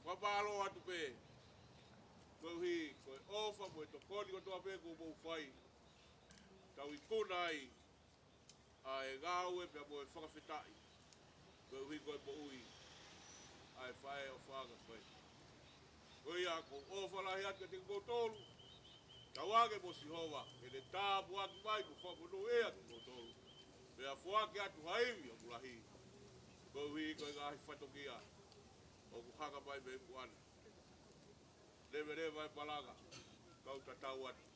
Fakamālō atu pē, koeʻuhi ko e ʻofa mo e tokoni kotoa pē kuo mou fai. Tau ikuna ai ʻa e ngāue pea mo e fakafetaʻi, koeʻuhi ko e moʻui ʻa e faʻē ʻofaʻanga ko ē. Ko ia ʻoku ou ʻofa lahi atu kiate kimoutolu, tauange mo Sihova ke ne tāpuaki mai mo fakamonūʻia kimoutolu. Pea foaki atu ha ivi ʻoku lahi, koeʻuhi ko e ngaahi fatongia ʻoku hanga mai mei muʻa na. Leveleva e malanga, kau tatau atu.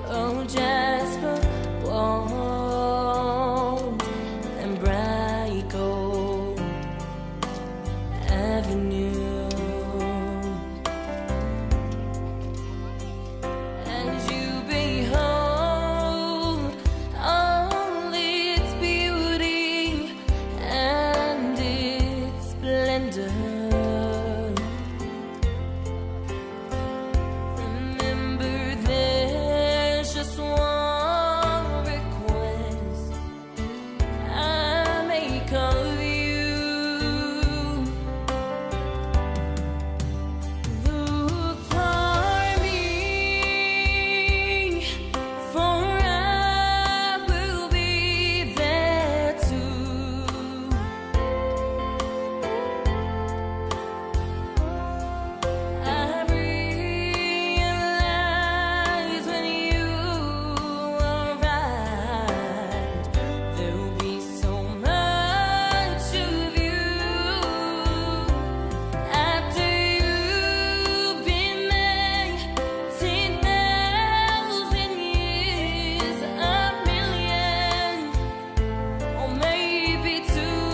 Oh, jasper, warm and bright gold avenue. As you behold all its beauty and its splendor, remember there's just one request I make of you. Look for me, for I will be there too. I realize when you arrive, there'll be so much of you. After you've been there ten thousand years, a million, or maybe two,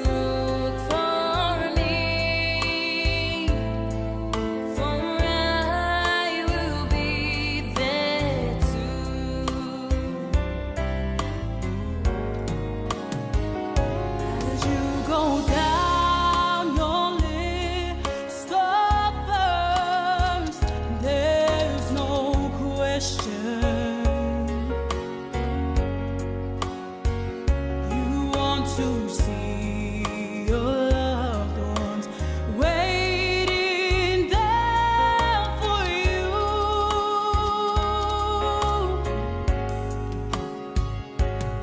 look for me, for I will be there too. As you go down your list of first, there's no question. You want to see your loved ones waiting there for you.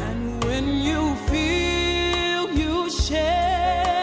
And when you feel you share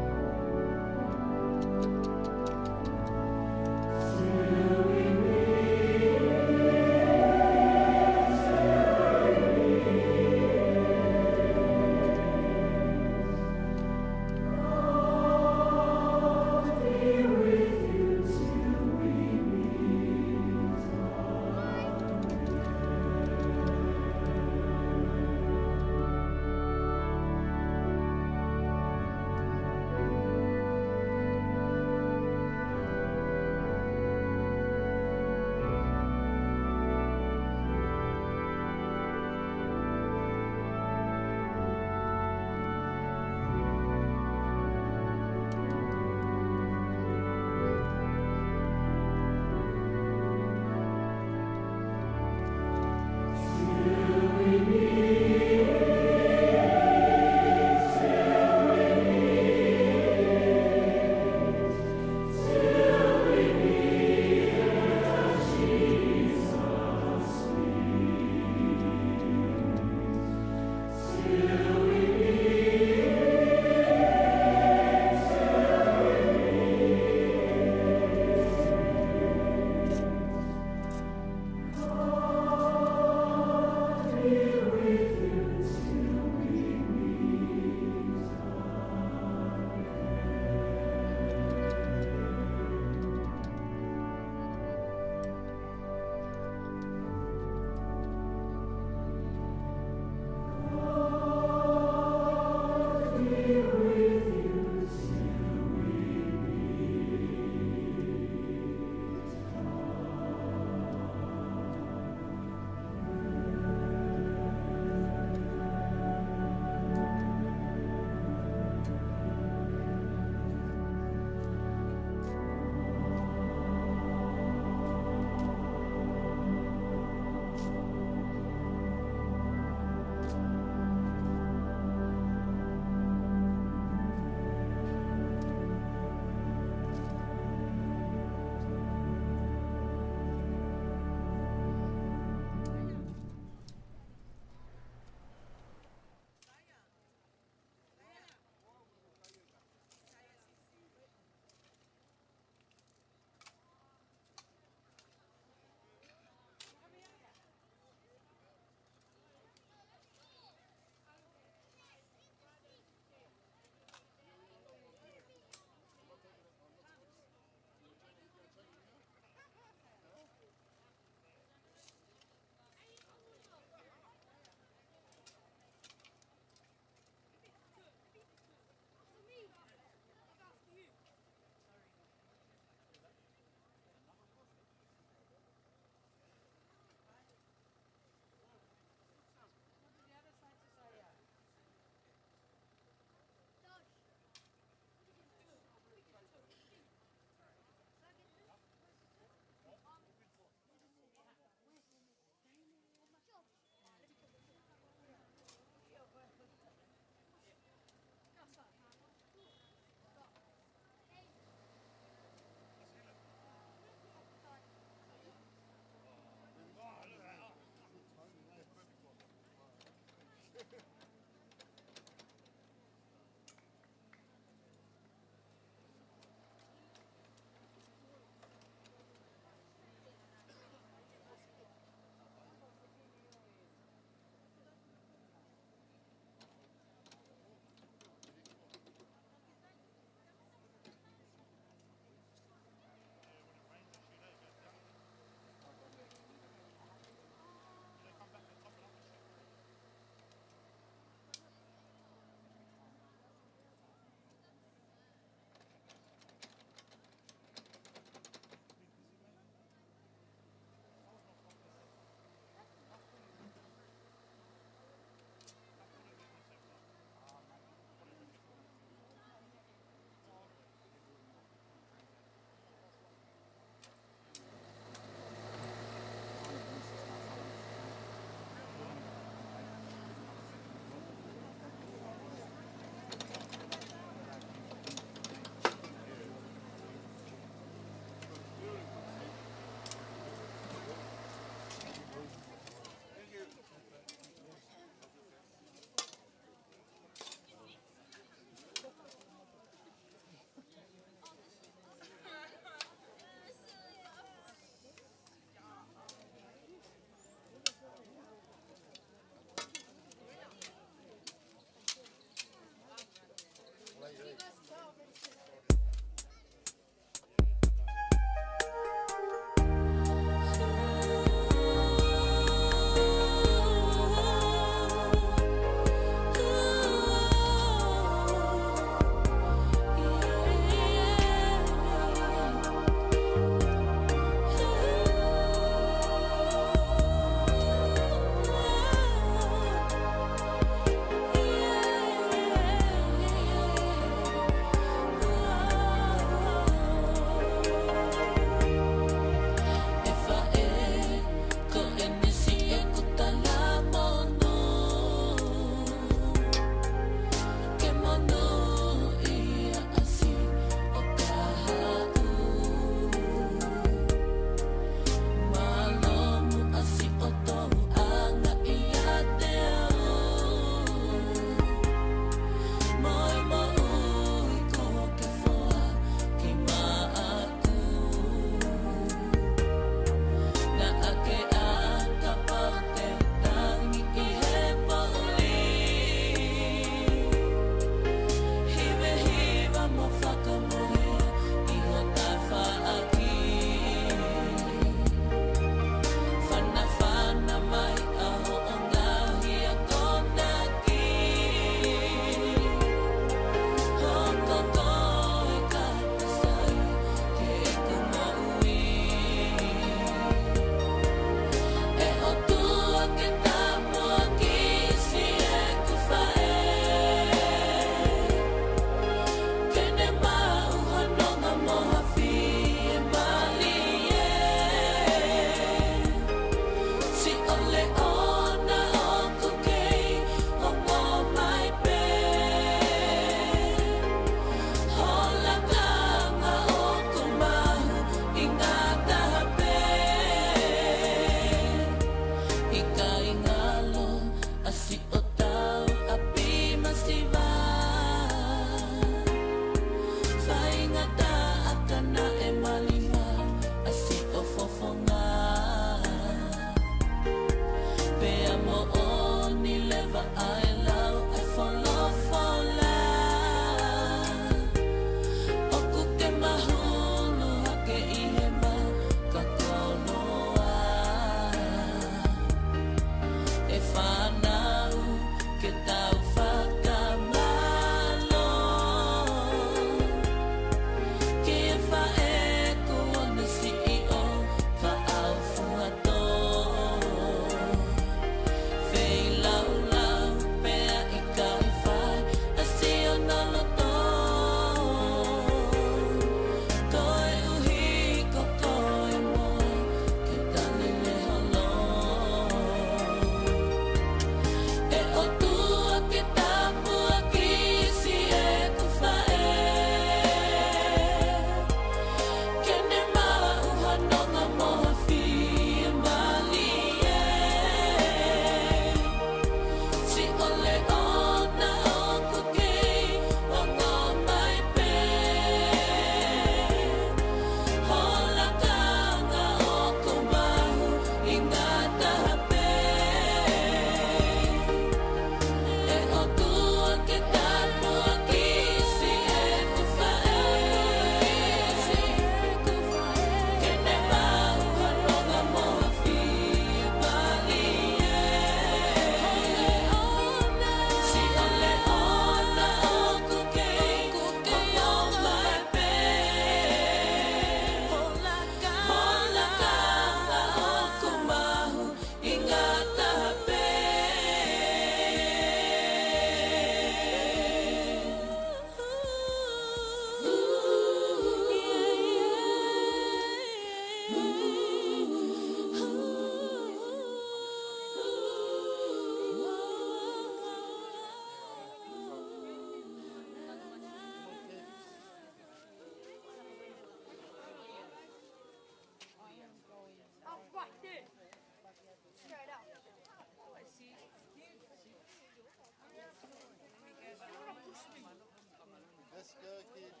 Let's go, kids.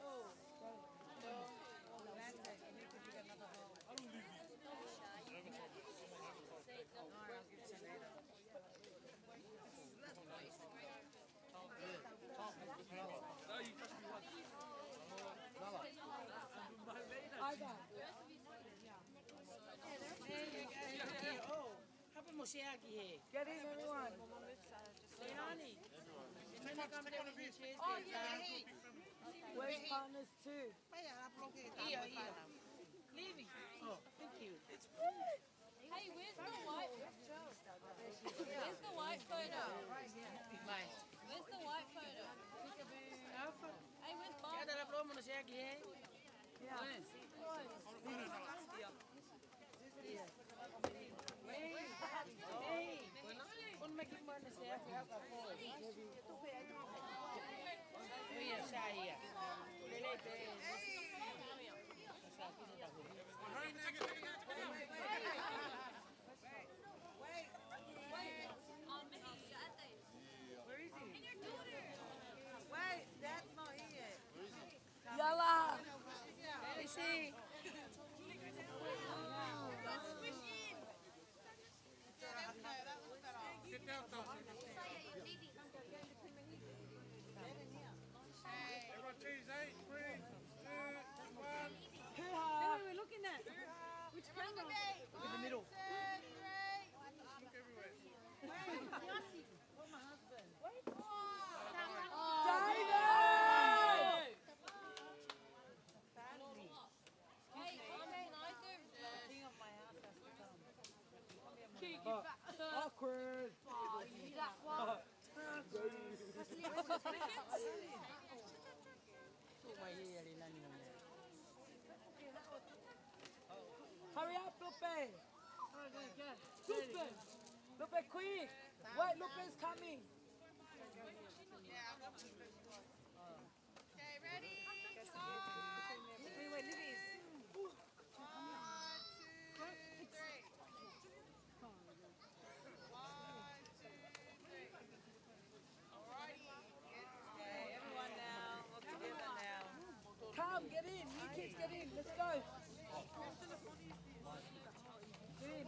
Hapa mo share ki he. Get in, everyone. Leilani. Everyone. Can you come down with me, please? Oh, yeah, hey. Where's partners too? Ia, ia. Leaving. Oh, thank you. Hey, where's the white? Where's the white photo? Where's the white photo? Hey, where's Bob? Ia, tala palo mo share ki he. Where is he? Wait, that's not here. Yala. Isi. Everyone, cheese, eh? Three, two, one. Who are we looking at? Which camera? In the middle. Look everywhere. David! Family. Excuse me. The king of my house has to come. Awkward. Hurry up, Lupe. Lupe. Lupe, quick. Wait, Lupe is coming. Okay, ready? One, two, three. One, two, three. Alrighty. Okay, everyone now. All together now. Come, get in. You kids, get in. Let's go. Get in.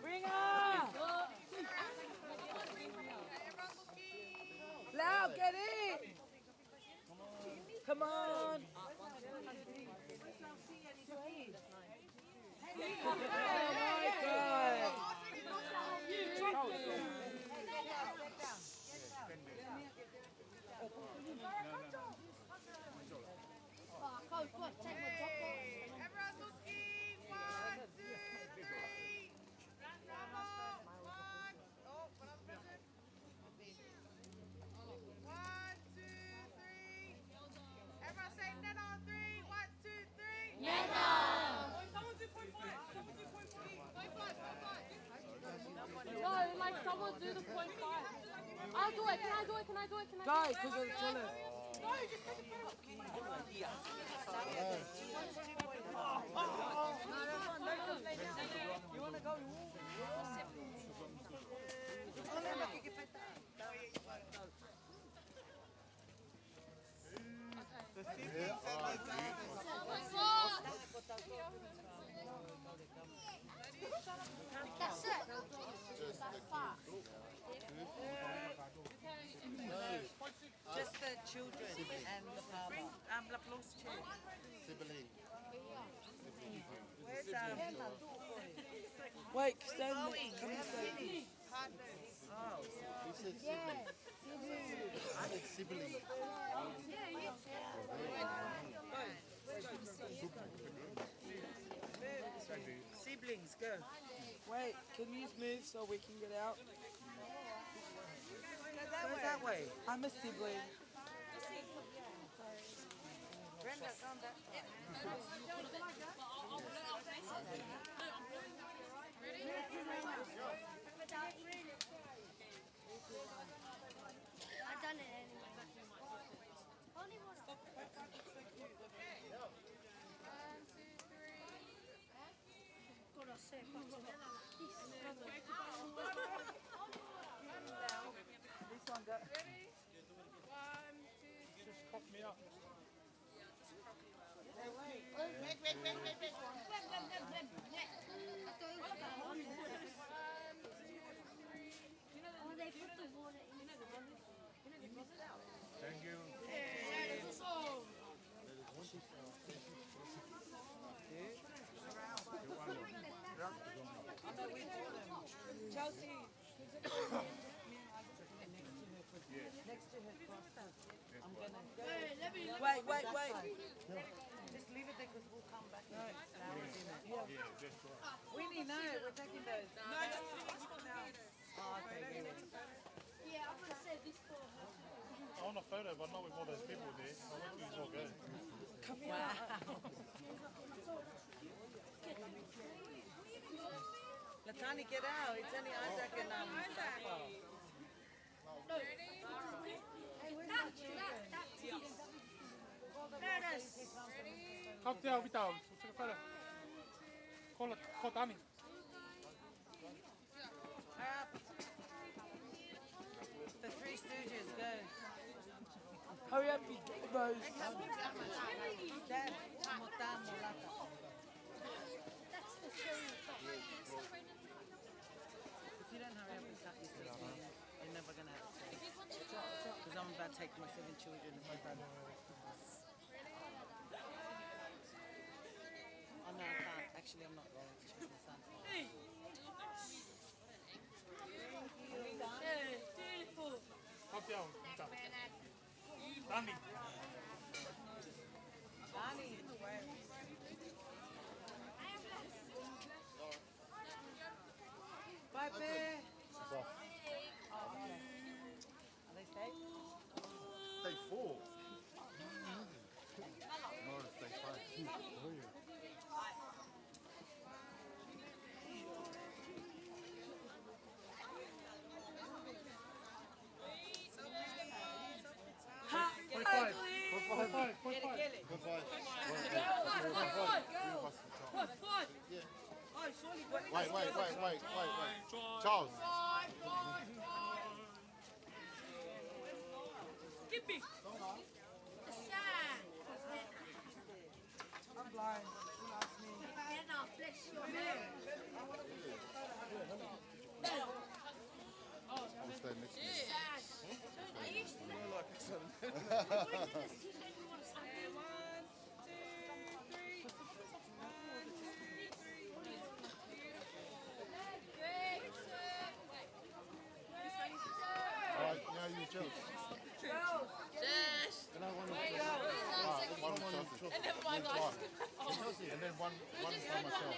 Bring her! Lau, get in! Come on! Oh my God! Hey, everyone looking. One, two, three. Come on. Oh, what other person? One, two, three. Everyone say net on three. One, two, three. Net on. Someone do point five. Someone do point five. Point five, point five. No, like, someone do the point five. I'll do it. Can I do it? Can I do it? Can I do it? Go, 'cause you're the tallest. No, just take a photo. You wanna go? That's it. Just the children and the father. Bring, um, Lapalong's chair. Sibling. Where's, um, wait, stand there. Come and stand. Partners. Oh. He said sibling. I said sibling. Siblings, go. Wait, can you move so we can get out? Go that way. I'm a sibling. Brenda, come that way. I've done it anyway. Only one. This one go. Ready? One, two, three. Just pop me up. Wait, wait, wait, wait, wait. One, two, three. Oh, they put the water in. Thank you. Chelsea, next to her, next to her cross. I'm gonna wait, wait, wait. Just leave it there 'cause we'll come back. No, it's flowers in it. Yeah, that's right. Winnie, no, we're taking those. No, just leave it for now. Oh, okay, good. Yeah, I'm gonna save this for her. I want a photo, but not with all those people there. I want you to all go. Wow. Latani, get out. It's only Isaac and, um, Isaac. Come down, Vita. Call it, call Tommy. The Three Stooges, go. Hurry up, you big boys. Dad, mo tā mo lata. If you don't hurry up and cut this, you're never gonna have a plate. 'Cause I'm about to take my seven children and my brother. Oh, no, I can't. Actually, I'm not going to check my son's. Dani. Dani. Bye, Bear. Are they safe? They fall. No, they fall. Ha, point five. Ugly. Point five. Point five. Point five. Point five. Point five. Point five. Wait, wait, wait, wait, wait, wait. Charles. Skip it. I'm blind. Don't ask me. Anna, bless your hand. I'll stand next to you. Sad. Are you still? One, two, three. All right, now you, Joe. Josh. Can I have one of those? Ah, one of those. And then one, one for myself.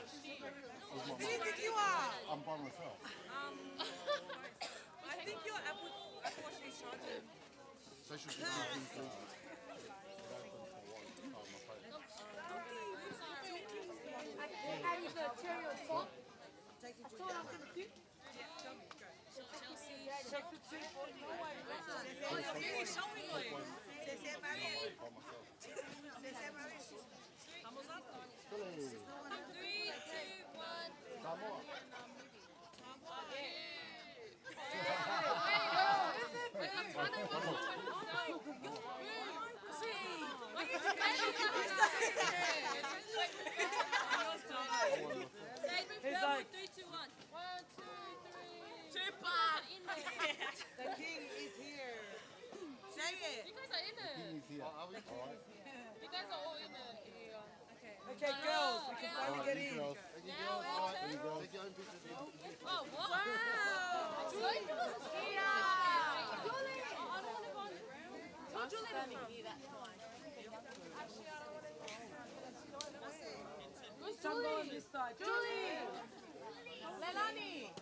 With my mom. I'm by myself. Um, I think your Apple, Apple Watch is charging. They should be using, uh, I, I need the cherry on top. That's all I'm gonna do. Check the two. Show me, boy. Three, two, one. He's like, three, two, one. One, two, three. Tupac in there. The king is here. Say it. You guys are in it. King is here. All right. You guys are all in it. Yeah. Okay. Okay, girls, we can finally get in. All right, you girls. Thank you, girls. All right, you girls. Take your own pictures. Oh, wow. Wow. Julie. Oh, I don't wanna go on. Tell Julie to come. Julie. Julie. Leilani.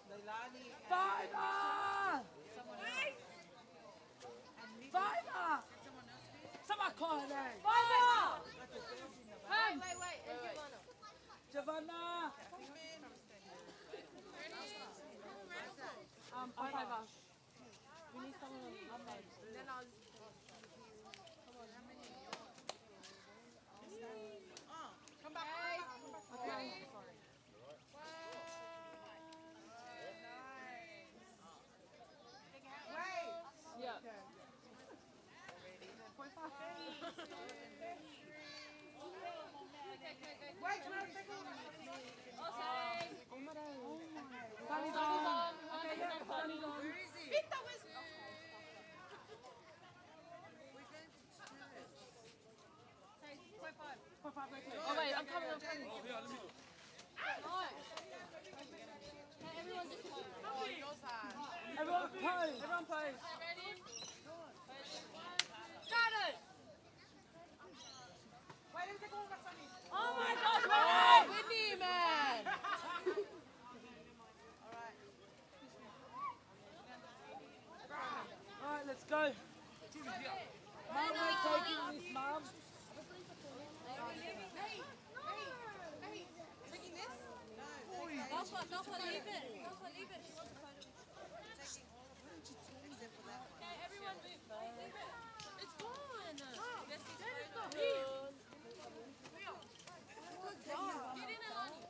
Leilani. Fiverr! Fiverr! Someone call her name. Fiverr! Wait, wait, wait. Giovanna. Um, Fiverr. We need someone on Monday. Then I'll just... Come on. Come back. Come back. Come back. Okay. Go for leave it. Go for leave it. She wants a photo. Okay, everyone move. Leave it. It's gone. Bessie's phone. Get in, Alani.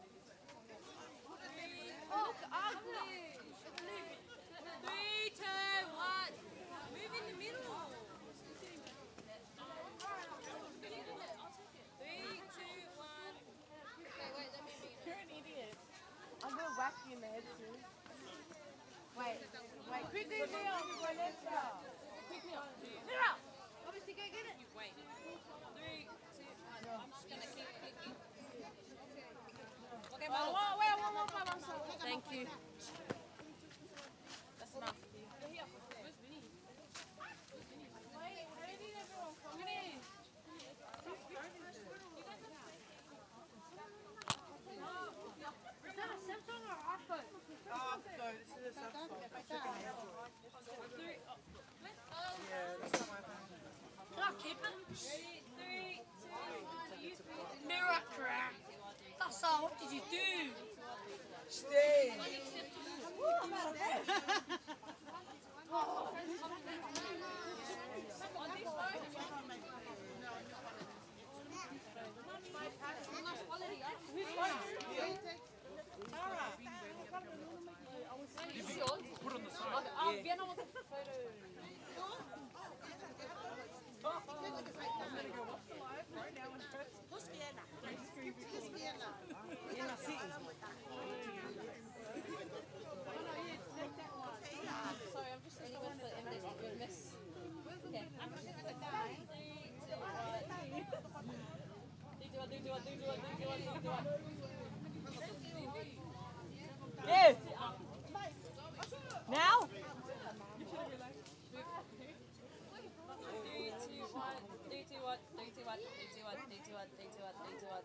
Three, two, one. Move in the middle. Three, two, one. Wait, wait, let me be. You're an idiot. I'm gonna whack you in the head soon. Wait, wait, quickly, Leo, before let's go. Quickly. Leo! Obviously, go get it. Wait. Three, two, one. I'm just gonna keep clicking. Okay, oh, wait, wait, wait, wait, wait, wait. Thank you. That's enough. Wait, where did everyone come in? Is that a Samsung or iPhone? Oh, so this is a Samsung. Can I keep it? Three, two, one. Mirror crack. That's all. What did you do? Stay. Who's Vienna? Who's Vienna? Vienna City. Sorry, I'm just... Anyone for M S, you're a miss. Okay. Yeah. Now? Three, two, one, three, two, one, three, two, one, three, two, one, three, two, one, three, two, one, three, two, one.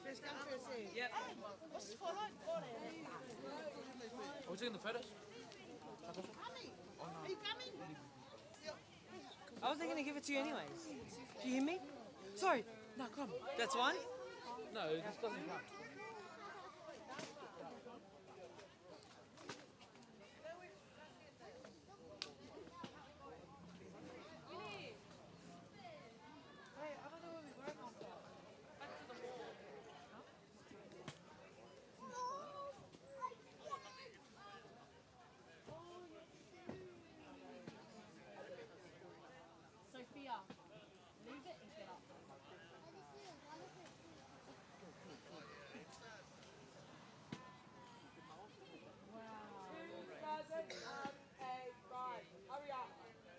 First come, first serve. Yep. Are we taking the photos? Coming. Are you coming? I was going to give it to you anyways. Do you hear me? Sorry. No, come. That's one? No, this doesn't count.